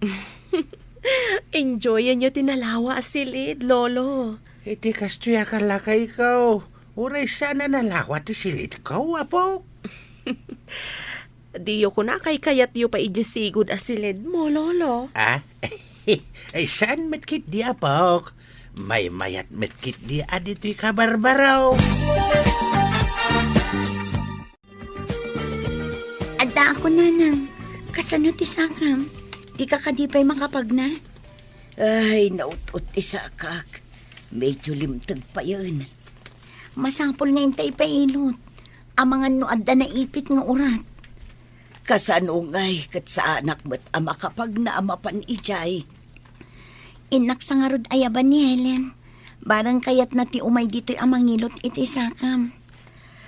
Enjoyanyo ti nalawa a silid, Lolo. Iti kastoy a kalakayko, uray saan a nalawa ti silidko, Apo. Diyo kuna a kaykayatyo pay idiay sigud a silidmo, Lolo. Ah? Ay, saan met ketdi, Apok. Maymayat met ketdi a ditoy kabarbaro. Addaak, Nanang. Kasano ti sakam? Dika kadi pay makapagna? Ay, naut-ot ti sakak. Medyo limteg payen. Masapul nga intay pailot. Amangan no adda naipit nga urat. Kasano ngay ket saanak met a makapagna a mapan idiay? Innak sa ngarud ayaban ni Helen. Bareng kayatna ti umay ditoy a mangilot iti sakam.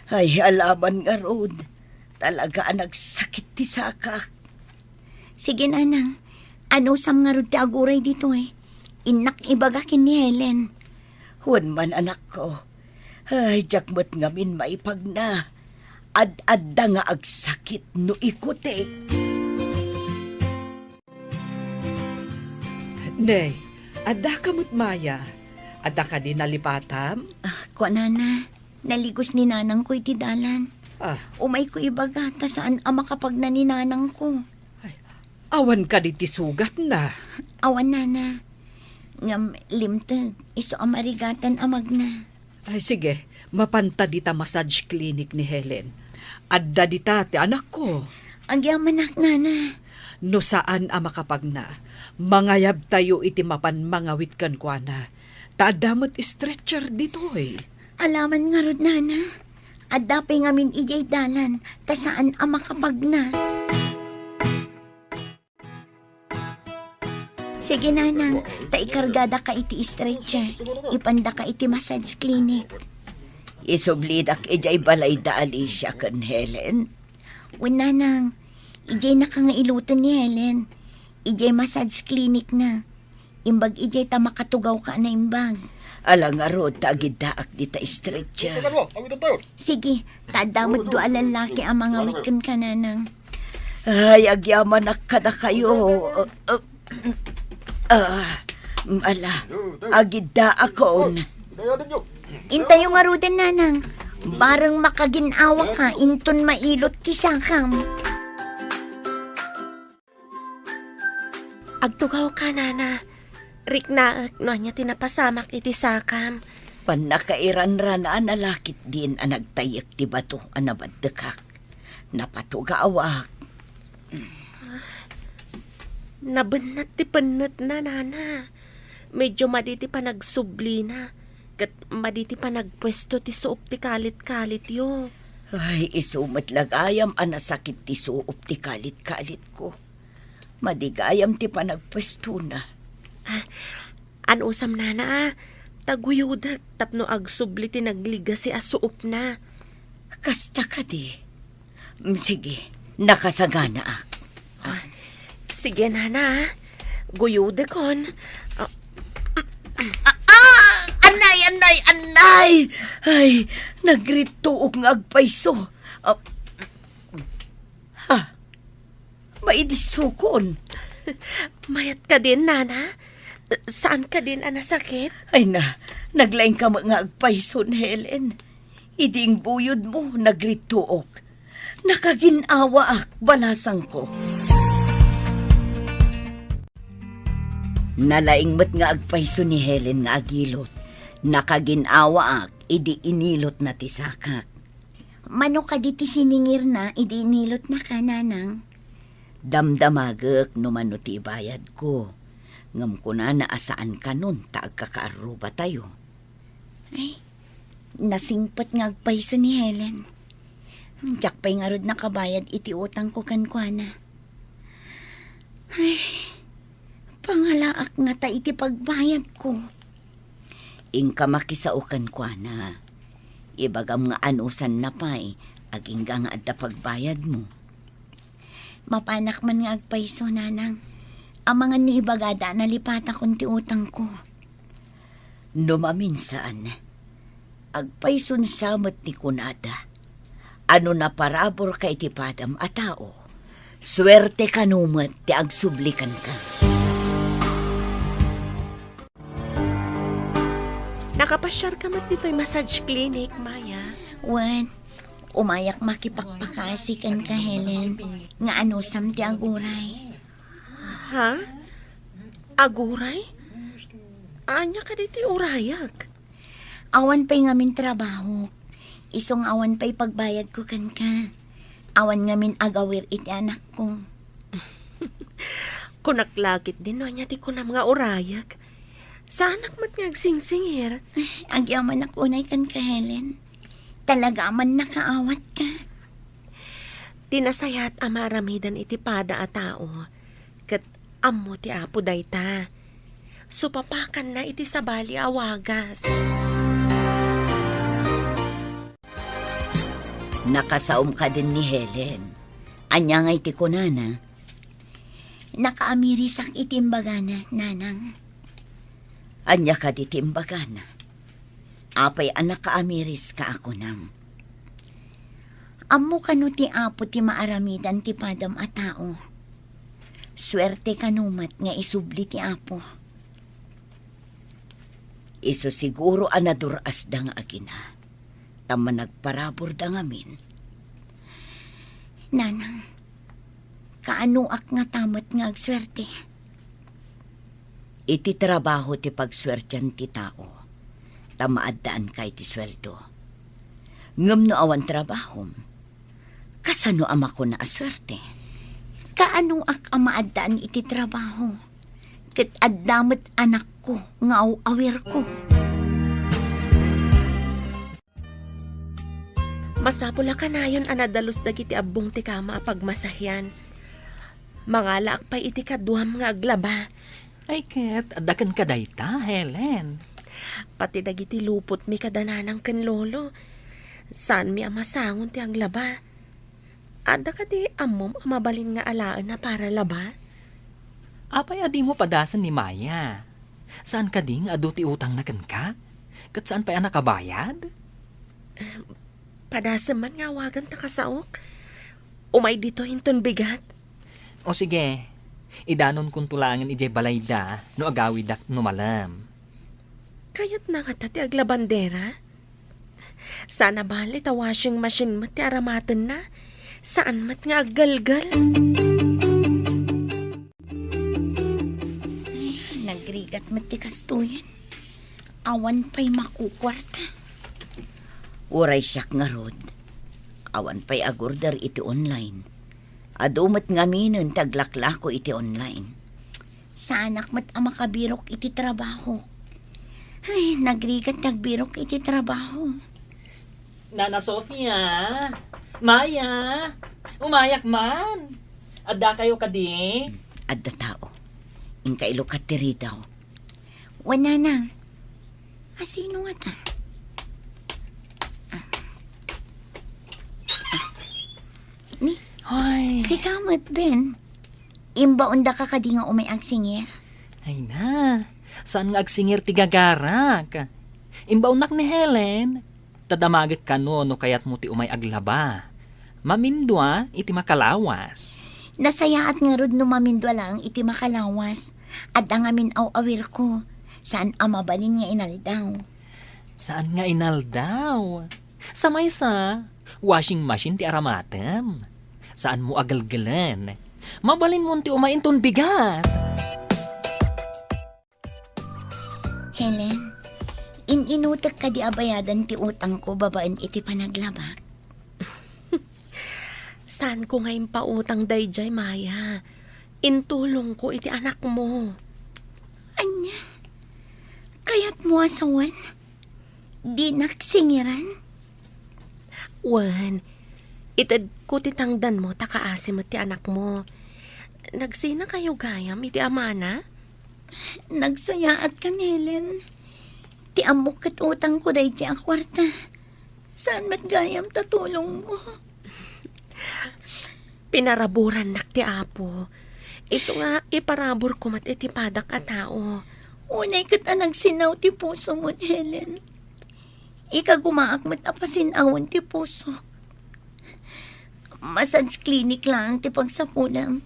Ay, alaman ngarud. Talaga a nagsakit ti sakak. Sige, Nanang. Anusam ngarud ti aguray ditoy? Innak ibaga ken ni Helen. Wen man, anakko. Ay, diak met ngamin maipagna. Ad-adda nga agsakit no ikutik. Nay, adda ka met, Maya? Adda kadi nalipatam? Ah, kuanana, naligos ni nanangko iti dalan. Ah. Umayko ibaga ta saan a makapagna ni nanangko. Ay, awan kadi ti sugatna? Awan, Nana. Ngem limteg, isu a marigatan a magna. Ay, sige, mapanta dita massage clinic ni Helen. Adda dita ti anakko. Agyamanak, Nana. No saan a makapagna, mangayabtayo iti mapan mangawit kenkuana. Ta adda met stretcher ditoy. Alaman ngarud, Nana. Adda pay ngamin idiay dalan, ta saan a makapagna. Sige, Nanang, ta ikargadaka iti stretcher. Ipandaka iti massage clinic. Isublidak idiay balay da Alicia ken Helen. Wen, Nanang, idiay naka nga iloten ni Helen. Idiay massage clinic na. Imbag idiay ta makatugawka a naimbag. Ala ngarud ta agiddaak dita stretcher. Sige, ta adda met dua a lallaki a mangawit kenka, Nanang. Ay, agyamanak kadakayo. Ah, ala, agiddaakon. Intayo ngaruden, Nanang. Bareng makagin-awaka inton mailot ti sakam. Agtugawka, Nana. Riknaek no ania ti napasamak iti sakam. Pannakairanrana a nalakit diin a nagtayyek ti bato a nabaddekak. Napatugawak. Nabennat ti pennetna, Nana. Medyo madi ti panagsublina, ket madi ti panagpuesto ti suop ti kalit-kalityo. Ay, isu met la gayam a nasakit ti suop ti kalit-kalitko. Madi gayam ti panagpuestona. Ah, anusam, Nana, ah. Ta guyodek tapno agsubli ti nagligasi a suopna. Kasta kadi? Mm, sige, nakasaganaak. Ah, sige, Nana, ah. Guyodekon. Ah, ah, ah, anay, anay, anay! Ay, nagrittuok nga agpayso. Ah, ha? Maidissokon. Mayat kadin, Nana? Saan kadin a nasakit? Ay na, naglaingka met nga agpayson, Helen. Idi ingguyodmo, nagrittuok. Nakagin-awaak, balasangko. Nalaing met nga agpayso ni Helen nga agilot. Nakagin-awaak idi inilotna ti sakak. Mano kadi ti siningirna idi inilotnaka, Nanang? Damdamagek no mano ti ibayadko. Ngem kunana a saan kanon ta agkakaarrubatayo. Ay, nasingpet nga agpayso ni Helen. Diak pay ngarud nakabayad iti utangko kenkuana. Ay, pangalaak ngata iti pagbayadko. Inka makisao kenkuana. Ibagam nga anusanna pay, agingga nga adda pagbayadmo. Mapanak man nga agpayso, nanang. Amangan no ibagada a nalipatakon ti utangko. No maminsan, agpayson sa met ni kunada. Ano naparaburka iti padam a tao, suerte kano met ti agsubli kenka. Nakapasiarka met ditoy massage clinic, Maya? Wen, umayak makipakpakasi kenka, Helen, nga anusam ti aguray. Ha? Aguray? Ania kadi ti urayak? Awan pay ngamin trabahok. Isu nga awan pay pagbayadko kenka. Awan ngamin agawir iti anakko. Kunak la ketdin no ania ti kunam nga urayak. Saanak met nga agsingsingir. Agyamanak unay kenka, Helen. Talaga a mannakaawatka. Ti nasayaat a maaramidan iti pada a tao, ket ammo ti Apo dayta. Supapakanna iti sabali a wagas. Nakasaom kadin ni Helen. Ania ngay ti kunana? Nakaamirisak iti imbagana, nanang. Ania kadi ti imbagana? Apay a nakaamiriska a kunam? Ammo kano ti Apo ti maaramidan ti padam a tao. Suerte kano met nga isubli ti Apo. Isu siguro a nadur-asda nga agina, ta managparaburda ngamin. Nanang, kaanoak ngata met nga agsuerte? Iti trabaho ti pagsuertian ti tao, ta maaddaanka iti sueldo. Ngem no awan trabahom, kasano a makuna a suerte? Kaanoak a maaddaan iti trabaho, ket adda met anakko nga aw-awirko? Masapul a kanayon a nadalus dagiti abbong ti kama a pagmasahian. Mangalaak pay iti kaduam nga aglaba. Ay ket, adda kenka dayta, Helen. Pati dagiti lupotmi kada nanang ken lolo, saanmi a masangon ti aglaba. Adda kadi ammom a mabalin nga alaen a para laba? Apay a dimo padasen ni Maya? Saan kadi nga adu ti utangna kenka? Ket saan pay a nakabayad? Padasem man nga awagan ta kasaok. Umay ditoy inton bigat. O sige, idanonkonto laengen idiay balayda no agawidak no malem. Kayatna ngata ti aglabandera? Saan a bale ta washing machine met ti aramatenna. Saan met nga aggelgel. Ay, nagrigat met ti kastoyen. Awan pay makukuarta. Uray siak ngarud, awan pay agorder iti online. Adu met ngaminen ti aglaklako iti online. Saanak met a makabirok iti trabahok. Ay, nagrigat ti agbirok iti trabaho. Nana Sofia, Maya, umayak man. Adda kayo kadi? Adda tao. Inka ilukat ti ridaw. Wen, nanang. Asino ngata? Ah. Ah. Ni, Hoy. Sika met, Ben. Imbaondaka kadi nga umay agsingir? Ay na, saan nga agsingir ti gagarak? Imbaonnak ni Helen. Ta damagek kano no kayatmo ti umay aglaba. Mamindua iti makalawas. Nasayaat ngarud no mamindua laeng iti makalawas. Adda ngamin aw-awirko. Saan a mabalin nga inaldaw. Saan nga inaldaw? Sa maysa, washing machine ti aramatem. Saanmo a gelgelen. Mabalinmon ti umay inton bigat. Helen, in-inutek kadi a bayadan ti utangko babaen iti panaglabak? Saanko nga impautang daydiay, Maya. Intulongko iti anakmo. Mo a sawen? Dinak singiran? Wen, itedko ti tangdanmo ta kaasi met ti anakmo. Nagsinakayo gayam iti amana? Nagsayaatkan, Helen. Ti ammok ket utangko daydiay a kuarta. Saan met gayam ta tulongmo? Pinaraburannak ti Apo. Isu nga iparaburko met iti padak a tao. Unay ket a nagsinnaw ti pusomon, Helen. Ikagumaak met a pasinawen ti pusok. Massage clinic laeng ti pagsapulem.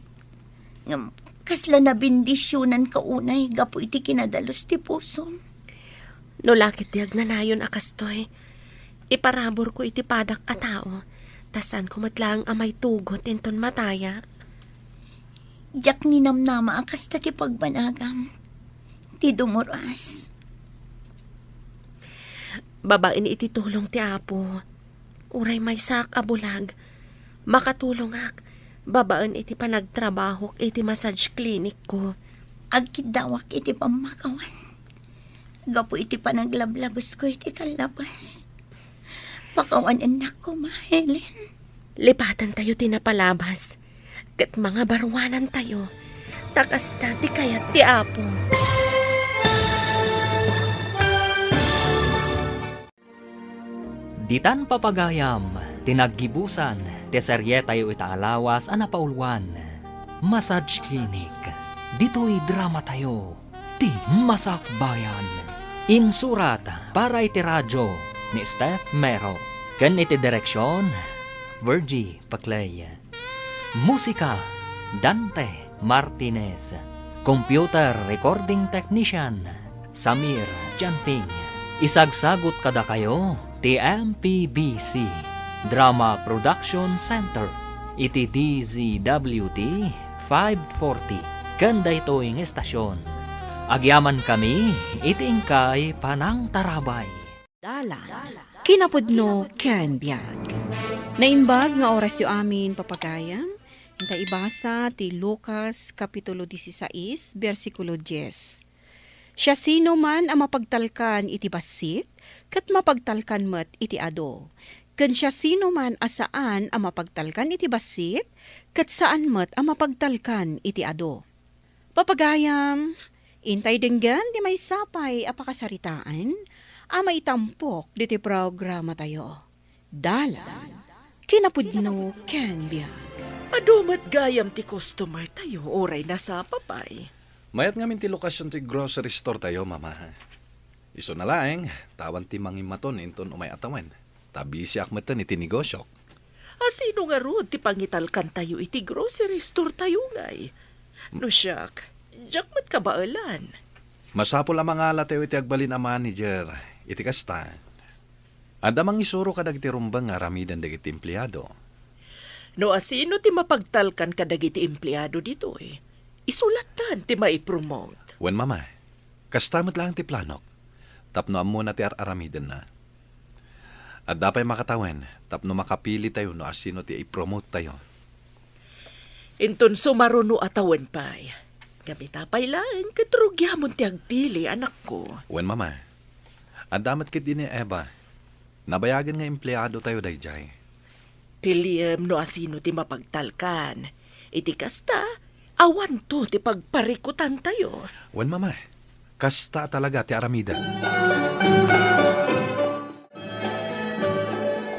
Ngem kasla nabendisionanka unay gapu iti kinadalus ti pusom. No la ket ti agnanayon a kastoy, iparaburko iti padak a tao, ta saanko met laeng a maitugot inton matayak. Diak ninamnama a kasta ti pagbanagam. Ti dumuras. Babaen iti tulong ti Apo, uray maysaak a bulag, makatulongak babaen iti panagtrabahok iti massage clinic ko. Agkiddawak iti pammakawan. Gapu iti panaglablabesko iti kallabas. Pakawanennak koma, Helen. Lipatentayo ti napalabas, ket mangabaruanantayo, ta kasta ti kayat ti Apo. Ditan papagayam ti naggibusan ti serietayo ita a lawas a napauluan, Massage Clinic. Ditoy dramatayo, ti Masakbayan. Insurat para iti radio ni Steph Mero, ken iti direksion, Virgie Paclay. Musika, Dante Martinez. Computer recording technician, Samir Janfing. Isagsagut kadakayo ti M P B C Drama Production Center iti D Z W T five forty ken daytoy nga estasion. Agyamankami iti inkay panangtarabay. Dalan, kinapudno ken biag. Naimbag nga orasyo amin, papagayam. Inta ibasa ti Lucas, Kapitulo dieciséis, bersikulo dies. Siasinoman a mapagtalkan iti bassit, ket mapagtalkan met iti adu. Ken siasinoman a saan a mapagtalkan iti bassit, ket saan met a mapagtalkan iti adu. Papagayam, intay denggen ti maysa pay a pakasaritaan a maitampok ditoy programatayo. Dalan, kinapudno ken biag. Adu met gayam ti customer tayo, uray nasapa pay. Mayat ngamin ti lokasion ti grocery store tayo, Mama. Isuna laeng, ta awan ti mangimmaton inton umay a tawen, ta bisiak metten iti negosiok. A sino ngarud ti pangitalkantayo iti grocery store tayo, ngay? No siak, diak met kabaelan. Masapul a mangalatayo iti agbalin a manager iti kasta. Adda mangisuro kadagiti rumbeng nga aramiden dagiti empleado. No asino ti mapagtalkan kadagiti empleado ditoy, isu lattan ti maipromote. Wen, Mama. Kasta met laeng ti planok tapno ammona ti ar-aramidenna. Adda pay makatawen tapno makapilitayo no asino ti ipromote tayo. Inton sumaruno a tawen pay, ngem ita pay laeng ket rugiamon ti agpili, anakko. Wen, Mama. Adda met ketdi ni Eva. Nabayagen nga empleado tayo daydiay. Piliem no asino ti mapagtalkan. Iti kasta, awanto ti pagparikutantayo. Wen, Mama, kasta talaga ti aramiden.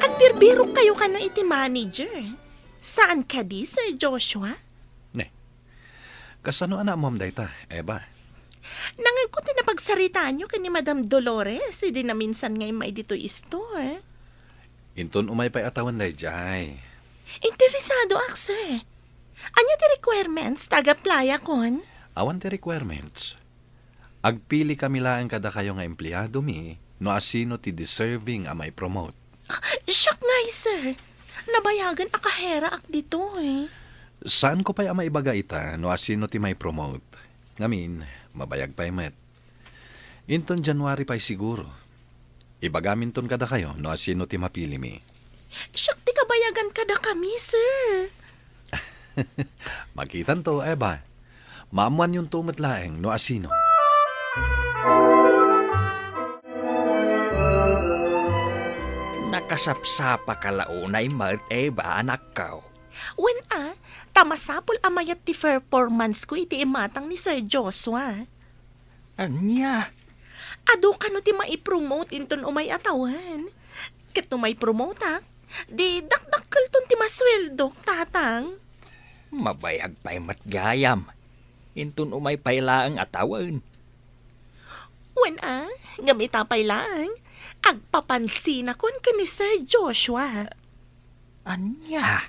Agbirbirok kayo kano iti manager. Saan kadi, Sir Joshua? Ne. Kasano a naammoam dayta, Eva? Nangegko ti napagsaritaanyo ken ni Madam Dolores idi naminsan nga immay ditoy store. Inton umay pay a tawen daydiay. Interesadoak, sir. Ania ti requirements ta ag-applyakon? Awan ti requirements. Agpili kami laeng kadakayo nga empleado mi no asino ti deserving a maipromote. Siak ngay, sir. Nabayagen a kaheraak ditoy. Saanko pay a maibaga ita no asino ti maipromote. Ngamin, mabayag pay met. Inton January pay siguro. Ibagaminton kadakayo no asino ti mapilimi. Siak ti kabayagan kadakami, sir. Makitanto, Eva. Maammoanyonto met laeng no asino. Kasapsapaka la unay met, Eva, anakko. Wen a, ta masapul a mayat ti performance ko iti imatang ni Sir Joshua. Ania? Adu kano ti maipromote inton umay a tawen. Ket no maipromoteak, di dakdakkelton ti masueldok, Tatang. Mabayag pay met gayam. Inton umay pay laeng a tawen. Wen a, ngem ita pay laeng, agpapansinakon ken ni Sir Joshua. Ania?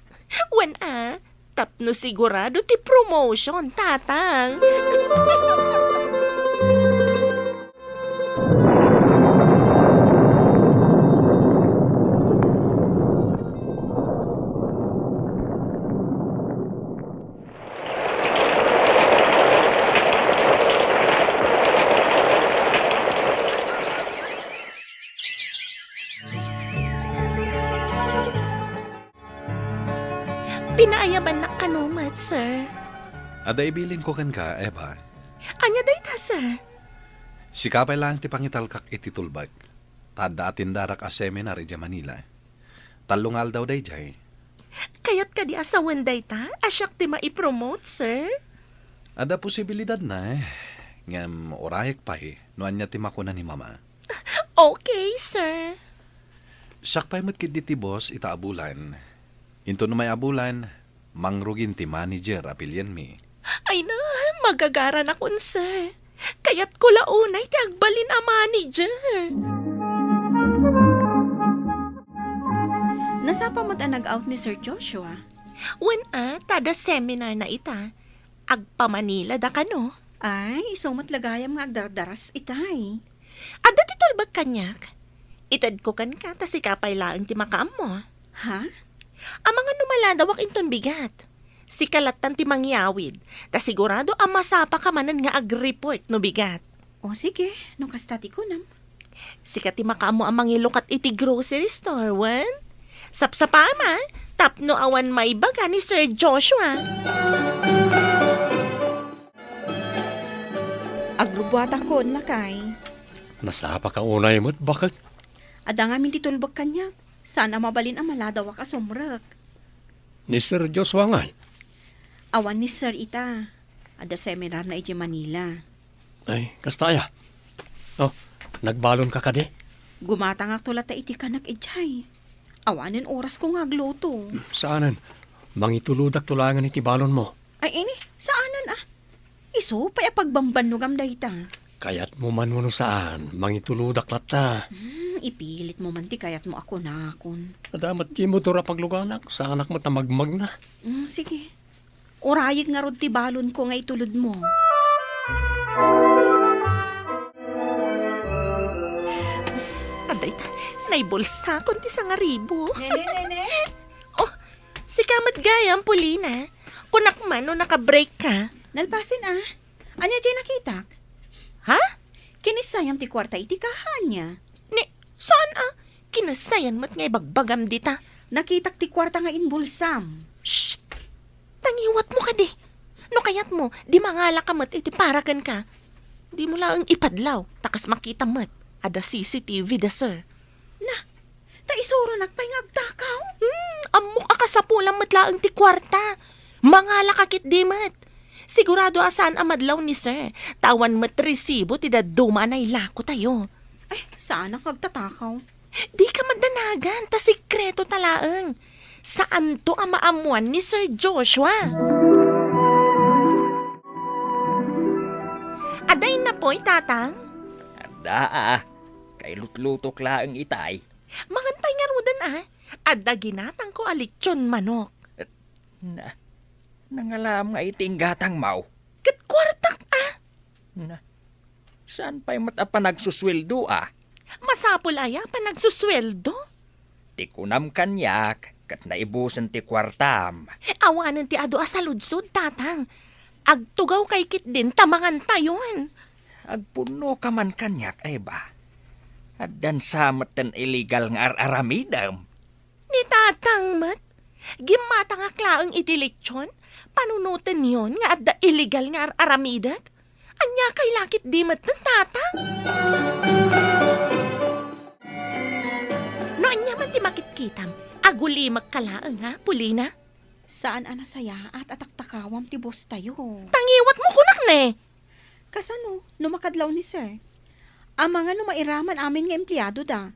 Wen a, tapno sigurado ti promotion, Tatang. Pinaayabannak kano met, sir. Adda ibilinko kenka, Eva. Ania dayta, sir? Sika pay laeng ti pangitalkak iti tulbek. Ta adda atendarak a seminar idiay Manila. Tallo nga aldaw daydiay. Kayat kadi a sawen dayta a siak ti maipromote, sir? Adda posibilidadna, eh. Ngem urayek pay no ania ti makuna ni Mama. Okay, sir. Siak pay met ketdi ti boss ita a bulan. Inton umay a bulan, mangrugin ti manager a pilienmi. Ay na, magagaranakon, sir. Kayatko la unay ti agbalin a manager. Nasapa met a nag-out ni Sir Joshua? Wen a, ta adda seminar na ita. Agpa-Manila da kano? Ay, isu met la gayam nga agdardaras itay. Adda ti tulbek kaniak. Itedko kenka ta sika pay laeng ti makaammo. Ha? Amangan no maladawak inton bigat. Sika lattan ti mangyawid, ta sigurado a masapaka manen nga agreport no bigat. O sige, no kasta ti kunam. Sika ti makaammo a mangilukat iti grocery store, wen? Sapsapam, a, tapno awan maibaga ni Sir Joshua. Agrubbuatakon, lakay. Nasapaka unay met, baket. Adda ngamin ti tulbek kaniak. Saan a mabalin a maladawak a sumrek. Ni Sir Joshua ngay? Awan ni Sir ita. Adda seminar na idiay Manila. Ay, kasta aya. Oh, nagbalonka kadi? Gumatangakto latta iti kanak idiay. Awanen orasko nga agluto. Saanen. Mangitulodakto laengen iti balonmo. Ay, ini, saanen, a. Isu pay a pagbambannogam dayta. Kayatmo man wenno saan, mangitulodak latta. Hmm, ipilitmo man ti kayatmo a kunakon. Adda met ti motor a pagluganak, saanak met a magmagna. Hmm, sige. Urayek ngarud ti balonko nga itulodmo. Adda ita, naibulsakon ti sangaribu. Nene, nene. Oh, sika met gayam, Polina. Kunak man no naka-break ka. Nalpasen, a. Ania diay nakitak? Ha? Kinissayam ti kuarta iti kaha, ania? Ni, saan, a? Kinassayan met nga ibagbagam dita. Nakitak ti kuarta nga inbulsam. Shh! Tangiwatmo kadi. No kayatmo, di mangalaka met iti para kenka. Dimo laeng ipadlaw, ta kas makita met, adda C C T V da, sir. Na, ta isuronak pay nga agtakaw? Hmm, ammok a kasapulan met laeng ti kuarta. Mangalaka ketdi met. Sigurado a saan a madlaw ni sir, ta awan met resibo ti dadduma a nailakotayo. Ay, saanak nga agtatakaw. Dika madanagan, ta sekreto ta laeng. Saanto a maammuan ni Sir Joshua. Adda innapoy, Tatang? Adda, a. Kailutlutok laeng itay. Mangantay ngaruden, a. Adda ginatangko a lechon manok. Na, nangalam nga iti inggatangmo? Ket kuartak, a. Na, saan pay met a panagsusueldo, a? Masapul aya a panagsusueldo? Ti kunam kaniak, ket naibusen ti kuartam. Awanen ti adu a saludsod, Tatang. Agtugawkay ketdin ta mangantayon. Agpunnoka man kaniak, Eva. Addan sa metten illegal nga ar-aramidem. Ni Tatang met, gimmatangak laeng iti lechon, panunotenyon nga adda illegal nga ar-aramidek? Aniakay la ketdi metten, Tatang? No Ania man ti makitkitam? Agulimekka laeng, ha, Polina? Saan a nasayaat a taktakawam ti boss tayo. Tangiwat mo kunak ne. Kasano no makadlaw ni sir? Amangan no mairaman amin nga empleado da.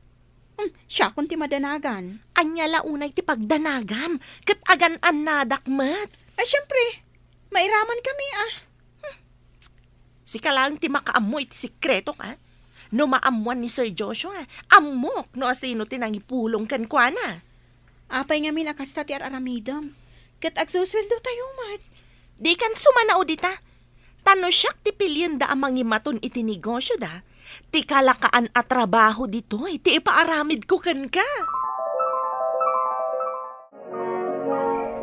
Hmm, siakon ti madanagan. Ania la unay ti pagdanagam, ket agan-annadak met. Ay, siyempre, mairaman kami, ah. Sika laeng ti makaammo iti sekretok, a? No maammoan ni Sir Joshua, ammok no asino ti nangipulong kenkuana. Apay ngamin a kasta ti ar-aramidem? Ket agsusueldo tayo met. Dikan sumanao dita. Ta no siak ti pilienda a mangimaton iti negosyoda, ti kalakaan a trabaho ditoy ti ipaaramidko kenka.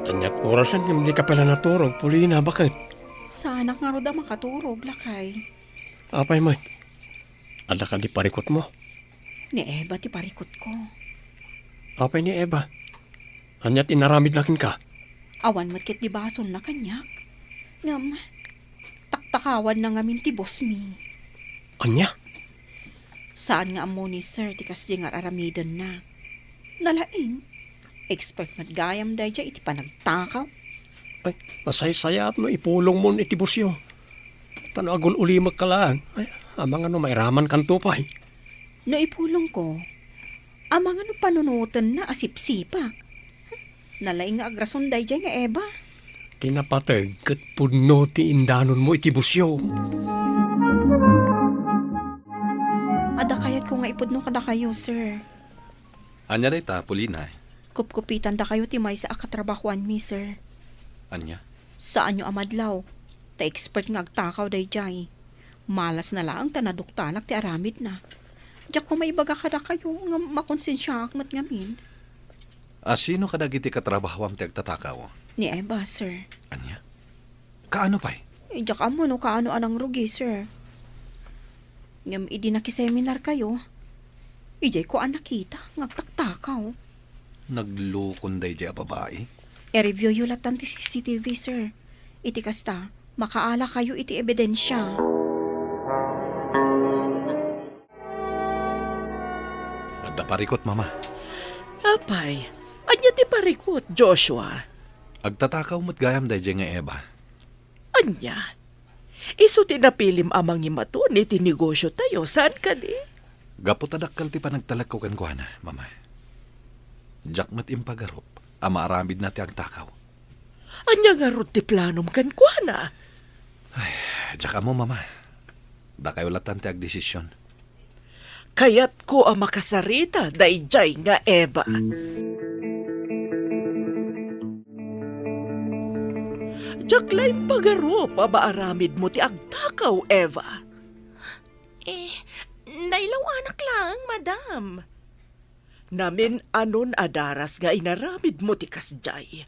Aniat orasen ngem dika pay la naturog, Polina, baket? Saanak ngarud a makaturog, lakay. Apay met? Adda kadi parikutmo? Ni Eva ti parikutko. Apay ni Eva? Aniat inaramidna kenka? Awan met ketdi basolna kaniak. Ngem, taktakawanna ngamin ti bossmi. Ania? Saan nga ammo ni Sir ti kasdi nga ar-aramidenna. Nalaing, expert met gayam daydiay iti panagtakaw. Ay, masaysayaat no ipulongmon iti bossyo. Ta no agul-ulimekka laeng, ay, amangan no mairamankanto pay. No ipulongko, amangan no panunotenna a sipsipak. Nalaing nga agrason daydiay nga Eva. Ti napateg ket pudno ti indanonmo iti bossyo. Adda kayatko nga ipudno kadakayo, sir. Ania dayta, Polina? Kupkupitandakayo ti maysa a katrabahoanmi, sir. Ania? Saanyo a madlaw, ta expert nga agtakaw daydiay. Malasna laeng ta naduktalak ti aramidna. Diak koma ibaga kadakayo nga makonsensiaak met ngamin. A, sino kadagiti katrabahoam ti agtatakaw? Ni Eva, sir. Ania? Kaano pay? Eh, diak ammo no kaano a nangrugi, sir. Ngem idi nakiseminarkayo, idiayko a nakita nga agtaktakaw. Naglukon daydiay a babai? I-reviewyo latan ti C C T V, sir. Iti kasta, makaalakayo iti ebidensia. Adda parikut, Mama. Apay, ania ti parikut, Joshua? Agtatakaw met gayam daydiay nga Eva. Ania? Isu ti napilim a mangimaton iti negosyotayo, saan kadi? Gapu ta dakkel ti panagtalekko kenkuana, Mama. Diak met impagarup a maaramidna ti agtakaw. Ania ngarud ti planom kenkuana? Ay, diak ammo, Mama. Dakayo latan ti agdesision. Kayatko a makasarita daydiay nga Eva. Diak la impagarup a maaramidmo ti agtakaw, Eva. Eh, nailaw-anak laeng, madam. Namin-anon a daras nga inaramidmo ti kasdiay.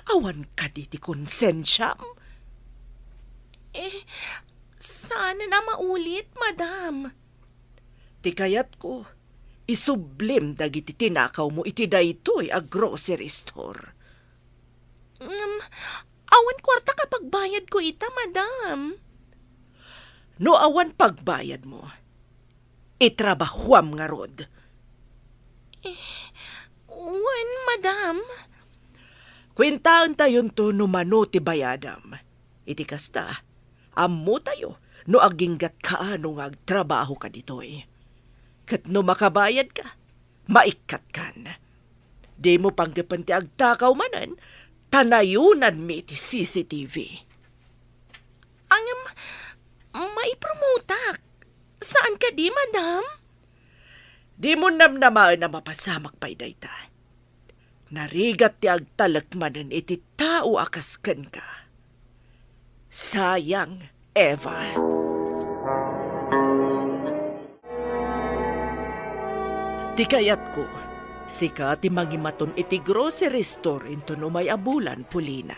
Awan kadi ti konsensiam? Eh, saanen a maulit, madam. Ti kayatko, isublim dagiti tinakawmo iti daytoy a grocery store. Ngem, awan kuarta a pagbayadko ita, madam. No awan pagbayadmo, itrabahuam ngarud. Eh, wen, madam. Kuentaentayonto no mano ti bayadam. Iti kasta, ammotayo no aginggat kaano nga agtrabahoka ditoy. Ket no makabayadka, maikkatkan. Dimo panggepen ti agtakaw manen, ta nayonanmi ti C C T V. Ngem, maipromotak. Saan kadi, madam? Dimo namnamaen a mapasamak pay dayta. Narigat ti agtalek manen iti tao a kas kenka. Sayang, Eva. Ti kayatko, sika ti mangimaton iti grocery store inton umay a bulan, Polina.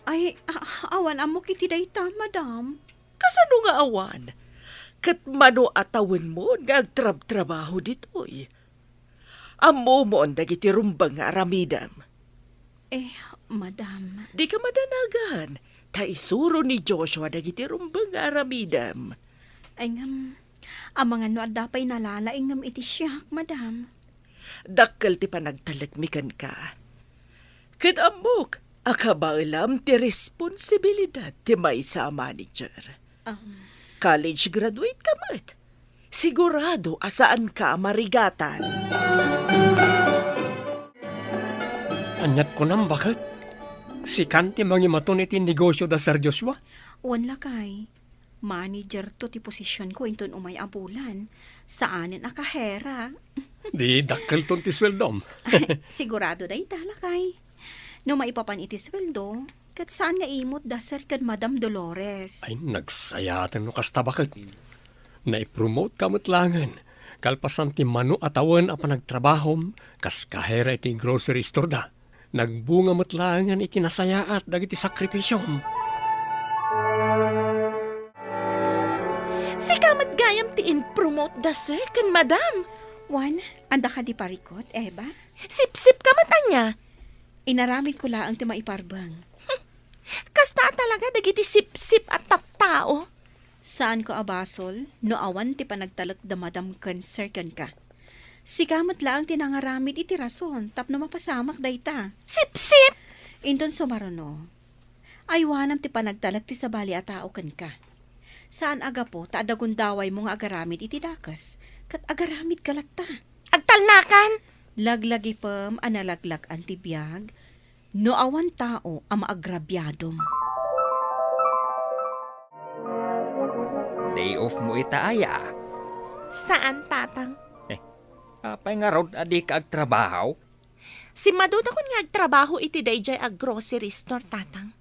Ay, a-, awan ammok iti dayta, madam. Kasano nga awan? Ket mano a tawenmon nga agtrabtrabaho ditoy? Ammomon dagiti rumbeng nga aramidem. Eh, madam. Dika madanagan, ta isuro ni Joshua dagiti rumbeng nga aramidem. Ay, ngem, amangan no adda pay nalalaingngem iti siak, madam. Dakkel ti panagtalekmi kenka. Ket ammok a kabaelam ti responsibilidad ti maysa a manager. Um. College graduate ka met. Sigurado a saanka a marigatan. Aniat kunam, baket? Sikan ti mangimaton iti negosio da Sir Joshua? Wen, lakay. Manager to ti posisionko inton umay a bulan. Saanen a kahera. Di dakkelton ti sueldom. Sigurado dayta, lakay. No maipapan iti sueldo, ket saan nga imut da Sir ken Madam Dolores. Ay, nagsayaten no kasta, baket. Naipromote ka met laengen, kalpasan ti mano a tawen a panagtrabahom kas kahera iti grocery store da. Nagbunga met laengen iti nasayaat dagiti sakripisiom. Sika met gayam ti impromote da Sir ken Madam. Wen, adda kadi parikut, Eva? Sipsip ka met ania? Inaramidko laeng ti maiparbeng. Kasta a talaga dagiti sipsip a tattao. Saanko a basol no awan ti panagtalek da Madam ken Sir kenka. Sika met laeng ti nangaramid iti rason tapno mapasamak dayta. Sipsip! Inton sumaruno, aywanam ti panagtalek ti sabali a tao kenka. Saan a gapu ta adda gundawaymo nga agaramid iti dakes, ket agaramidka latta. Agtalnakan! Laglagipem a nalaglag-an ti biag, no awan tao a maagrabiadom. Day off mo ita aya? Saan, Tatang. Eh, apay ngarud a dika agtrabaho? Simmadudakon nga agtrabaho iti daydiay a grocery store, Tatang.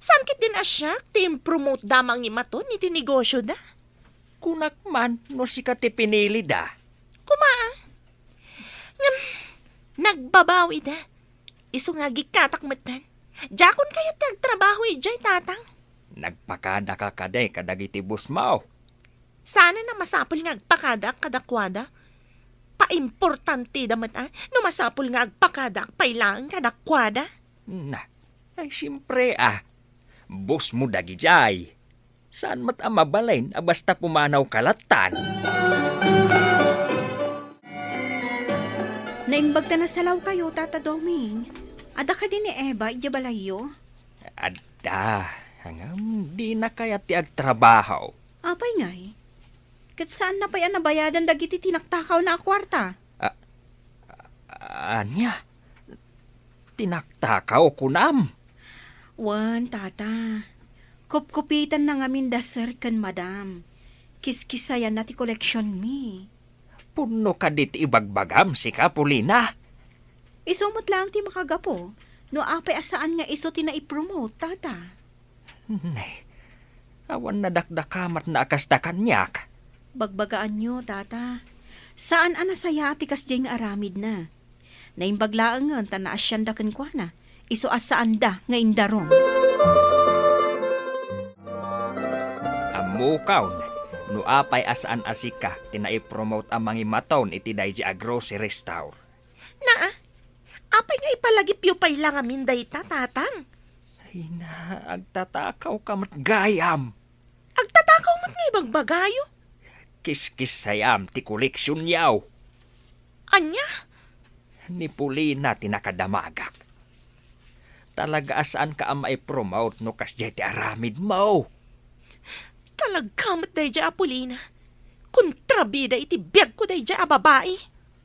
Saan ketdin a siak ti impromote da mangimaton iti negosio da? Kunak man no sika ti pinili da. Kuma, ah. Ngem, nagbabawi da. Isu nga agikkatak metten. Diakon kayat ti agtrabaho idiay, Tatang. Nagpakada ka kadi kadagiti boss mo? Saan a masapul nga agpakadaak kadakuada? Paimportante da met, ah, no masapul nga agpakadaak pay laeng kadakuada. Na, ay, siempre, ah. Boss mo dagidiay. Saan met a mabalin a basta pumanaw ka lattan? Naimbag ta nasalawkayo, Tata Doming. Adda kadi ni Eva idiay balayyo? Adda, ngem dina kayat ti agtrabaho. Apay ngay? Ket saanna pay a nabayadan dagiti tinaktakawna a kuarta? A-, a-, ania? Tinaktakaw, kunam? Wen, Tata. Kupkupitanna ngamin da Sir ken Madam. Kiskisayanna ti koleksionmi. Pudno kadi ti ibagbagam, sika, Polina? Isu met laeng ti makagapu, no apay a saan nga isu ti naipromote, Tata. Nay, awan nadakdakamatna a kasta kaniak. Bagbagaanyo, Tata. Saan a nasayaat ti kasdiay nga aramidna. Naimbag laengen ta naasianda kenkuana, isu a saanda nga indarum. Ammokon, no apay a saan a sika ti naipromote a mangimaton iti daydi a grocery store. Naa, apay nga ipalagipyo pay la ngamin dayta, Tatang? Ay na, agtatakaw ka met gayam. Agtatakaw met nga ibagbagayo? Kiskisayam ti koleksionyo. Ania? Ni Polina ti nakadamagak. Talaga a saanka a maipromote no kasdiay ti aramidmo. Talaga met daydiay a Polina. Kontrabida iti biagko daydiay a babai.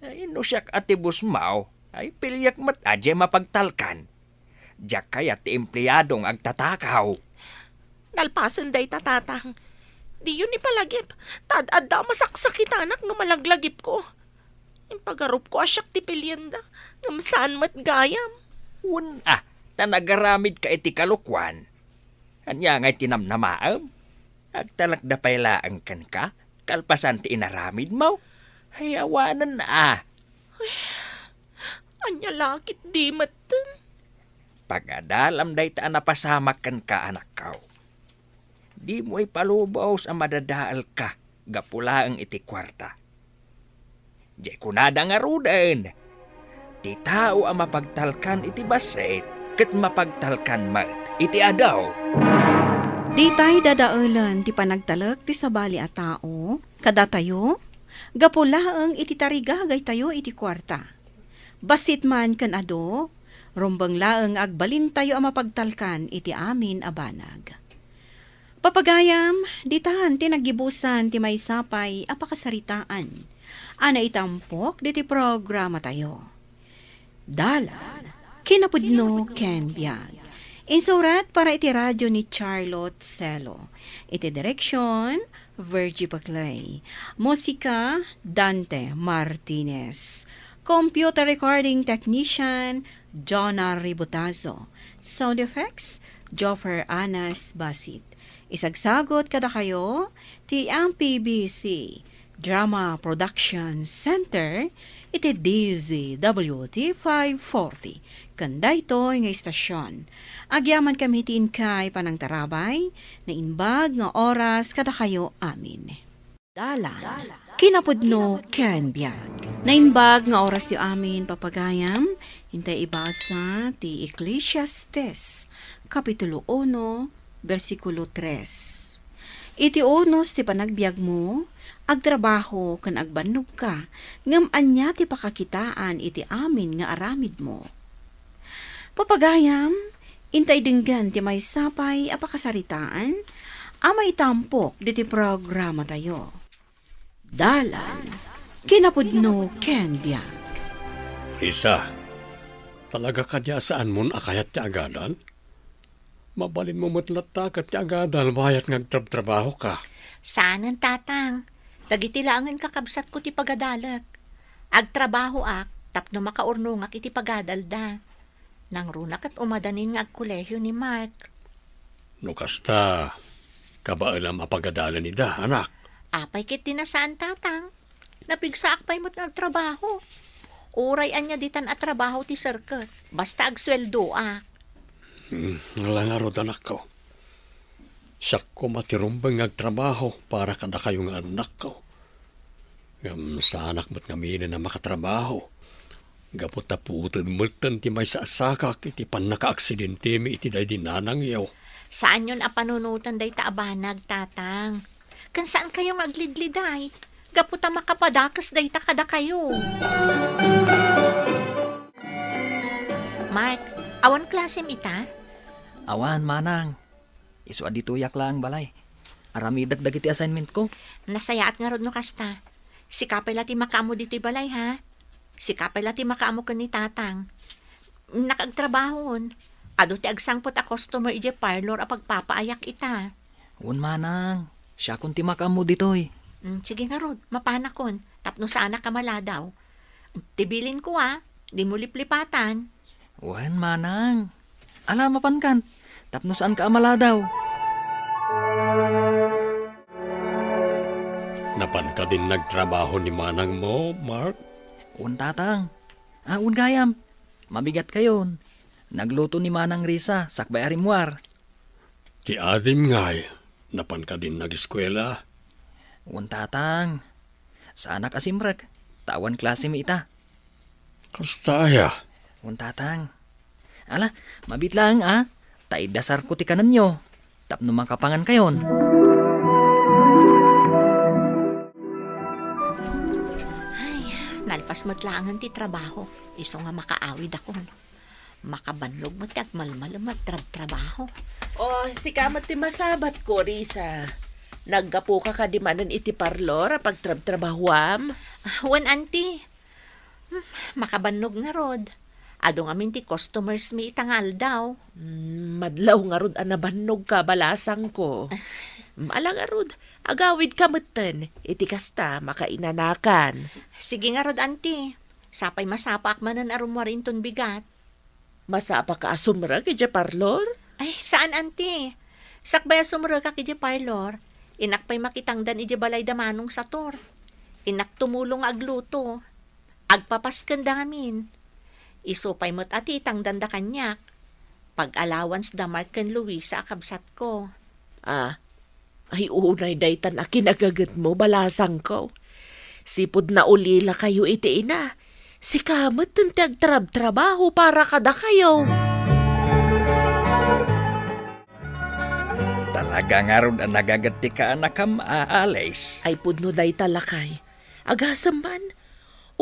Ay, no siak a ti boss mo, ay, piliek met a diay mapagtalkan. Diak kayat ti empleado nga agtatakaw. Nalpasen dayta, Tatang. Diyon ipalagip, ta ad-adda a masaksakitanak no malaglagipko. Impagarupko a siak ti pilienda, ngem saan met gayam. Wen a, ta nagaramidka iti kalokuan. Ania ngay ti namnamaem? Agtalekda pay laeng kenka, kalpasan ti inaramidmo? Ay, awanen a. Ay, ania la ketdi metten? Pagadalam dayta a napasamak kenka, anakko. Dimo ipalubos a madadaelka gapu laeng iti kuarta. Diay kunada ngaruden, ti tao a mapagtalkan iti bassit ket mapagtalkan met iti adu. Ditay dadaelen ti panagtalek ti sabali a tao kadatayo gapu laeng iti tarigagaytayo iti kuarta. Bassit man ken adu, rumbeng laeng nga agbalintayo a mapagtalkan iti amin a banag. Papagayam, ditan ti naggibusan ti maysa pay a pakasaritaan a naitampok diti programatayo. Dalan, kinapudno ken biag. Insurat para iti radio ni Charlotte Celo. Iti direksyon, Virgie Paclay. Musika, Dante Martinez. Computer recording technician, Jonah Ributazo. Sound effects, Joffer Anas Basit. Isagsagot kadakayo ti M P B C Drama Production Center iti D Z W T five forty. Ken daytoy nga istasyon, agyaman kami ti inkay panangtarabay, naimbag nga oras kadakayo amin. Dalan, kinapudno ken biag. Naimbag nga orasyo amin, papagayam, intay ibasa ti Eclesiastes, Kapitulo uno, bersikulo tres. Iti unos ti panagbiagmo, agtrabaho ken agbannogka, ngem ania ti pakakitaan iti amin nga aramidmo? Papagayam, intay denggen ti maysa pay a pakasaritaan a maitampok diti programatayo. Dalan, kinapudno ken biag. Risa, talaga kadi a saanmon a kayat ti agadal? Mabalinmo met latta ket ti agadal bayat nga agtrabtrabahoka. Saanen, Tatang. Dagiti laengen kakabsatko ti pagadalek. Agtrabahoak tapno makaurnongak iti pagadalda. Nangruna ket umadanin nga agkolehiyo ni Mark. No kasta, kabaelam a pagadalen ida, anak. Apay ket di na saan, Tatang? Napigsaak pay met nga agtrabaho. Uray ania ditan a trabaho ti serket, basta agsueldoak. Hmm, ala ngarud, anakko. Siak koma ti rumbeng nga agtrabaho para kadakayo nga annakko. Ngem saanak met ngamin a makatrabaho. Gapu ta puted metten ti maysa a sakak iti pannakaaksidentemi iti daydi nanangyo. Saanyon a panunoten dayta a banag, Tatang. Ken saankayo nga aglidliday, gapu ta makapadakes dayta kadakayo. Mark, awan klasem ita? Awan, manang. Isu a ditoyak laeng balay. Aramidek dagiti assignmentko. Nasayaat ngarud no kasta. Sika pay la ti makaammo ditoy balay, ha? Sika pay la ti makaammo ken ni Tatang. Innak agtrabahoon. Adu ti agsangpet a customer idiay parlor a pagpapaayak ita. Wen, manang. Siakon ti makaammo ditoy. Mm, sige ngarud, mapanakon. Tapno saanak a maladaw. Ti bilinko, a, dimo liplipatan. Wen, manang. Ala, mapankan. Tapno saanka a maladaw. Napan kadin nagtrabaho ni manangmo, Mark? Wen, Tatang. A, wen gayam. Mabigatkayon. Nagluto ni Manang Risa, sakbay a rimmuar. Ti adim ngay, napan kadin nageskuela? Wen, Tatang. Saanak a simrek, ta awan klasemi ita. Kasta aya? Wen, Tatang. Ala, mabiit laeng, a, ta iddasarko ti kanenyo tapno makapangankayon. Ay, nalpas met laengen ti trabaho, isu nga makaawidakon. Makabannog met ti agmalmalem a trabtrabaho. O, sika met ti masabatko, Risa. Naggapuka kadi manen iti parlor a pagtrabtrabahuam? Ah, wen, Auntie. Hmm, makabannog ngarud. Adu ngamin ti customers mi ita nga aldaw. Hmm, madlaw ngarud a nabannogka, balasangko. Hmm, ala ngarud, agawidka metten. Iti kasta, makainanakan. Sige ngarud, Auntie. Sapay masapaak manen a rummuar inton bigat. Masapaka a sumrek idiay parlor? Ay, saan, Auntie. Sakbay a sumrekak idiay parlor, innak pay makitangdan idiay balay da Manong Sator. Innak tumulong nga agluto. Agpapaskenda ngamin. Isu pay met a ti itangdanda kaniak. Pag-allowance da Mark ken Luisa a kabsatko. Ah, Ay, unay daytan a kinagagetmo, balasangko. Sipud naulilakayo iti ina, sika metten ti agtrabtrabaho para kadakayo. Talaga ngarud a nagaget ti kaanakam, a, Alice. Ay, pudno dayta, lakay. Agasem man,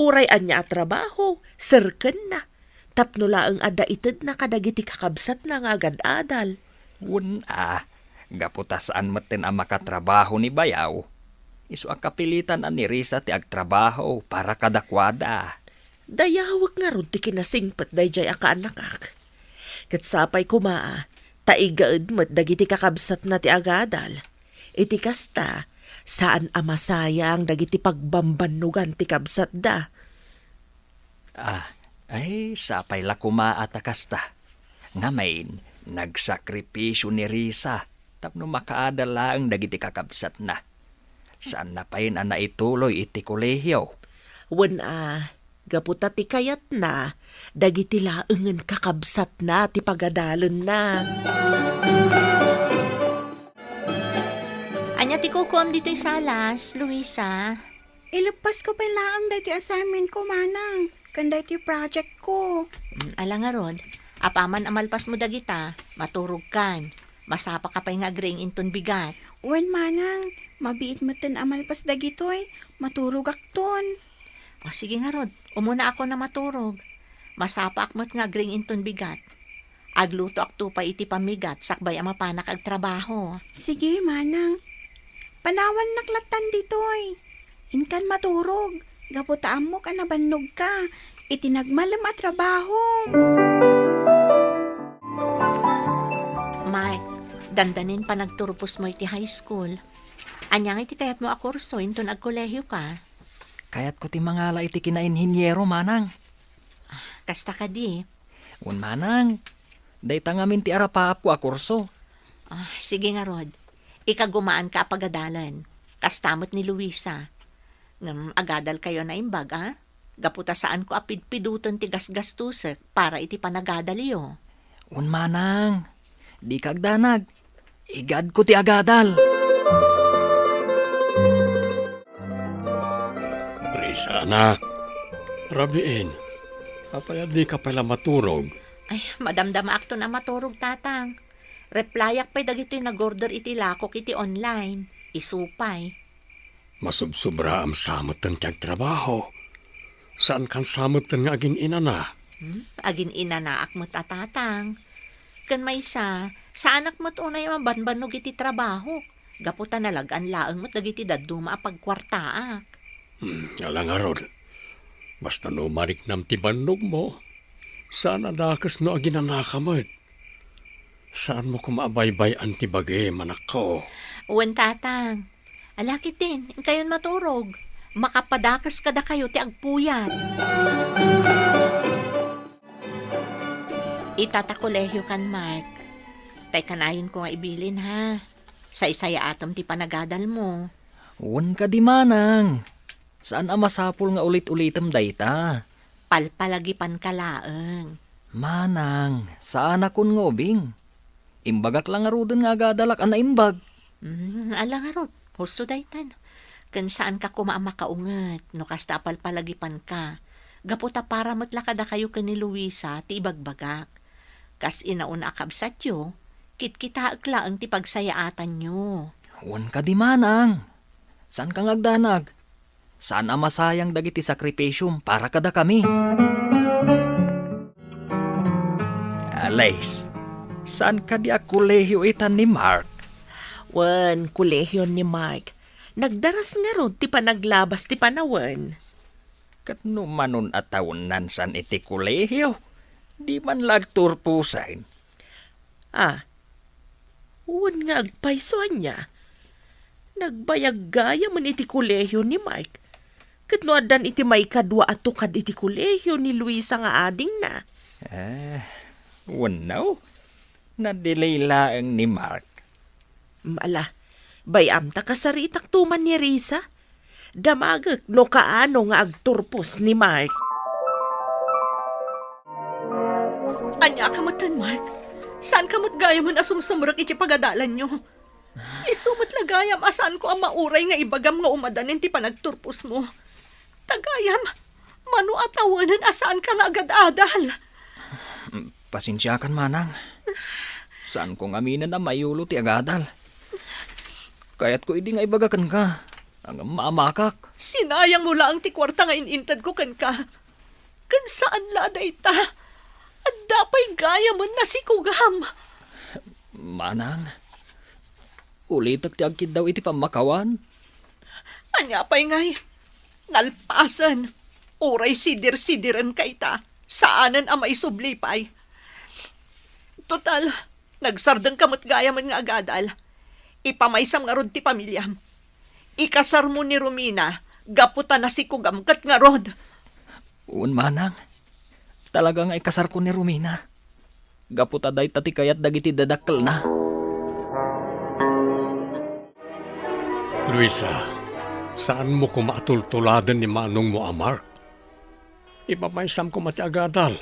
Uray ania a trabaho, serkenna. Tapno laeng adda itedna kadagiti kakabsatna nga agad-adal. Wen a, gapu ta saan metten a makatrabaho ni bayaw, isu a kapilitan a ni Risa ti agtrabaho para kadakuada. Dayawek ngarud ti kinasingpet daydiay a kaanakak. Ket sapay koma a, ta igaed met dagiti kakabsatna ti agadal. Iti kasta, saan a masayang dagiti pagbambannogan ti kabsatda. Ah, ay, sapay la koma a ta kasta. Ngamin, nagsakripisio ni Risa tapno makaadal laeng dagiti kakabsatna. Saanna pay a naituloy iti kolehio. Wen a, gapu ta ti kayatna, dagiti laengen kakabsatna ti pagadalenna. Ania ti kukuam ditoy salas, Luisa? Ileppasko pay laeng daytoy assignment ko, manang, ken daytoy project ko. Mm, ala ngarud, apaman a malpasmo dagita, maturogkan. Masapaka pay nga agriing inton bigat. Wen, manang, mabiit metten a malpas dagitoy, maturogakton. O, sige ngarud, umuna ako na maturog. Masapaak met nga agriing inton bigat. Aglutoakto pay iti pammigat sakbay a mapanak agtrabaho. Sige, manang. Panawannak lattan ditoy. Inkan maturog, gapu ta ammok a nabannogka iti nagmalem a trabahom. Mike, dandanin panagturposmo iti high school. Ania nga iti kayatmo a kurso inton agkolehioka? Kayatko ti mangala iti kinainhiniero, manang. Kasta kadi? Wen, manang. Dayta ngamin ti arapaapko a kurso. Ah, sige ngarud. Ikagumaanka a pagadalen. Kasta met ni Luisa. Ngem agadalkayo a naimbag, a? Gapu ta saanko a pidpidoten ti gasgastosek para iti panagadalyo. Wen, manang. Dika agdanag. Igadko ti agadal. Risa, anak. Rabiin, apay a dika pay la maturog? Ay, madamdamaakton a maturog, Tatang. Replyak pay dagitoy nag-order iti lakok iti online. Isu pay. Masubsobraam sa metten ti agtrabaho. Saankan sa metten nga agin-inana. Hmm? Agin-inanaak met a, Tatang. Ken maysa, saanak met unay a mabanbannog iti trabahok, gapu ta nalag-an laeng met dagiti dadduma a pagkuartaak. Hmm, ala ngarud. Basta no mariknam ti bannogmo, saan a dakes no aginanaka met. Saanmo koma a baybay-an ti bagim, anakko. Wen, Tatang. Ala ketdin, inkayon maturog. Makapadakes kadakayo ti agpuyat. Ita ta kolehiokan, Mark. Tay kanayonko nga ibilin, ha? Saysayaatem ti panagadalmo. Wen kadi, manang. Saan a masapul nga ulit-ulitem dayta. Palpalagipanka laeng. Manang, saanakon nga ubing. Imbagak la ngaruden nga agadalak a naimbag. Mm, ala ngarud, husto daytan. Ken saanka koma a makaunget no kasta a palpalagipanka. Gapu ta para met la kadakayo ken ni Luisa ti ibagbagak. Kas inauna a kabsatyo, kitkitaek laeng ti pagsayaatanyo. Wen kadi, manang. Saanka nga agdanag. Saan a masayang dagiti sakripisiom para kadakami. Alays, saan kadi a kolehio itan ni Mark? Wen, kolehio ni Mark. Nagdaras ngarud ti panaglabas ti panawen. Ket no manon a tawennan san iti kolehio, di man la agturposen. Ah, wen nga agpayso ania? Nagbayag gayamen iti kolehio ni Mark. Ket no addan iti maikadua a tukad iti kolehio ni Luisa nga adingna? Eh, wenno, na-delay laeng ni Mark. Mm, ala, bay-am ta kasaritak tuman ni Risa. Damagek no kaano nga agturpos ni Mark. Ania ka metten, Mark? Saan ka met gayamen a sumsumrek iti pagadalanyo? Isu met la gayam a saanko a mauray nga ibagam nga umadanen ti panagturposmo. Ta gayam, mano a tawenen a saanka nga agad-adal. Pasensiakan, manang. Saanko nga aminen a mayulo ti agadal. Kayatko idi nga ibaga kenka. Ngem maamakak. Sinayang mo laeng ti kuarta nga in-intedko kenka. Ken saan la dayta. Adda pay gayamen nasikugam. Manang, ulitek ti agkiddaw iti pammakawan. Ania pay ngay? Nalpasen. Uray sidir-sidirenka ita. Saanen a maisubli pay. Total, nagsardengka met gayamen nga agadal. Ipamaysam ngarud ti pamiliam. Ikasarmo ni Romina gapu ta nasikugam ket ngarud. Wen, manang. Talaga nga ikasarko ni Romina. Gapu ta dayta ti kayat dagiti dadakkelna. Luisa, saanmo koma a tultuladen ni manongmo a Mark. Ipamaysam koma ti agadal.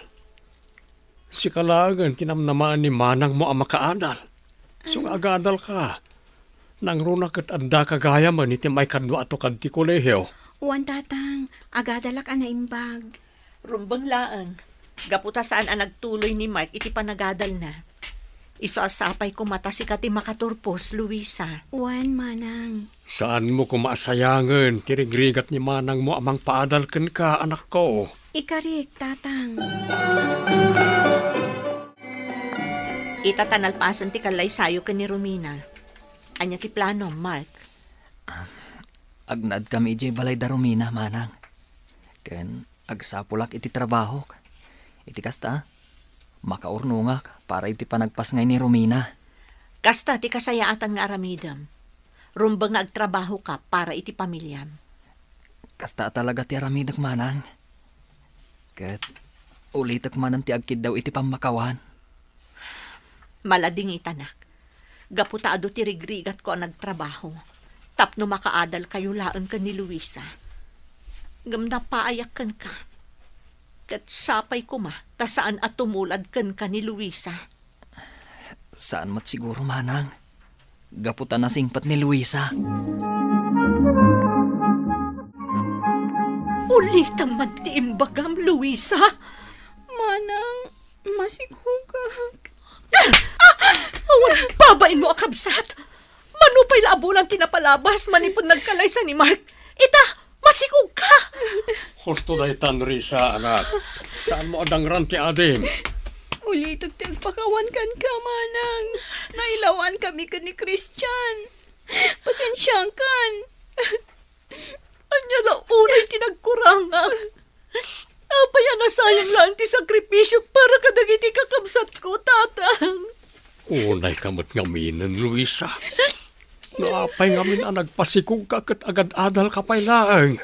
Sika laengen ti namnamaen ni manangmo a makaadal. Isu nga agadalka, nangruna ket addaka gayamen iti maikadua a tukad ti kolehio. Wen, Tatang, agadalak a naimbag. Rumbeng laeng, gapu ta saan a nagtuloy ni Mark iti panagadalna. Isu a sapay koma ta sika ti makaturpos, Luisa. Wen, Manang. Saanmo koma a sayangen ti rigrigat ni manangmo a mangpaadal kenka, anakko. Ikarik, Tatang. Ita ta nalpasen ti kallaysayo ken ni Romina. Ania ti planom, Mark? Agnaedkami idiay balay da Romina, manang. Ken agsapulak iti trabahok. Iti kasta, makaurnongak para iti panagpasngay ni Romina. Kasta ti kasayaatan nga aramidem. Rumbeng nga agtrabahoka para iti pamiliam. Kasta talaga ti aramidek, manang. Ket ulitek manen ti agkiddaw iti pammakawan. Maladingitanak, gapu ta adu ti rigrigatko a nagtrabaho tapno makaadalkayo laeng ken ni Luisa. Ngem napaayak kenka, ket sapay koma ta saan a tumulad kenka ni Luisa. Saan met siguro, manang. Gapu ta nasingpet ni Luisa. Ulitem man ti imbagam, Luisa. Manang, masikugak. Awan babainmo a kabsat. Mano pay la a bulan ti napalabas manipud nagkalaysa ni Mark. Ita, masikugka. Husto daytan, Risa, anak. Saanmo a dangran ti adim? Ulitek ti agpakawan kenka, manang. Nailawankami ken ni Christian. Pasensiakan. Ania la unay ti nagkurangak? Apay a nasayang laeng ti sakripisio para kadagiti kakabsatko, Tatang? Unayka met ngaminen, Luisa. No apay ngamin a nagpasikugka ket agad-adalka pay laeng.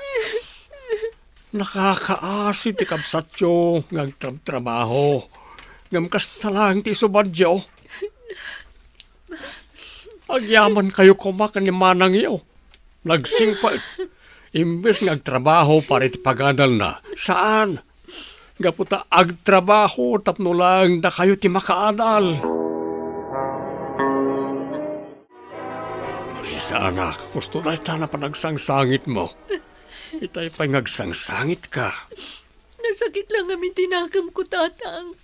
Nakakaasi ti kabsatyo nga agtrabtrabaho, ngem kasta laeng ti isubadyo. Agyamankayo koma ken ni manangyo. Nagsingpet. Imbes nga agtrabaho para iti pagadalna, saan. Gapu ta agtrabaho tapno laeng dakayo ti makaadal. Risa, anak, husto dayta a panagsangsangitmo. Itay pay nga agsangsangitka. Nasakit la ngamin ti nakemko, Tatang.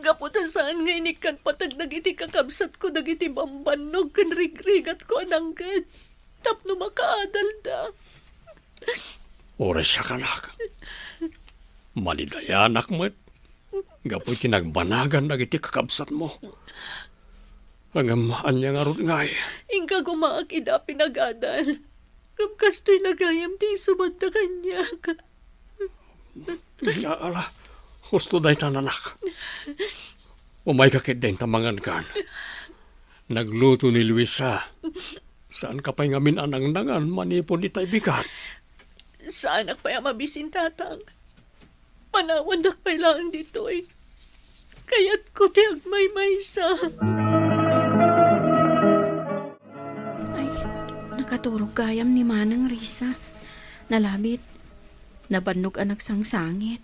Gapu ta saan nga inikkan patag dagiti kakabsatko dagiti bambannog ken rigrigatko a nangngeg tapno makaadalda. Uray siak, anak. Malidayanak met gapu iti nagbanagan dagiti kakabsatmo. Ngem ania ngarud ngay? Inka gumaak ida pinagadal. Ngem kastoy la gayam ti isubadda kaniak. Ala, husto dayta, anak. Umayka ketdin ta mangankan. Nagluto ni Luisa. Saanka pay ngamin a nangnangan manipud itay bigat? Saanak pay a mabisin, Tatang. Panawandak pay laeng ditoy. Kayatko ti agmaymaysa. Ay, nakaturog gayam ni Manang Risa. Nalabit, nabannog a nagsangsangit.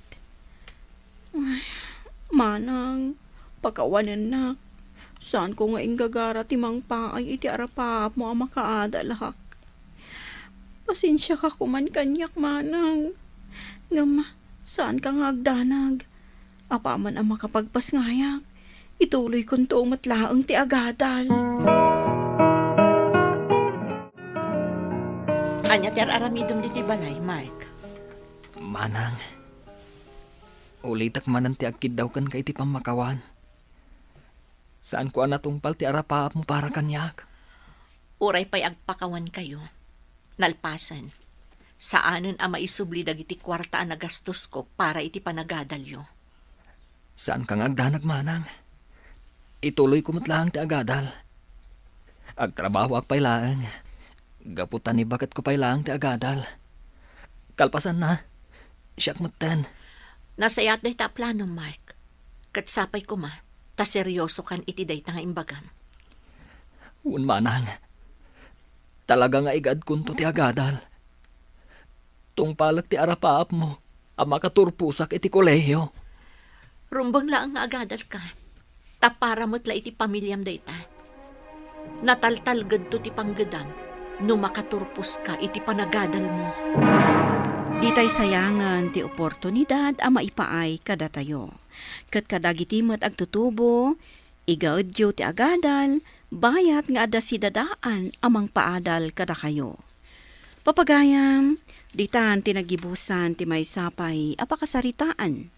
Ay, Manang, pakawanennak. Saanko nga inggagara ti mangpaay iti arapaapmo a makaadalak. Pasensiaka koman kaniak, Manang. Ngem saanka nga agdanag. Apaman a makapagpasngayak, ituloykonto met laeng ti agadal. Ania ti ar-aramidem ditoy balay, Mark? Manang, ulitek manen ti agkiddawkenka iti pammakawan. Saanko a natungpal ti arapaapmo para kaniak. Uray pay agpakawankayo, nalpasen, saanen a maisubli dagiti kuarta a nagastosko para iti panagadalyo. Saanka nga agdanag, manang. Ituloyko met laeng ti agadal. Agtrabahoak pay laeng, gapu ta nibaketko pay laeng ti agadal. Kalpasanna, siak metten. Nasayaat dayta a plano, Mark. Ket sapay koma, ta seriosokan iti dayta nga imbagam. Wen, manang. Talaga nga igaedkonto ti agadal. Tungpalek ti arapaapmo a makaturposak iti kolehiyo. Rumbeng laeng nga agadalka, ta para met la iti pamiliam dayta. Nataltalgedto ti panggedam no makaturposka iti panagadalmo. Ditay sayangen ti oportunidad a maipaay kadatayo. Ket kadagiti met agtutubo, igaedyo ti agadal, bayat nga adda sidadaan a mangpaadal kadakayo. Papagayam, ditan ti naggibusan ti maysa pay a pakasaritaan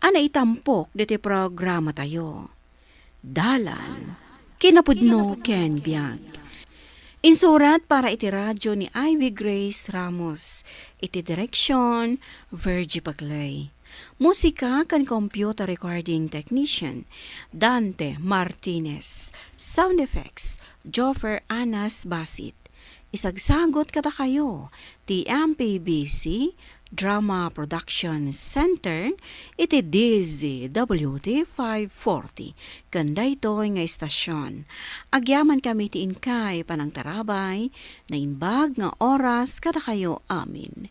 a naitampok ditoy programatayo. Dalan, kinapudno ken biag. Insurat para iti radyo ni Ivy Grace Ramos, iti direksyon, Virgie Paclay. Musika ken computer recording technician, Dante Martinez. Sound effects, Joffer Anas Basit. Isagsagot kadakayo ti M P B C Drama Production Center iti D Z W T five forty ken daytoy nga istasyon. Agyamankami ti inkay panangtarabay, naimbag nga oras kadakayo amin.